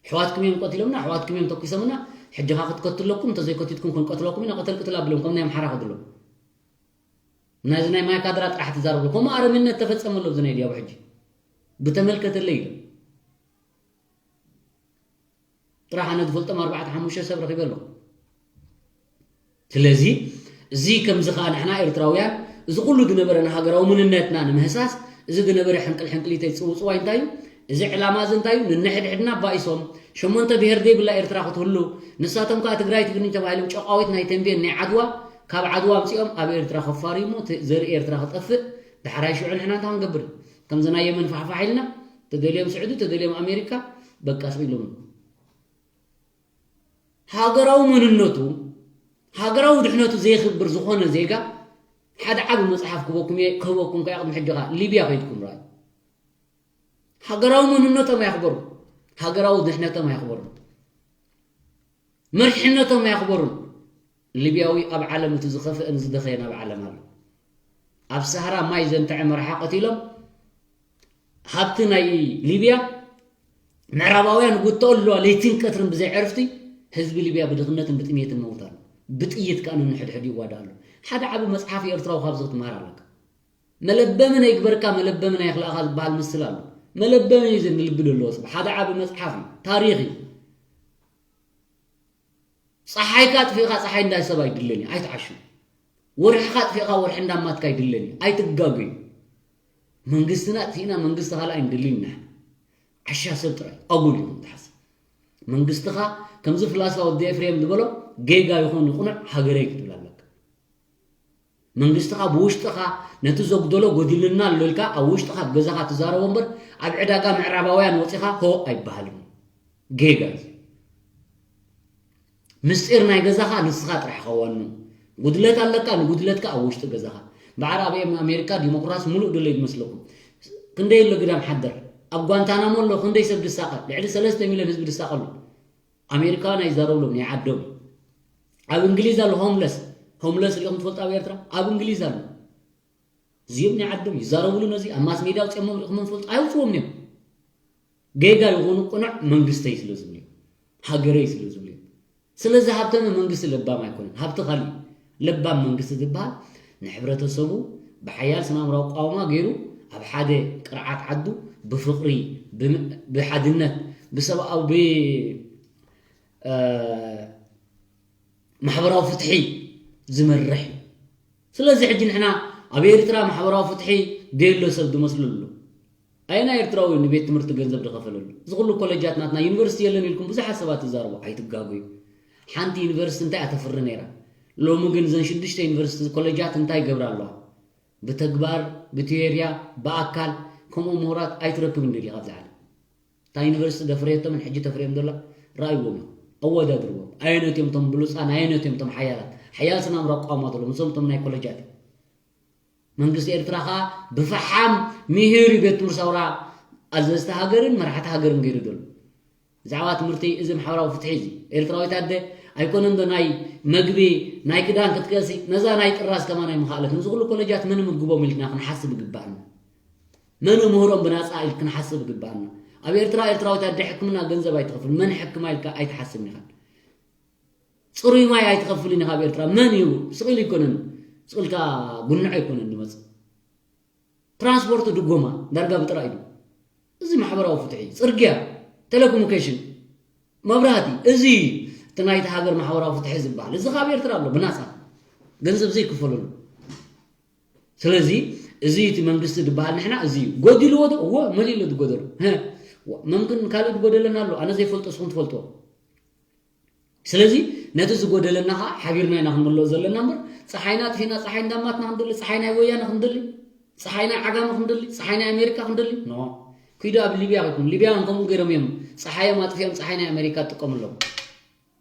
ኣሕዋትኩም እዮም ቀቲሎምና ኣሕዋትኩም እዮም ተኩሶምና ሕጂ ኻ ክትከትለኩም እንተዘይከቲትኩም ክንቀትለኩም ኢና ቀተል ቅትል ኣብሎም ከም ናይ ኣምሓራ ከድሎም ናይዚ ናይ ማይካድራ ጥራሕ ትዛረቡ ከምኡ ኣረምነት ተፈጸመሉ ኣብዚ ናይ ድያቡ ሕጂ ብተመልከተለ ኢሉ ጥራሕ ኣነ ዝፈልጦም ኣርባዕተ ሓሙሽተ ሰብ ረኺበ ኣለኹ ስለዚ እዚ ከምዚ ከዓ ንሕና ኤርትራውያን እዚ ኩሉ ዝነበረ ንሃገራዊ መንነትና ንምህሳስ እዚ ዝነበረ ሕንቅል ሕንቅሊተይ ፅውፅዋይ እንታይ እዩ እዚ ዕላማ እዚ እንታይ እዩ ንንሕድሕድና ኣባኢሶም ሸሞንተ ብሄር ዘይብላ ኤርትራ ክትህሉ ንሳቶም ከዓ ትግራይ ትግርኝ ተባሂሎም ጨቋዊት ናይ ተንቤን ናይ ዓድዋ ካብ ዓድዋ ኣምፂኦም ኣብ ኤርትራ ከፋርዩሞ ዘርኢ ኤርትራ ክጠፍእ ዳሕራይ ሽዑ ንሕና እንታይ ክንገብር ከምዚ ናይ የመን ፋሕፋሕ ኢልና ተደልዮም ስዑዲ ተደልዮም ኣሜሪካ በቃ ስቕ ኢሎም ሃገራዊ መንነቱ ሃገራዊ ድሕነቱ ዘየኽብር ዝኾነ ዜጋ ሓደ ዓቢ መጽሓፍ ክህበኩም እየ ክህበኩም ከኣ ቅድሚ ሕጂ ከኣ ሊብያ ከይድኩም ርኣዩ ሃገራዊ መንነቶም ኣየኽበሩ ሃገራዊ ድሕነቶም ኣየኽበሩ መሪሕነቶም ኣየኽበሩን ሊብያዊ ኣብ ዓለም እቲ ዝኸፍአን ዝደኸየን ኣብ ዓለም ኣሎ ኣብ ሳህራ ማይ ዘንተዐ መርሓ ቀቲሎም ሃብቲ ናይ ሊብያ ምዕራባውያን ጉተኦ ኣለዋ ለይትን ቀትርን ብዘይ ዕርፍቲ ህዝቢ ሊብያ ብድኽነትን ብጥሜትን መውት ኣሎ ብጥይት ከዓ ነንሕድሕድ ይዋዳ ኣሎ ሓደ ዓቢ መፅሓፍ ኤርትራዊ ካብዚ ክትምሃር ኣለካ መለበሚ ናይ ግበርካ መለበሚ ናይ ክልኣኻ ዝበሃል ምስል ኣሎ መለበሚ እዩ ዘንልቢ ዘለዎ ሰብ ሓደ ዓቢ መፅሓፍ እዩ ታሪኽ እዩ ፀሓይካ ኣጥፊእኻ ፀሓይ እንዳ ሰብ ኣይድለን እዩ ኣይትዓሹ ወርሕኻ ኣጥፊእኻ ወርሒ እንዳማትካ ኣይድለን እዩ ኣይትጋገዩ መንግስትና ኣጥፊእና መንግስቲ ካልእ ኣይንደልን ኢና ዓሻ ሰብ ጥራይ ኣጉል ይኹን ትሓስብ መንግስትኻ ከምዚ ፍላሳ ወዲ ኤፍሬም ዝበሎ ጌጋ ይኹን ይቁኑዕ ሃገረይ ክትብል ኣለካ መንግስትኻ ብውሽጥኻ ነቲ ዘጉደሎ ጎዲሉና ኣሎ ኢልካ ኣብ ውሽጥኻ ገዛኻ ትዛረቦ እምበር ኣብ ዕዳጋ ምዕራባውያን ወፂኻ ሆ ኣይበሃልን ጌጋ እዩ ምስጢር ናይ ገዛኻ ንስኻ ጥራሕ ኸዋኑ ጉድለት ኣለካ ንጉድለትካ ኣብ ውሽጢ ገዛኻ በዓል ኣብ ኣሜሪካ ዲሞክራሲ ሙሉእ ድለይ ዝመስለኩም ክንደይ ኣሎ ግዳም ሓደር ኣብ ጓንታናሞ ኣሎ ክንደይ ሰብ ድሳቐ ልዕሊ ሰለስተ ሚልዮን ህዝቢ ድሳቐሉ ኣሜሪካውያን ኣይዛረብሎም ናይ ዓዶም ኣብ እንግሊዝ ኣሎ ሆምለስ ሆምለስ ሪኦም ትፈልጡ ኣብ ኤርትራ ኣብ እንግሊዝ ኣሎ እዚኦም ናይ ዓዶም ይዛረብሉ ነዚ ኣብ ማስ ሜድያ ኣውፅኦሞም ሪኹሞም ትፈልጡ ኣይውፅዎም እዮም ጌጋ ይኹኑ ቅኑዕ መንግስተይ ስለ ዝብሉ እዮም ሃገረይ ስለ ዝብሉ እዮም ስለዚ ሃብተመ መንግስቲ ለባም ኣይኮነን ሃብቲ ካሊእ ለባም መንግስቲ ዝበሃል ንሕብረተሰቡ ብሓያል ስነ ኣእምራዊ ቋውማ ገይሩ ኣብ ሓደ ቅርዓት ዓዱ ብፍቕሪ ብሓድነት ብሰብኣዊ ማሕበራዊ ፍትሒ ዝመርሕ እዩ ስለዚ ሕጂ ንሕና ኣብ ኤርትራ ማሕበራዊ ፍትሒ ደየሎ ሰብ ዝመስሉ ኣሎ ኣየናይ ኤርትራዊ ንቤት ትምህርቲ ገንዘብ ዝኸፈለሉ? እዚ ኩሉ ኮለጃት ናትና ዩኒቨርሲቲ የለን ኢልኩም ብዙሓት ሰባት ትዛረቡ፣ ኣይትጋገዩ። ሓንቲ ዩኒቨርሲቲ እንታይ እያ ተፍሪ ነይራ? ሎሚ ግን እዘን ሽዱሽተ ዩኒቨርሲቲ ኮለጃት እንታይ ይገብራ ኣለዋ? ብተግባር፣ ብቲዮርያ፣ ብኣካል ከምኡ ምሁራት ኣይትረክብን ድዩ ካብዚ ዓለም? እታ ዩኒቨርሲቲ ዘፍረየቶምን ሕጂ ተፍርዮም ዘላ ረኣይዎም እዮም። ኣወዳድርዎም። ኣየኖት እዮም እቶም ብሉፃን፣ ኣየኖት እዮም እቶም ሓያላት? ሓያል ስነ ኣእምሮ ኣቋውማ ዘለዎም፣ እዞም እቶም ናይ ኮለጃት እዮም። መንግስቲ ኤርትራ ኸኣ ብፈሓም ምሂር እዩ ቤት ትምህርቲ ሰውራ ኣዘዝቲ ሃገርን መራሕቲ ሃገርን ገይሩ ዘሎ። ብዛዕባ ትምህርቲ እዚ ማሕበራዊ ፍትሒ እዚ ኤርትራዊት ኣደ ኣይኮነን ዶ ናይ መግቢ ናይ ክዳን ክትገሲ ነዛ ናይ ጥራዝ ከማን ኣይምኻእለትን። እዚ ኩሉ ኮለጃት መን ምግቦም ኢልና ክንሓስብ ይግባእና። መን ምህሮም ብናጻ ኢል ክንሓስብ ይግባእና። ኣብ ኤርትራ ኤርትራዊት ኣደ ሕክምና ገንዘብ ኣይትኸፍል። መን ሕክማ ኢልካ ኣይትሓስብን ኢኻ። ጽሩይ ማይ ኣይትኸፍልን ኢኻ ኣብ ኤርትራ። መን እዩ ስቕ ኢሉ ኣይኮነን፣ ስቕ ኢልካ ጉንዕ ኣይኮነን ዝመጽእ። ትራንስፖርት ድጎማ ዳርጋ ብጥራይ እዩ። እዚ ማሕበራዊ ፍትሒ፣ ጽርግያ፣ ቴሌኮሙኒኬሽን፣ መብራህቲ፣ እዚ እዩ እቲ ናይቲ ሃገር ማሕበራዊ ፍትሒ ዝበሃል። እዚ ካብ ኤርትራ ኣሎ ብናጻ ገንዘብ ዘይክፈለሉ። ስለዚ እዚ እቲ መንግስቲ ዝበሃል ንሕና እዚ እዩ ጎዲልዎ ዶ? እወ፣ መሊኡ ኣሎ ዝጎደሎ። መምክን ካልእ ዝጎደለና ኣሎ፣ ኣነ ዘይፈልጦ ንስኹም ትፈልጥዎ። ስለዚ ነቲ ዝጎደለና ከዓ ሓቢርና ኢና ክንመልኦ ዘለና እምበር፣ ፀሓይና ኣጥፊእና ፀሓይ እንዳማትና ክንደሊ፣ ፀሓይ ናይ ወያነ ክንደሊ፣ ፀሓይ ናይ ዓጋመ ክንደሊ፣ ፀሓይ ናይ ኣሜሪካ ክንደሊ፣ ኖ። ኩይዶ ኣብ ሊብያ ከይኩም፣ ሊብያውያን ከምኡ ገይሮም እዮም ፀሓዮም ኣጥፊኦም ፀሓይ ናይ ኣሜሪካ ትጥቀሙ ኣለዉ።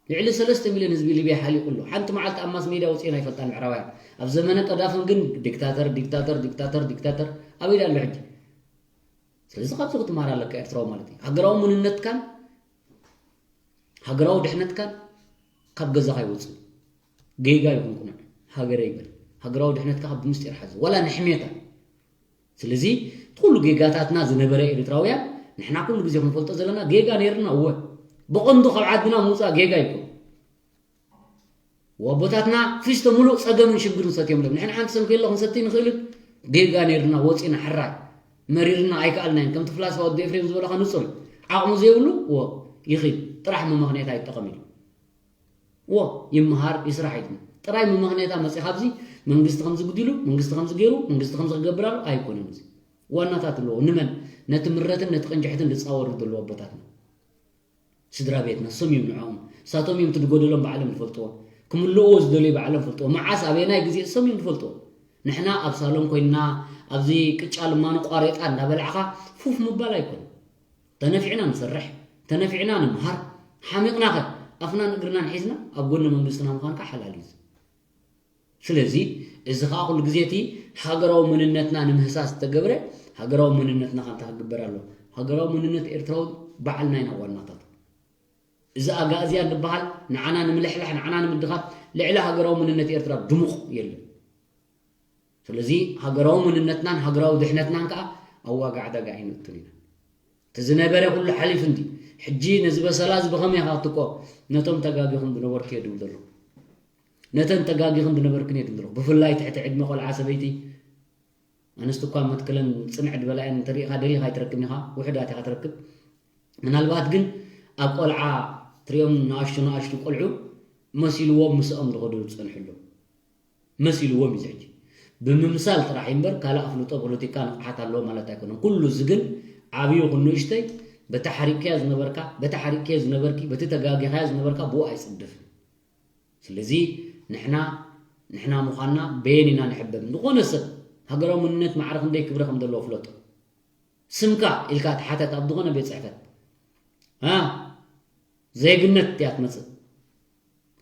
ልዕሊ ሰለስተ ሚልዮን ህዝቢ ሊብያ ሓሊቑ ኣሎ። ሓንቲ መዓልቲ ኣብ ማስ ሜድያ ወፂኤን ኣይፈልጣን ምዕራባውያን። ኣብ ዘመነ ቀዳፍን ግን ዲክታተር ዲክታተር ዲክታተር ዲክታተር ኣበይ ኣሎ ሕጂ? ስለዚ ካብዚ ክትመሃር ኣለካ ኤርትራዊ ማለት እዩ። ሃገራዊ መንነትካን ሃገራዊ ድሕነትካን ካብ ገዛኻ ይወፅእ። ጌጋ ይኹን ቁኑዕ ሃገረ ይበል። ሃገራዊ ድሕነትካ ካብ ብምስጢር ሓዞ ዋላ ንሕሜታ። ስለዚ እቲ ኩሉ ጌጋታትና ዝነበረ ኤርትራውያን ንሕና ኩሉ ግዜ ክንፈልጦ ዘለና ጌጋ ነይርና እወ። ብቐንዱ ካብ ዓድና ምውፃእ ጌጋ ይኮን። ወቦታትና ፊስቶ ሙሉእ ፀገምን ሽግርን ሰትዮም ሎም ንሕና ሓንቲ ሰንኪሎ ክንሰቲ ንኽእልን ጌጋ ነይርና ወፂና ሕራይ መሪርና ኣይከኣልናይን። ከምቲ ፍላስፋ ወዲ ኤፍሬም ዝበለኻ ንፁር ዓቕሙ ዘይብሉ ወ ይኽድ ጥራሕ መመኽንያት ኣይጠቐም ኢሉ ወ ይመሃር ይስራሕ ኢልና ጥራይ መመኽንያታ መፂ ካብዚ መንግስቲ ከምዚ ጉዲሉ መንግስቲ ከምዚ ገይሩ መንግስቲ ከምዚ ክገብር ኣሎ ኣይኮነን። እዚ ዋናታት ኣለዎ ንመን ነቲ ምረትን ነቲ ቅንጅሕትን ዝፃወሩ ዘለዉ ኣቦታትና ስድራ ቤትና እሶም እዮም ንዕኦም እሳቶም እዮም እቲ ዝጎደሎም ባዕሎም ዝፈልጥዎ ክምልእዎ ዝደልዩ ባዕሎም ፈልጥዎ መዓስ ኣበየናይ ግዜ እሶም እዮም ዝፈልጥዎ ንሕና ኣብ ሳሎን ኮይንና ኣብዚ ቅጫ ልማኖ ቋሬጣ እንዳበላዕኻ ፉፍ ምባል ኣይኮነ ተነፊዕና ንሰርሕ ተነፊዕና ንምሃር ሓሚቕናኸ ኣፍናን እግርናን ሒዝና ኣብ ጎኒ መንግስትና ምዃንካ ሓላል እዩ ስለዚ እዚ ኸዓ ኩሉ ግዜ እቲ ሃገራዊ መንነትና ንምህሳስ ዝተገብረ ሃገራዊ መንነትና ከ እንታይ ክግበር ኣለዎ? ሃገራዊ መንነት ኤርትራዊ ባዕልና ኢና ዋናታቱ። እዚ ኣጋእዝያን ዝበሃል ንዓና ንምልሕላሕ ንዓና ንምድኻም ልዕሊ ሃገራዊ መንነት ኤርትራ ድሙቕ የለን። ስለዚ ሃገራዊ መንነትናን ሃገራዊ ድሕነትናን ከኣ ኣብ ዋጋ ዕዳጋ ኣይነእቱን ኢና። እቲ ዝነበረ ኩሉ ሓሊፉ እንዲ ሕጂ ነዚ በሰላ እዚ ብኸመይ ኢኻ ክትቆ ነቶም ተጋጊኹም ዝነበርኩ እየ ድብል ዘለኹ ነተን ተጋጊኽን ዝነበርክን እየ ድብል ዘለኹ ብፍላይ ትሕቲ ዕድመ ቆልዓ ሰበይቲ ኣንስቲ እኳ መትክለን ጽንዕ ዝበላ እየን እንተሪኢኻ ደሊኻ ኣይትረክብን ኢኻ ውሑዳት ኢኻ ትረክብ ምናልባት ግን ኣብ ቆልዓ ትሪኦም ንኣሽቱ ንኣሽቱ ቆልዑ መሲልዎም ምስኦም ዝኸዱ ዝጸንሑ ኣለዉ መሲልዎም እዩ ሕጂ ብምምሳል ጥራሕ እምበር ካልእ ኣፍልጦ ፖለቲካ ንቕሓት ኣለዎ ማለት ኣይኮነን ኩሉ እዚ ግን ዓብዩ ይኹን ንእሽተይ በቲ ሓሪቕካዮ ዝነበርካ በቲ ሓሪቕካዮ ዝነበርኪ በቲ ተጋጊኻዮ ዝነበርካ ብኡ ኣይፅድፍን ስለዚ ንሕና ንሕና ምዃንና በየን ኢና ንሕበን ዝኾነ ሰብ ሃገራዊ መንነት ማዕረ ክንደይ ክብሪ ከም ዘለዎ ፍለጦ ስምካ ኢልካ ትሓተት ኣብ ዝኾነ ቤት ፅሕፈት ዜግነት እያ ትመፅእ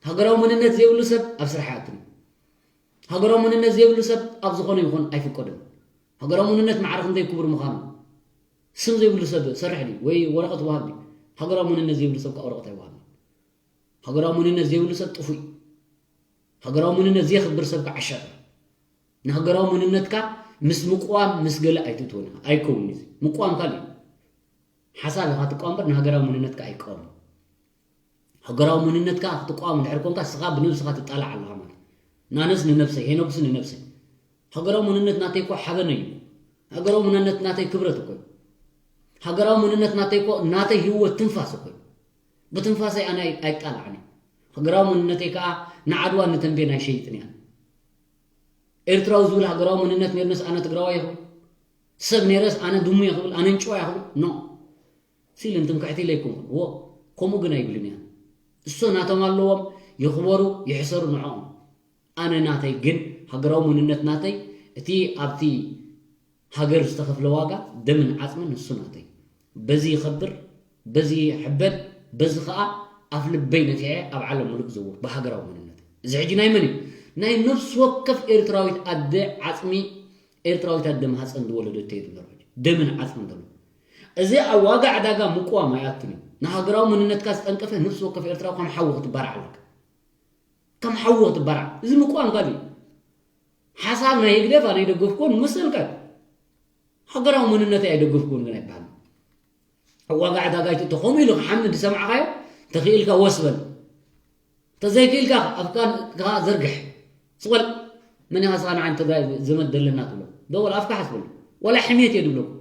ሃገራዊ መንነት ዘይብሉ ሰብ ኣብ ስራሕ ይኣትን ሃገራዊ መንነት ዘይብሉ ሰብ ኣብ ዝኾነ ይኹን ኣይፍቀድን ሃገራዊ መንነት ማዕረ ክንደይ ክቡር ምዃኑ ስም ዘይብሉ ሰብ ሰርሕ ድዩ ወይ ወረቐት ወሃብ ድዩ ሃገራዊ መንነት ዘይብሉ ሰብ ወረቐት ኣይወሃብ ሃገራዊ መንነት ዘይብሉ ሰብ ጥፉእ ሃገራዊ መንነት ዘየኽብር ሰብ ከዓ ሸር ንሃገራዊ መንነትካ ምስ ምቋም ምስ ገለ ኣይትእትወን ኢኻ ኣይከውን እዚ ምቋም ካልእ ሓሳብ ኢኻ ትቋም በር ንሃገራዊ መንነትካ ኣይቃወም ሃገራዊ መንነትካ ክትቋም እንድሕር ኮንካ ስኻ ብነብስኻ ትጣላዕ ኣለኻ ማለት ናነስ ንነብሰይ ሄኖክስ ንነብሰይ ሃገራዊ መንነት ናተይ እኮ ሓበነይ እዩ ሃገራዊ መንነት ናተይ ክብረት እኮ እዩ ሃገራዊ መንነት ናተይ እኮ ናተይ ህይወት ትንፋስ እኮ እዩ ብትንፋሰይ ኣነ ኣይጣላዕን እየ ሃገራዊ መንነተይ ከዓ ንዓድዋ ንተንቤን ኣይሸይጥን እየ ኤርትራዊ ዝብል ሃገራዊ መንነት ነርነስ ኣነ ትግራዋይ ይኹን ሰብ ነይረስ ኣነ ድሙ እየ ክብል፣ ኣነ እንጭዋ እየ ክብል፣ ኖ። ሲል እንትንክሕቲ ኢለ ኣይኮንኩን። እዎ፣ ከምኡ ግን ኣይብልን እያ። እሶ ናቶም ኣለዎም፣ ይኽበሩ፣ ይሕሰሩ ንዕኦም። ኣነ ናተይ ግን፣ ሃገራዊ መንነት ናተይ፣ እቲ ኣብቲ ሃገር ዝተኸፍለ ዋጋ፣ ደምን ዓጽምን ንሱ ናተይ። በዚ ይኸብር፣ በዚ ይሕበን፣ በዚ ኸኣ ኣፍ ልበይ ነፊሐ ኣብ ዓለም ሙሉእ ክዘውር ብሃገራዊ መንነት። እዚ ሕጂ ናይ መን እዩ? ናይ ነፍሲ ወከፍ ኤርትራዊት ኣደ ዓጽሚ፣ ኤርትራዊት ኣደ ማህጸን ዝወለደቶ እዩ ዘሎ ሕጂ። ደምን ዓጽምን ዘሎ። እዚ ኣብ ዋጋ ዕዳጋ ምቅዋም ኣይኣቱን እዩ። ንሃገራዊ መንነትካ ዝጠንቀፈ ነፍሲ ወከፍ ኤርትራዊ ከም ሓዊ ክትባራዕ ኣለካ። ከም ሓዊ ክትባራዕ። እዚ ምቅዋም ካልእ እዩ። ሓሳብ ናይ ህግደፍ ኣነ ኣይደገፍኩዎን መሰልካ እዩ። ሃገራዊ መንነተይ ኣይደገፍኩዎን ግን ኣይበሃልን። ኣብ ዋጋ ዕዳጋ ኣይትእቶ። ከምኡ ኢሉ ክሓሚ ዝሰማዕኻዮ፣ ተኽኢልካ ወስ በል። ተዘይክኢልካ ኣፍካ ከኣ ዘርግሕ። ስቕ በል። መን ኢኻ ንስኻ ንዓይ ትግራይ ዘመድ ደለና ትብሎ? ደወል ኣፍካ ሓስበሉ። ዋላ ሕሜት እየ ድብለኩም።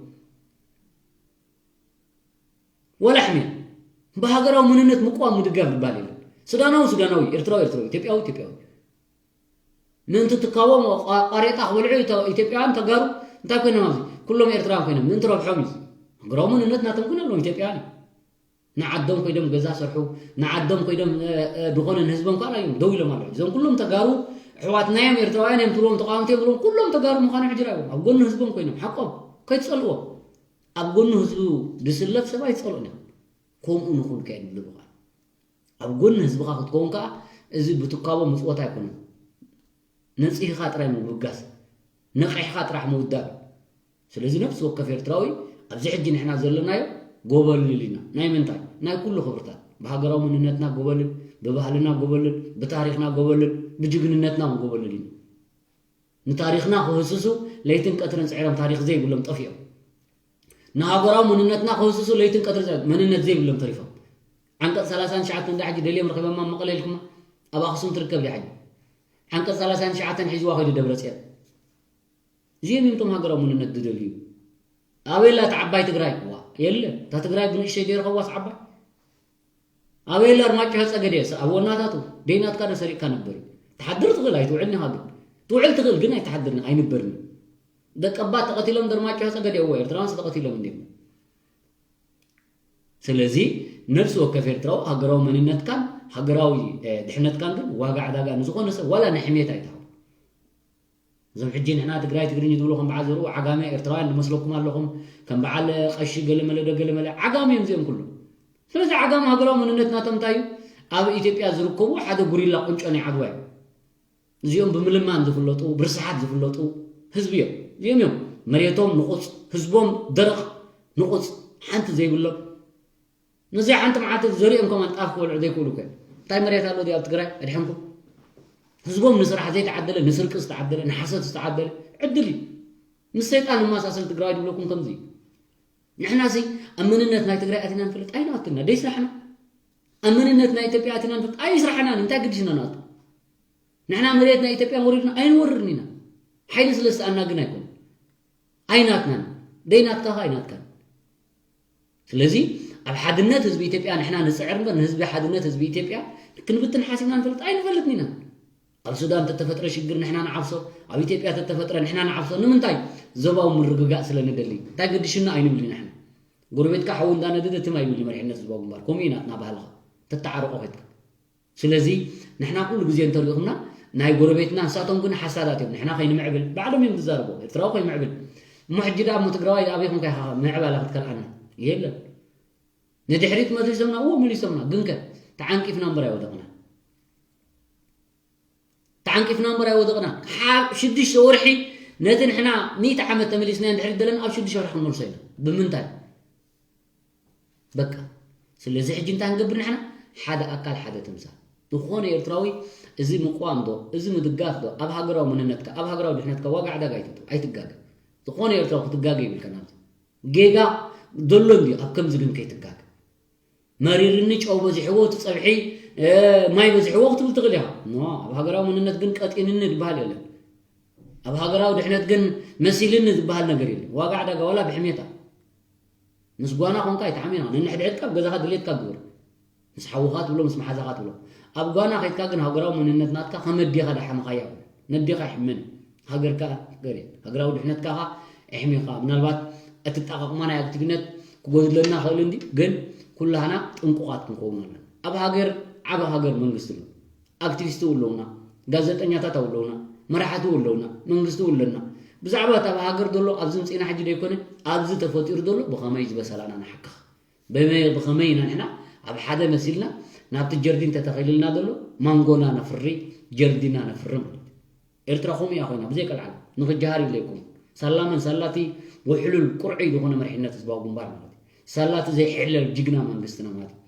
ዋላ ሕሜት። ብሃገራዊ መንነት ምቅዋም ምድጋፍ ዝበሃል የለን። ሱዳናዊ ሱዳናዊ፣ ኤርትራዊ ኤርትራዊ፣ ኢትዮጵያዊ ኢትዮጵያዊ። ምእንቲ ትካቦም ቋ-፣ ቋሬጣ ክበልዑ ኢትዮ-፣ ኢትዮጵያውያን ተጋሩ እንታይ ኮይኖም ኣብዚ? ኩሎም ኤርትራውያን ኮይኖም። ምእንቲ ረብሖም እዩ። ሃገራዊ መንነት ናቶም ግን ኣለዎም፣ ኢትዮጵያውያን እዮም። ንዓዶም ኮይዶም ገዛ ሰርሑ፣ ንዓዶም ኮይዶም፣ እ፣ እ፣ ዝኾነ ንህዝቦም ካልኣዮም ደው ኢሎም ኣለዉ። እዞም ኩሎም ተጋሩ ኣሕዋትና እዮም፣ ኤርትራውያን እዮም ትብሎም፣ ተቃወምቲ እዮም ትብሎም፣ ኩሎም ተጋሩ ምዃኑ ሕጂ ርኣይዎም። ኣብ ጎኒ ህዝቦም ኮይኖም፣ ሓቆም፣ ከይትጸልእዎም። ኣብ ጎኒ ህዝቡ ዝስለፍ ሰብ ኣይትጸልኡን ኢኹም። ከምኡ ንኹን ከየድሊ ብቓል። ኣብ ጎኒ ህዝብኻ ክትከውን ከኣ እዚ ብትካቦ ምጽወት ኣይኮነን። ነጺህኻ ጥራይ ምብጋስ፣ ነቒሕኻ ጥራሕ ምውዳብ። ስለዚ ነፍሲ ወከፍ ኤርትራዊ ኣብዚ ሕጂ ንሕና ዘለናዮ ጎበልል ኢና። ናይ ምንታይ? ናይ ኩሉ ክብርታት። ብሃገራዊ መንነትና ጎበልል፣ ብባህልና ጎበልል፣ ብታሪኽና ጎበልል፣ ብጅግንነትና እውን ጎበልል ኢና። ንታሪኽና ክህስሱ ለይትን ቀትርን ጽዒሮም ታሪኽ ዘይብሎም ጠፊኦም። ንሃገራዊ መንነትና ክህስሱ ለይትን ቀትርን ጽዒሮም መንነት ዘይብሎም ተሪፎም። ዓንቀጽ ሰላሳን ትሽዓተን እንዳ ሕጂ ደልዮም ረኺቦማ መቐለ ኢልኩማ? ኣብ ኣኽሱም ትርከብ ድያ ሕጂ? ዓንቀጽ ሰላሳን ትሽዓተን ሒዝዋ ከይዱ ደብረጽዮን። እዚኦም እዮም እቶም ሃገራዊ መንነት ዝደልዩ። ኣበይ ኣላ እታ ዓባይ ትግራይ? ዋ፣ የለ። እታ ትግራይ ብንእሽተይ ዘይረኸብዋስ ዓባይ? ኣበይ ኣላ ኣርማጭሆ ጸገዴ? ስ-፣ ኣብ ወናታቱ ደይናትካ ዶ ሰሪቕካ ነበር እዩ። ትሓድር ትኽእል ኣይትውዕልን ኢኻ ግን። ትውዕል ትኽእል ግን ኣይትሓድርን፣ ኣይንበርን። ደቀባት ተቐቲሎም ዶ ኣርማጭሆ ጸገዴ? እወ፣ ኤርትራውያንስ ተቐቲሎም እንዲዮም። ስለዚ ነፍሲ ወከፍ ኤርትራዊ ሃገራዊ መንነትካን ሃገራዊ፣ እ፣ ድሕነትካን ግን ዋጋ ዕዳጋ ንዝኾነ ሰብ ዋላ ንሕሜት ኣይትሃቡ። እዞም ሕጂ ንሕና ትግራይ ትግርኝ ዝብሉ ከም በዓል ዘርኡ ዓጋመ ኤርትራውያን ዝመስለኩም ኣለኹም። ከም በዓል ቀሺ ገለመለ ዶ ገለመለ ዓጋመ እዮም እዚኦም ኩሎም። ስለዚ ዓጋመ ሃገራዊ መንነት ናቶም እንታይ እዩ? ኣብ ኢትዮጵያ ዝርከቡ ሓደ ጉሪላ ቁንጮ ናይ ዓድዋ እዮም። እዚኦም ብምልማን ዝፍለጡ፣ ብርስሓት ዝፍለጡ ህዝቢ እዮም። እዚኦም እዮም መሬቶም ንቑጽ፣ ህዝቦም ደረቕ ንቑጽ፣ ሓንቲ ዘይብሎም። ነዚ ሓንቲ መዓልቲ ዘሪኦም ከማን ጣፍ ክበልዑ ዘይክእሉ እኮ እዮም። እንታይ መሬት ኣሎ ድዩ ኣብ ትግራይ ኣድሕንኩም? ህዝቦም ንስራሕ ዘይተዓደለ፣ ንስርቂ ዝተዓደለ፣ ንሓሰት ዝተዓደለ ዕድል እዩ። ምስ ሰይጣን ንመሳሰል ትግራዋይ ዝብለኩም ከምዚ እዩ። ንሕና ሲ ኣብ መንነት ናይ ትግራይ ኣቲና ንፈልጥ ኣይንኣቱና፣ ደይ ስራሕና። ኣብ መንነት ናይ ኢትዮጵያ ኣቲና ንፈልጥ ኣይስራሕናን፣ እንታይ ግድሽና ንኣቱ? ንሕና መሬት ናይ ኢትዮጵያ ወሪድና ኣይንወርርን ኢና። ሓይሊ ስለ ዝተኣና ግን ኣይኮነን። ኣይናትናን፣ ደይናትካ ኸ ኣይናትካን። ስለዚ ኣብ ሓድነት ህዝቢ ኢትዮጵያ ንሕና ንጽዕር እምበር ንህዝቢ ሓድነት ህዝቢ ኢትዮጵያ ክንብትን ሓሲብና ንፈልጥ ኣይንፈልጥን ኢና። ኣብ ሱዳን ተተፈጥረ ሽግር ንሕና ንዓብሶ፣ ኣብ ኢትዮጵያ ተተፈጥረ ንሕና ንዓብሶ። ንምንታይ? ዞባዊ ምርግጋእ ስለ ንደሊ። እንታይ ገድሽና ኣይንብል ኢና ንሕና። ጎረቤትካ ሓዊ እንዳነደደ ትም ኣይብል እዩ መሪሕነት ህዝባዊ ግንባር። ከምኡ ኢና ናትና ባህልኻ። ተተዓረቆ ከድካ። ስለዚ ንሕና ኩሉ ግዜ እንተሪእኹምና ናይ ጎረቤትና ንሳቶም ግን ሓሳዳት እዮም። ንሕና ከይንምዕብል ባዕሎም እዮም ዝዛረቡ። ኤርትራዊ ከይምዕብል። እሞ ሕጂ ደኣ እሞ ትግራዋይ ኣበይ ኮንካ ኢኻ ምዕባለ ክትከልኣና? የለን። ንድሕሪት መሊሶምና፣ እዎ መሊሶምና። ግንከ ተዓንቂፍና እምበር ኣይወደቕና። ተዓንቂፍና እምበር ኣይወደቕና። ሓ-፣ ሽዱሽተ ወርሒ ነቲ ንሕና ሚእቲ ዓመት ተመሊስና እንድሕር ደለና ኣብ ሽዱሽተ ወርሒ ክንመልሶ ኢና። ብምንታይ? በቃ። ስለዚ ሕጂ እንታይ ክንገብር ንሕና? ሓደ ኣካል ሓደ ትምሳል። ዝኾነ ኤርትራዊ እዚ ምቅዋም ዶ፣ እዚ ምድጋፍ ዶ፣ ኣብ ሃገራዊ መንነትካ፣ ኣብ ሃገራዊ ድሕነትካ ዋጋ ዕዳጋ ኣይትእቱ፣ ኣይትጋገ። ዝኾነ ኤርትራዊ ክትጋገ ይብልካ ናብዚ። ጌጋ ዘሎ እንድዩ፣ ኣብ ከምዚ ግን ከይትጋገ። መሪርኒ ጨው በዚሕዎ፣ እቲ ጸብሒ፣ እ፣ ማይ በዚሕዎ ክትብል ትኽእል ኢኻ። ኖ፣ ኣብ ሃገራዊ መንነት ግን ቀጢንኒ ዝበሃል የለን። ኣብ ሃገራዊ ድሕነት ግን መሲልኒ ዝበሃል ነገር የለን። ዋጋ ዕዳጋ ዋላ ብሕሜታ። ምስ ጓና ኮንካ ኣይትሓሜና። ነንሕድሕድካ ኣብ ገዛኻ ድሌትካ ግበር። ምስ ሓውኻ ትብሎ፣ ምስ መሓዛኻ ትብሎ። ኣብ ጓና ከይድካ ግን ሃገራዊ መንነት ናትካ ከም ኣዴኻ ዳሓምኻያ። ነዴኻ ይሕመን። ሃገርካ ገሬ። ሃገራዊ ድሕነትካ ኸኣ ኣሕሚኻ ምናልባት ኣጠቃቕማ ናይ ኣክቲቭነት ክጎድለና ክእል እንዲ ግን ኩላህና ጥንቁቓት ክንከውን ኣለና። ኣብ ሃገር ዓቢ ሃገር መንግስቲ ኣሎ። ኣክቲቪስት ኣለውና፣ ጋዜጠኛታት ኣለውና፣ መራሕቲ ኣለውና፣ መንግስቲ ኣለና። ብዛዕባ እታ ኣብ ሃገር ዘሎ ኣብዚ ምፅና ሕጂ ደይኮነ ኣብዚ ተፈጢሩ ዘሎ ብኸመይ ዝበሰላና ንሓክኽ ብኸመይ ኢና ንሕና ኣብ ሓደ መሲልና ናብቲ ጀርዲን ተተኺልልና ዘሎ ማንጎና ነፍሪ ጀርዲና ነፍሪ ማለት እዩ። ኤርትራ ከምኡ እያ ኮይና ብዘይ ቀልዓል ንኽጀሃር ኢለይኩም ሳላመን ሳላቲ ውሕሉል ቁርዒ ዝኾነ መሪሕነት ህዝባዊ ግንባር ማለት እዩ። ሳላቲ ዘይሕለል ጅግና መንግስትና ማለት እዩ።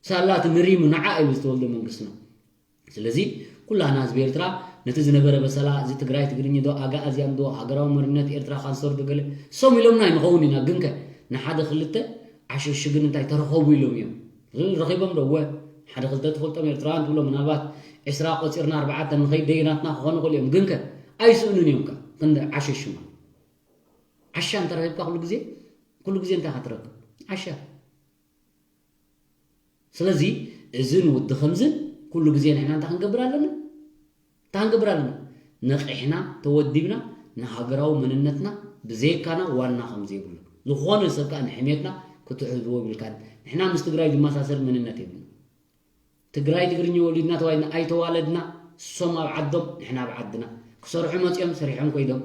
ሳላቲ ንሪሙ ንዓ ኢሉ ዝተወልደ መንግስትና። ስለዚ ኩላና ህዝቢ ኤርትራ ነቲ ዝነበረ በሰላ እዚ ትግራይ ትግርኝ ዶ ኣጋኣዝያን ዶ ሃገራዊ መሪነት ኤርትራ ካንሰር ዶ ገለ ሶም ኢሎምና ይንኸውን ኢና ግንከ ንሓደ ክልተ ዓሸሽግን እንታይ ተረኸቡ ኢሎም እዮም። ረኺቦም ዶ ወ ሓደ ክልተ ትፈልጦም ኤርትራውያን ትብሎ ምናልባት ዕስራ ቆፂርና ኣርባዕተ ንኸይድ ደይናትና ክኾኑ ክእሉ እዮም ግንከ ኣይስእኑን እዮም ከ ክንዲ ዓሸሹ ማለት ዓሻ እንተረኺብካ ኩሉ ግዜ ኩሉ ግዜ እንታይ ክትረክብ ዓሻ ስለዚ እዝን ውዲ ከምዝን ኩሉ ግዜ ንሕና እንታይ ክንገብር ኣለና እንታይ ክንገብር ኣለና ነቂሕና ተወዲብና ንሃገራዊ መንነትና ብዘይካና ዋና ከም ዘይብሉ ዝኾነ ሰብ ከዓ ንሕሜትና ክትሕዝዎ ይብልካ ንሕና ምስ ትግራይ ዝመሳሰል መንነት የብልና ትግራይ ትግርኛ ወሊድና ተባሂልና ኣይተዋለድና ሶም ኣብ ዓዶም ንሕና ኣብ ዓድና ክሰርሑ መፅኦም ሰሪሖም ኮይዶም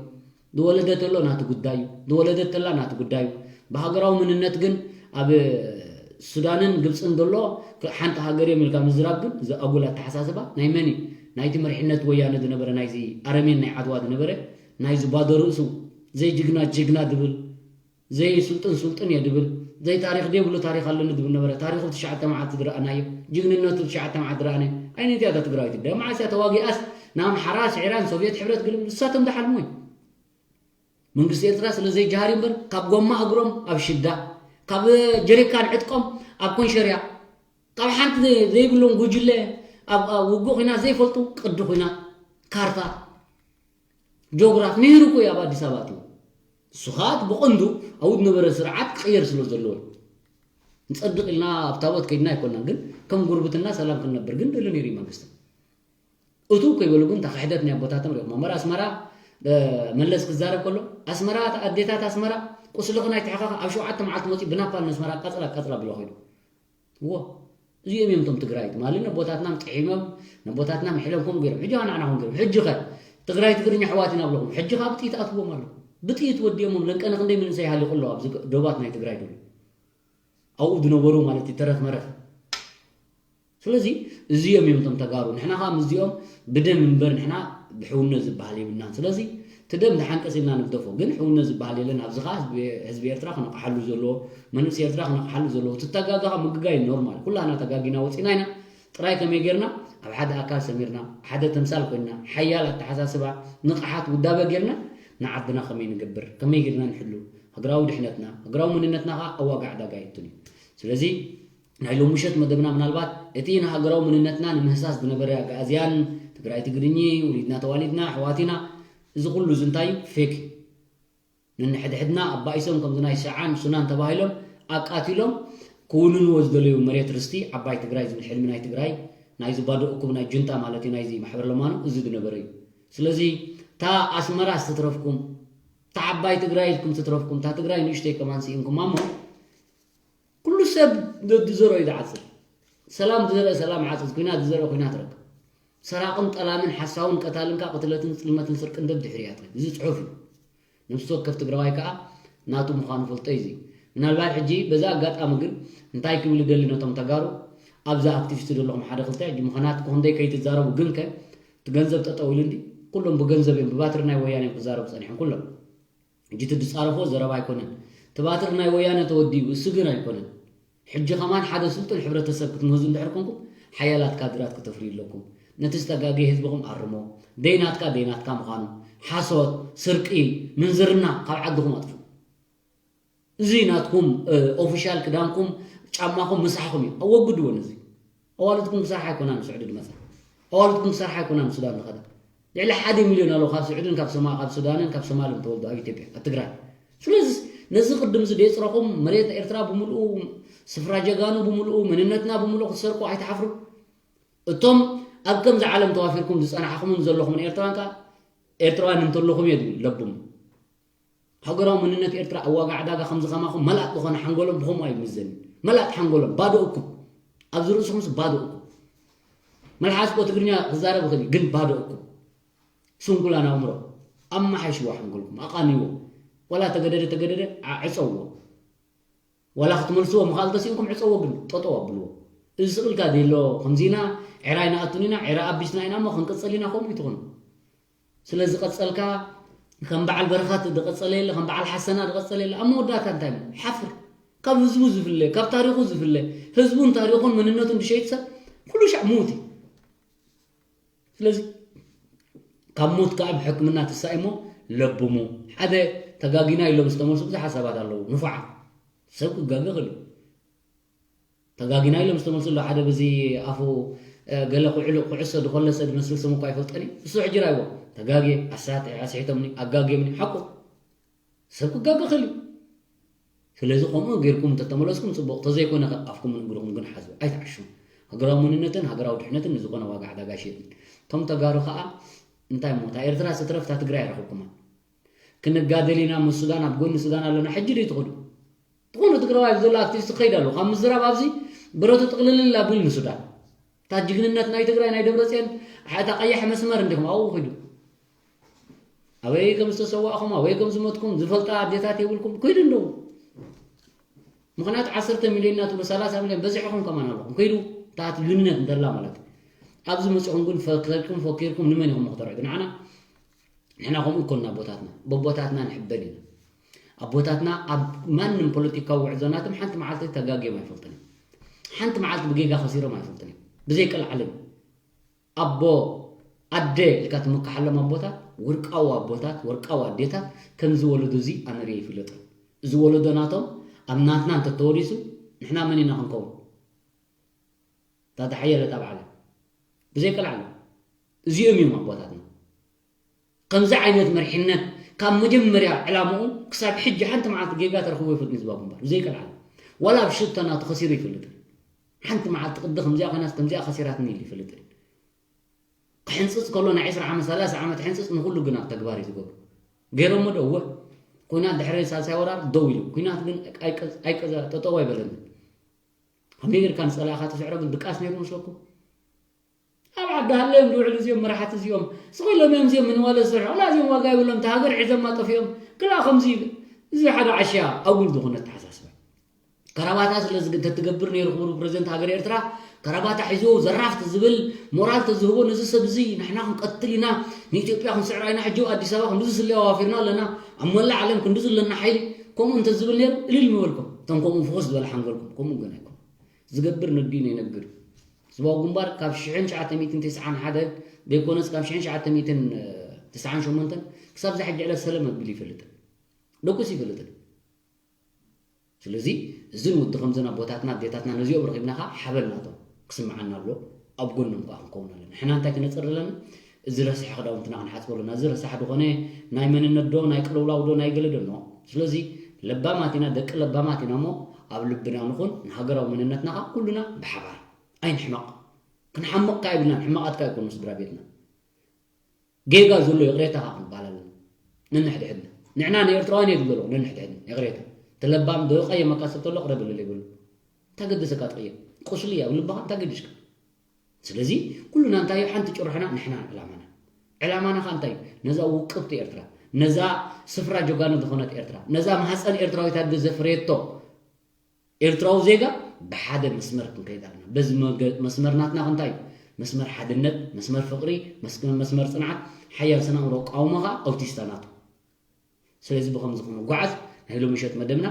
ዝወለደ ተሎ ናቲ ጉዳዩ ዝወለደ ተላ ናቲ ጉዳዩ ብሃገራዊ መንነት ግን ኣብ ሱዳንን ግብፅን ዘሎ ሓንቲ ሃገር እዮም ኢልካ ምዝራብ ግን እዚ ኣጉል ኣተሓሳስባ ናይ መን እዩ ናይቲ መሪሕነት ወያነ ዝነበረ ናይዚ ኣረሜን ናይ ዓድዋ ዝነበረ ናይዚ ባዶ ርእሱ ዘይጅግና ጅግና ዝብል ዘይስልጥን ስልጥን እየ ድብል ዘይታሪክ ደይብሉ ታሪክ ኣለኒ ድብል ነበረ ታሪኩ ብትሽዓተ መዓልቲ ዝረኣናዮ ጅግንነቱ ብትሽዓተ መዓልቲ ዝረኣናዮ ኣይነት እያ ትግራዊት ደ መዓስ እያ ተዋጊኣስ ንኣምሓራ ስዒራን ሶቪየት ሕብረት ግልም ንሳቶም ዝሓልሙ እዩ መንግስቲ ኤርትራ ስለ ዘይጃሃር እምበር ካብ ጎማ እግሮም ኣብ ሽዳ ካብ ጀሪካን ዕጥቆም ኣብ ኮንሸርያ ካብ ሓንቲ ዘይብሎም ጉጅለ ኣብ ውግእ ኩናት ዘይፈልጡ ቅዲ ኩናት ካርታ ጆግራፍ ምሂሩ እኮ እዩ ኣብ ኣዲስ ኣበባ ኣትዩ። እሱ ከዓ እቲ ብቐንዱ ኣብኡ ዝነበረ ስርዓት ክቕየር ስለ ዘለዎ እዩ። ንፀድቕ ኢልና ኣብ ታቦት ከይድና ኣይኮናን፣ ግን ከም ጉርብትና ሰላም ክንነብር ግን ደሎ ነይሩ እዩ መንግስቲ። እቱ ከይበሉ ግን እታ ክሕደት ናይ ኣቦታቶም ሪኦም። እምበር ኣስመራ መለስ ክዛረብ ከሎ ኣስመራ ኣዴታት ኣስመራ ቁስልኽን ኣይትሕኸኽ ኣብ ሸውዓተ መዓልቲ መፂኡ ብናፓል ነስመራ ቀፅላ ቀፅላ ብሎ ከይዱ። እዎ እዚኦም እዮም እቶም ትግራይ ትማሊ ነቦታትና ጥሒሞም ነቦታትና ምሕሎም ከምኡ ገይሮም ሕጂ ኣናዕና ከም ገይሮም ሕጂ ኸ ትግራይ ትግርኛ ኣሕዋት ኢና ብለኹም ሕጂ ካብ ጥይት ኣትዎም ኣሎ ብጥይት ወዲኦሞም ለንቀነ ክንደይ መንእሰይ ሃሊቑ ኣሎ ኣብዚ ዶባት ናይ ትግራይ ደሎ ኣብኡ ዝነበሩ ማለት እዩ ተረፍ መረፍ ስለዚ እዚኦም እዮም እቶም ተጋሩ ንሕና ከዓ ምስዚኦም ብደም እምበር ንሕና ብሕውነት ዝበሃል የብልናን ስለዚ እቲ ደም ተሓንቀስ ኢልና ንግደፎ ግን ሕውነት ዝበሃል የለን ኣብዚ ከዓ ህዝቢ ኤርትራ ክነቕሓሉ ዘለዎ መንእሰይ ኤርትራ ክነቕሓሉ ዘለዎ እቲ ተጋጋ ከዓ ምግጋይ ኖርማል ኩላና ተጋጊና ወፂና ኢና ጥራይ ከመይ ጌርና ኣብ ሓደ ኣካል ሰሚርና ሓደ ተምሳል ኮይንና ሓያል ኣተሓሳስባ ንቕሓት ውዳበ ጌርና ንዓድና ከመይ ንገብር ከመይ ጌርና ንሕሉ ሃገራዊ ድሕነትና ሃገራዊ መንነትና ከዓ ኣብ ዋጋ ዕዳጋ የእቱን እዩ ስለዚ ናይ ሎምሸት መደብና ምናልባት እቲ ንሃገራዊ መንነትና ንምህሳስ ዝነበረ ኣግኣዝያን ትግራይ ትግርኚ ውሊድና ተዋሊድና ኣሕዋት ኢና እዚ ኩሉ እዚ እንታይ እዩ ፌክ እዩ ነንሕድሕድና ኣባኢሶም ከምዚ ናይ ሰዓን ሱናን ተባሂሎም ኣቃቲሎም ክውንንዎ ዝደለዩ መሬት ርስቲ ዓባይ ትግራይ ዝብል ሕልሚ ናይ ትግራይ ናይዚ ባዶ እኩብ ናይ ጁንታ ማለት እዩ ናይዚ ማሕበር ለማኑ እዚ ዝነበረ እዩ ስለዚ እታ ኣስመራ ስትረፍኩም እታ ዓባይ ትግራይ ኢልኩም ትትረፍኩም እታ ትግራይ ንእሽተይ ከማን ስኢንኩማ እሞ ኩሉ ሰብ ዝዘርኦ እዩ ዝዓፅድ። ሰላም ዝዘርአ ሰላም ይዓፅድ፣ ኲናት ዝዘርአ ኲናት ይረክብ። ሰራቕን ጠላምን ሓሳውን ቀታልን ከዓ ቅትለትን ፅልመትን ስርቅን ደድሕሪ እያ ትብል። እዚ ፅሑፍ እዩ። ነብሲ ወከፍ ትግራዋይ ከዓ ናቱ ምዃኑ ፈልጦ እዩ እዚ። ምናልባት ሕጂ በዚ ኣጋጣሚ ግን እንታይ ክብል ይደሊ ነቶም ተጋሩ ኣብዛ ኣክቲቪስት ዘለኹም ሓደ ክልተ ሕጂ ምኽናት ክንደይ ከይትዛረቡ ግንከ እቲ ገንዘብ ጠጠው ኢሉ እንዲ ኩሎም ብገንዘብ እዮም ብባትሪ ናይ ወያነ እዮም ክዛረቡ ፀኒሖም ኩሎም። ሕጂ እቲ ዝፃረፎ ዘረባ ኣይኮነን። እቲ ባትሪ ናይ ወያነ ተወዲኡ እሱ ግን ኣይኮነን። ሕጂ ከማን ሓደ ስልጡን ሕብረተሰብ ክትምህዙ እንድሕር ኮንኩም ሓያላት ካድራት ክተፍርዩ ኣለኩም። ነቲ ዝተጋገየ ህዝብኹም ኣርሞ። ደይናትካ ደይናትካ ምዃኑ፣ ሓሶት፣ ስርቂ፣ ምንዝርና ካብ ዓድኹም ኣጥፍኡ። እዚ ናትኩም ኦፊሻል ክዳንኩም ጫማኹም ምሳሕኹም እዩ። ኣወግድዎ ነዚ። ኣዋልድኩም ክሰርሓ ኣይኮናን ስዑዲ ዝመፃ። ኣዋልድኩም ክሰርሓ ኣይኮናን ሱዳን ዝኸዳ። ልዕሊ ሓደ ሚልዮን ኣለዉ ካብ ስዑድን ካብ ሶማ ካብ ሱዳንን ካብ ሶማልን ተወልዱ ኣብ ኢትዮጵያ ኣብ ትግራይ። ስለዚ ነዚ ቅድም እዚ ደይፅረኹም መሬት ኤርትራ ብምልኡ ስፍራ ጀጋኑ ብምልኡ መንነትና ብምልኡ ክትሰርቁ ኣይትሓፍሩ። እቶም ኣብ ከምዚ ዓለም ተዋፊርኩም ዝፀናሕኹምን ዘለኹምን ኤርትራውያን ከዓ ኤርትራውያን እንተለኹም እየ ዝብል ለብም። ሃገራዊ መንነት ኤርትራ ኣብ ዋጋ ዕዳጋ ከምዚ ከማኹም መላጥ ዝኾነ ሓንጎሎም ብኸምኡ ኣይምዘንን። መላጥ ሓንጎሎም ባዶ እኩብ፣ ኣብዚ ርእስኹምስ ባዶ እኩብ። መልሓስ እኮ ትግርኛ ክዛረብ ይኽእል እዩ፣ ግን ባዶ እኩብ። ስንኩላን ኣእምሮ። ኣመሓይሽዎ ሓንጎልኩም፣ ኣቓንይዎ። ዋላ ተገደደ ተገደደ፣ ዓ-፣ ዕጸውዎ። ዋላ ክትመልስዎ ምኽኣል ተሲእንኩም ዕጸዎ፣ ግን ጠጠው ኣብልዎ። እዚ ስቕ ኢልካ ደሎ ከምዚ ኢና፣ ዕራይ ንኣቱን ኢና፣ ዕራ ኣቢስና ኢና እሞ ክንቅጽል ኢና፣ ከምኡ ይትኾኑ። ስለ ዝቐጸልካ፣ ከም በዓል በረኸት ዝቐጸለ የለ፣ ከም በዓል ሓሰና ዝቐጸለ የለ። ኣብ መወዳእታ እንታይ እሞ? ሓፍር። ካብ ህዝቡ ዝፍለ፣ ካብ ታሪኹ ዝፍለ፣ ህዝቡን ታሪኹን መንነቱን ዝሸይጥ ሰብ ኩሉ ሻዕ ምዉት እዩ። ስለዚ ካብ ሞት ከኣ ብሕክምና ትሳኢሞ ለብሙ። ሓደ ተጋጊና ኢሎም ዝተመልሱ ብዙሓት ሰባት ኣለዉ። ንፉዓት። ሰብ ክጋገ ይኽእል እዩ። ተጋጊና ኢሎም ዝተመልሱ ኣለዉ። ሓደ በዚ ኣፉ፣ እ፣ ገለ ኩዕሉ-፣ ኩዕሶ ዝኾለሰ ዝመስል ስም እኳ ኣይፈልጦን እዩ። እሱ ሕጂ ራይዎ። ተጋግየ፣ ኣሳተ-፣ ኣስሒቶምኒ፣ ኣጋግዮምኒ። ሓቁ። ሰብ ክጋገ ይኽእል እዩ። ስለዚ ከምኡ ጌርኩም እንተተመለስኩም ጽቡቕ፣ ተዘይኮነ ከ ኣፍኩምን እግርኹም ግን ሓዙ፣ ኣይትዓሹ። ሃገራዊ መንነትን ሃገራዊ ድሕነትን ንዝኾነ ዋጋ ዕዳጋ ኣይሽየጥን። እቶም ተጋሩ ከኣ እንታይ እሞ፣ እታ ኤርትራ ስትረፍ እታ ትግራይ ኣይረኸብኩማ። ክንጋደል ኢና ምስ ሱዳን፣ ኣብ ጎኒ ሱዳን ኣለና። ሕጂ ድዩ ትኸዱ? ዝኾነ ትግራዋይ ኣብ ዘሎ ኣክቲቪስት ክኸይድ ኣለዎ። ካብ ምዝራብ ኣብዚ ብረቱ ጥቕልልል ኣቢሉ ንሱዳን። እታ ጅግንነት ናይ ትግራይ ናይ ደብረጽዮን፣ እታ ቀያሕ መስመር እንዲኹም ኣብኡ ኺዱ። ኣበይ ከም ዝተሰዋእኹም፣ ኣበይ ከም ዝሞትኩም ዝፈልጣ ኣዴታት የብልኩም። ኪዱ እንደው። ምኽንያቱ ዓሰርተ ሚልዮን እናትብሉ ሰላሳ ሚልዮን በዚሕኹም ከማን ኣለኹም። ኪዱ፣ እታ ጅግንነት እንተላ ማለት እዩ። ኣብዚ መጺኹም ግን ፈኪርኩም፣ ፈኪርኩም ንመን ኢኹም ክተርዕዱ? ንዓና፣ ንሕና ከምኡ ይኮንና ኣቦታትና። በቦታትና ንሕበን ኢና። ኣቦታትና ኣብ ማንም ፖለቲካዊ ውዕዞ ናቶም ሓንቲ መዓልቲ ተጋግዮም ኣይፈልጥን እዮም። ሓንቲ መዓልቲ ብጌጋ ከሲሮም ኣይፈልጥን እዮም። ብዘይ ቀልዓለም። ኣቦ፣ ኣደ ኢልካ ትምክሓሎም ኣቦታት፣ ወርቃዊ ኣቦታት፣ ወርቃዊ ኣዴታት፣ ከምዚ ወለዶ እዚ ኣነ ርእየ ኣይፈልጥን። እዚ ወለዶ ናቶም ኣብ ናትና እንተተወሪሱ፣ ንሕና መን ኢና ክንከውን? እታ ዝሓየለት ኣብ ዓለም። ብዘይ ቀልዓለም። እዚኦም እዮም ኣቦታትና። ከምዚ ዓይነት መሪሕነት ካብ መጀመርያ ዕላምኡ ክሳብ ሕጂ ሓንቲ መዓልቲ ጌጋ ተረኽቦ ይፈልጥ ህዝባዊ ግንባር። ብዘይ ቀልዓለም። ዋላ ኣብ ሽቶ ናቱ ከሲሩ ይፈልጥ። ሓንቲ መዓልቲ ቅዲ ከምዚኣ ኮይናስ ከምዚኣ ከሲራትኒ ኢሉ ይፈልጥ። ክሕንጽጽ ከሎ ናይ ዕስራ ዓመት፣ ሰላሳ ዓመት ሕንጽጽ ንኹሉ ግን ኣብ ተግባር እዩ ዝገብሮ። ገይሮሞ ዶ? እወ። ኩናት ድሕሪ ሳልሳይ ወራር ደው ኢሉ። ኩናት ግን ኣይቀ-፣ ኣይቀዘ-፣ ጠጠው ኣይበለንን። ከመይ ጌርካ ንጸላእኻ ትስዕሮ ግን ድቃስ ነይሩ መስለኩም? ኣብ ዓዲ ሃለዮም ዝውዕሉ እዚኦም መራሕቲ እዚኦም። ስቕ ኢሎም እዮም እዚኦም ምንዋለ ዝሰርሑ። ወላ እዚኦም ዋጋ የብሎም፣ እታ ሃገር ሒዘማ ጠፊኦም። ክላ ከምዚ፣ እዚ ሓደ ዓሻ ኣጉል ዝኾነ ኣተሓሳስባ። ከረባታ ስለ ዝግ-፣ እንተትገብር ነይሩ ክቡር ፕረዚደንት ሃገር ኤርትራ፣ ከረባታ ሒዙ ዘራፍ ዝብል ሞራል ተዝህቦ ነዚ ሰብ እዚ ንሕና ክንቀትል ኢና፣ ንኢትዮጵያ ክንስዕራ ኢና፣ ሕጂ ኣዲስ ኣበባ ክንዲ ዝስለ ኣዋፊርና ኣለና፣ ኣብ መላእ ዓለም ክንዲ ዘለና ሓይሊ፣ ከምኡ እንተዝብል ነይሩ እልል ምበልኩም። እቶም ከምኡ ፍኹስ ዝበለ ሓንጎልኩም፣ ከምኡ ግን ኣይኮኑን። ዝገብር ነዲኡ ነይነግር። ህዝባዊ ግንባር ካብ ሽሕን ትሽዓተ ሚእትን ተስዓን ሓደን ዘይኮነስ ካብ ሽሕን ትሽዓተ ሚእትን ተስዓን ሸሞንተን ክሳብ እዛ ሕጂ ዕለት ሰለም ኣቢሉ ይፈልጥን ደቁስ ይፈልጥን። ስለዚ እዝን ወዲ ከምዝን ኣቦታትና ኣዴታትና ነዚኦም ረኺብና ከዓ ሓበን ናቶም ክስምዓና ኣሎ፣ ኣብ ጎኖም ከዓ ክንከውን ኣለና። ንሕና እንታይ ክነፅር ኣለና? እዚ ረሳሕ ክዳውንትና ክንሓፅቦ ኣለና። እዚ ረሳሕ ዝኾነ ናይ መንነት ዶ ናይ ቅልውላው ዶ ናይ ገለ ዶ ኖ። ስለዚ ለባማት ኢና፣ ደቂ ለባማት ኢና እሞ ኣብ ልብና ንኹን፣ ንሃገራዊ መንነትና ከዓ ኩሉና ብሓባር ኣይንሕመቕ። ክንሓምቕ ከዓ የብልናን፣ ሕማቓት ከዓ ኣይኮኑ ስድራ ቤትና። ጌጋ ዘሎ ይቕሬታ ከዓ ክንባል ኣለና። ነንሕድሕድና። ንዕና ንኤርትራውያን እየ ዝብሎ ኣለኹ፣ ነንሕድሕድና። ይቕሬታ። እቲ ለባም ዶ ቀየመካ ሰብ ተሎ ቅረብለይ ይብሉ። እንታይ ገደሰካ ትቕየም? ቁስሊ ኣብ ልብኻ እንታይ ገዲሽካ? ስለዚ ኩሉና እንታይ እዩ? ሓንቲ ጭርሖና ንሕና ዕላማና። ዕላማና ከዓ እንታይ እዩ? ነዛ ውቅብቲ ኤርትራ፣ ነዛ ስፍራ ጀጋኑ ዝኾነት ኤርትራ፣ ነዛ ማህፀን ኤርትራዊት ኣደ ዘፍረየቶ ኤርትራዊ ዜጋ ብሓደ መስመር ክንከይድ ኣለና። በዚ መገ-፣ መስመር ናትና እንታይ እዩ? መስመር ሓድነት፣ መስመር ፍቕሪ፣ መስ-፣ መስመር ጽንዓት፣ ሓያል ስነ ኣእምሮ ቃውሞ ከዓ ኣውቲስታ ናቱ። ስለዚ ብኸምዚ ክንጓዓዝ ናይ ሎሚ ምሸት መደብና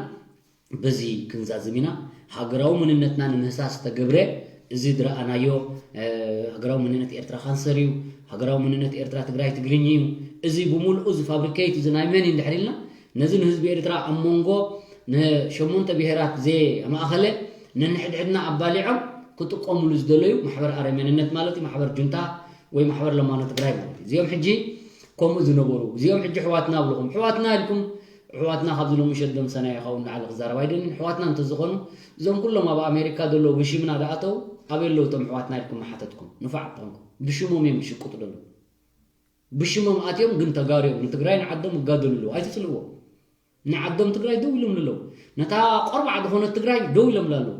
በዚ ክንዛዝም ኢና። ሃገራዊ መንነትና ንምህሳስ ዝተገብረ እዚ ዝረኣናዮ፣ እ፣ ሃገራዊ መንነት ኤርትራ ካንሰር እዩ፣ ሃገራዊ መንነት ኤርትራ ትግራይ ትግርኝ እዩ፣ እዚ ብምልኡ እዚ ፋብሪኬት እዚ ናይ መን እዩ እንድሕር ኢልና፣ ነዚ ንህዝቢ ኤርትራ ኣብ መንጎ ንሸሞንተ ብሄራት ዘየማእኸለ ነንሕድሕድና ኣባሊዖም ክጥቀሙሉ ዝደለዩ ማሕበር ኣረሜንነት ማለት እዩ፣ ማሕበር ጁንታ ወይ ማሕበር ለማኖ ትግራይ ማለት እዩ። እዚኦም ሕጂ ከምኡ ዝነበሩ፣ እዚኦም ሕጂ ኣሕዋትና ኣብልኹም፣ ኣሕዋትና ኢልኩም፣ ኣሕዋትና ካብዚ ሎሚ ምሸት ደምሰና ይኸውን ንዓሊ ክዛረብ ኣይደልን። ኣሕዋትና እንተዝኾኑ፣ እዞም ኩሎም ኣብ ኣሜሪካ ዘለዉ ብሽምና ዝኣተዉ ኣበይ ኣለዉ እቶም ኣሕዋትና ኢልኩም ምሓተትኩም፣ ንፉዓት ተኾንኩም። ብሽሞም እዮም ዝሽቅጡ ዘለዉ። ብሽሞም ኣትዮም ግን ተጋሩ እዮም፣ ንትግራይ ንዓዶም ይጋደሉ ኣለዉ። ኣይትጽልእዎም። ንዓዶም ትግራይ ደው ኢሎም ኣለዉ። ነታ ቆርባዕ ዝኾነት ትግራይ ደው ኢሎም ኣለዉ።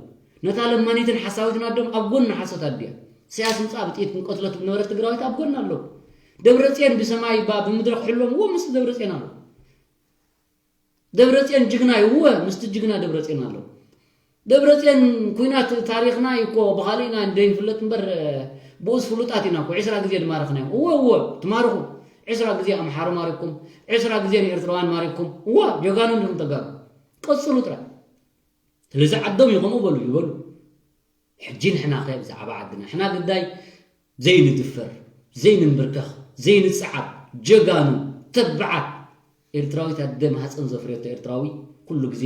ነታ ለማኒትን ሓሳዊትን ኣዶም ኣብ ጎኒ ሓሶት ኣድያ ኢሳያስ ምጻእ ብጥይት ክንቀትለት ዝነበረት ትግራዊት ኣብ ጎኒ ኣለዉ። ደብረጽዮን ብሰማይ ባ ብምድሪ ክሕሎም እዎ ምስ ደብረጽዮን ኣለዉ። ደብረጽዮን ጅግና እዩ እወ ምስቲ ጅግና ደብረጽዮን ኣለዉ። ደብረጽዮን ኩናት ታሪኽና እዩ እኮ ብኻሊእና እንደይንፍለጥ እምበር ብኡስ ፍሉጣት ኢና እኮ ዕስራ ግዜ ድማረኽናዮም እወ እወ ትማርኹ ዕስራ ግዜ ኣምሓሩ ማሪኩም ዕስራ ግዜ ንኤርትራውያን ማሪኩም እወ ጀጋኑ እንዲኹም ተጋሩ ቀጽሉ ጥራይ። ስለዚ ዓዶም እዩ ከምኡ በሉ ይበሉ። ሕጂ ንሕና ከ ብዛዕባ ዓድና ንሕና ግዳይ ዘይንድፈር ዘይንንብርከኽ ዘይንጽዓር ጀጋኑ ተብዓት ኤርትራዊት ኣደ ማህፀን ዘፍርየቶ ኤርትራዊ ኩሉ ግዜ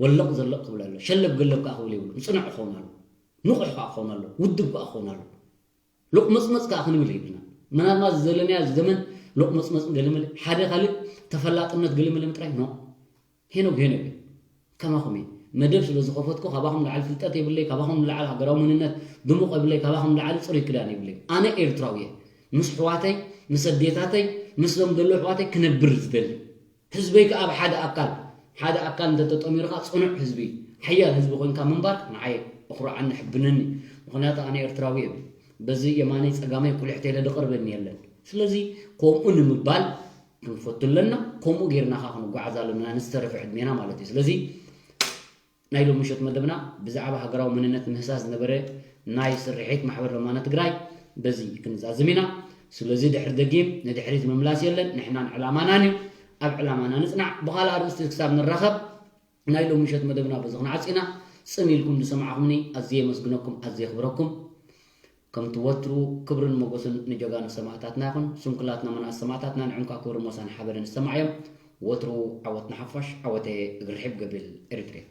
ወለቕ ዘለቕ ክብል ኣሎ ሸለብ ገለብ ከዓ ክብል የብሉ ምፅኑዕ ክኸውን ኣሎ ንቑሕ ከዓ ክኸውን ኣሎ ውድብ ከዓ ክኸውን ኣሎ ሎቕመፅመፅ ከዓ ክንብል የብልና ምናልባት ዘለናያ ዘመን ሎቕመፅመፅ ገለመለ ሓደ ካልእ ተፈላጥነት ገለመለ ምጥራይ ኖ ሄኖግ ሄኖግ ከማኹም እየ መደብ ስለ ዝኸፈትኩ ካባኹም ላዕሊ ፍልጠት የብለይ ካባኹም ላዕሊ ሃገራዊ መንነት ድሙቕ የብለይ ካባኹም ላዕሊ ፅሩይ ክዳን የብለይ ኣነ ኤርትራዊ እየ ምስ ኣሕዋተይ ምስ ኣዴታተይ ምስዞም ዘለዉ ኣሕዋተይ ክነብር ዝደሊ ህዝበይ ከዓ ኣብ ሓደ ኣካል ሓደ ኣካል እንተተጠሚርካ ፅኑዕ ህዝቢ ሓያል ህዝቢ ኮይንካ ምንባር ንዓይ እኹርዓኒ ሕብነኒ ምኽንያቱ ኣነ ኤርትራዊ እየ በዚ የማነይ ፀጋመይ ቁሊሕ ተይለ ድቕርበኒ የለን ስለዚ ከምኡ ንምባል ክንፈቱ ኣለና ከምኡ ጌርና ኸዓ ክንጓዓዝ ኣለና ንዝተረፈ ዕድሜና ማለት እዩ ስለዚ ናይ ሎሚ ምሸት መደብና ብዛዕባ ሃገራዊ መንነት ምህሳስ ዝነበረ ናይ ስርሒት ማሕበር ለማና ትግራይ በዚ ክንዛዝም ኢና ስለዚ ድሕሪ ደጊም ንድሕሪት ምምላስ የለን ንሕናን ዕላማናን እዩ ኣብ ዕላማና ንፅናዕ ብኻልእ ኣርእስቲ ክሳብ ንራኸብ ናይ ሎሚ ምሸት መደብና በዚ ክንዓፅ ኢና ፅን ኢልኩም ዝሰማዕኹምኒ ኣዝየ የመስግነኩም ኣዝየ የኽብረኩም ከምቲ ወትሩ ክብርን ሞጎስን ንጀጋኑ ሰማእታትና ይኹን። ስንኩላትና መናእስ ሰማእታትና ንዕንኳ ክብርን ሞሳን ሓበንን ዝሰማዕዮም። ወትሩ ዓወት ንሓፋሽ ዓወተ እግሪ ርሒብ ገቢል ኤሪትርያ።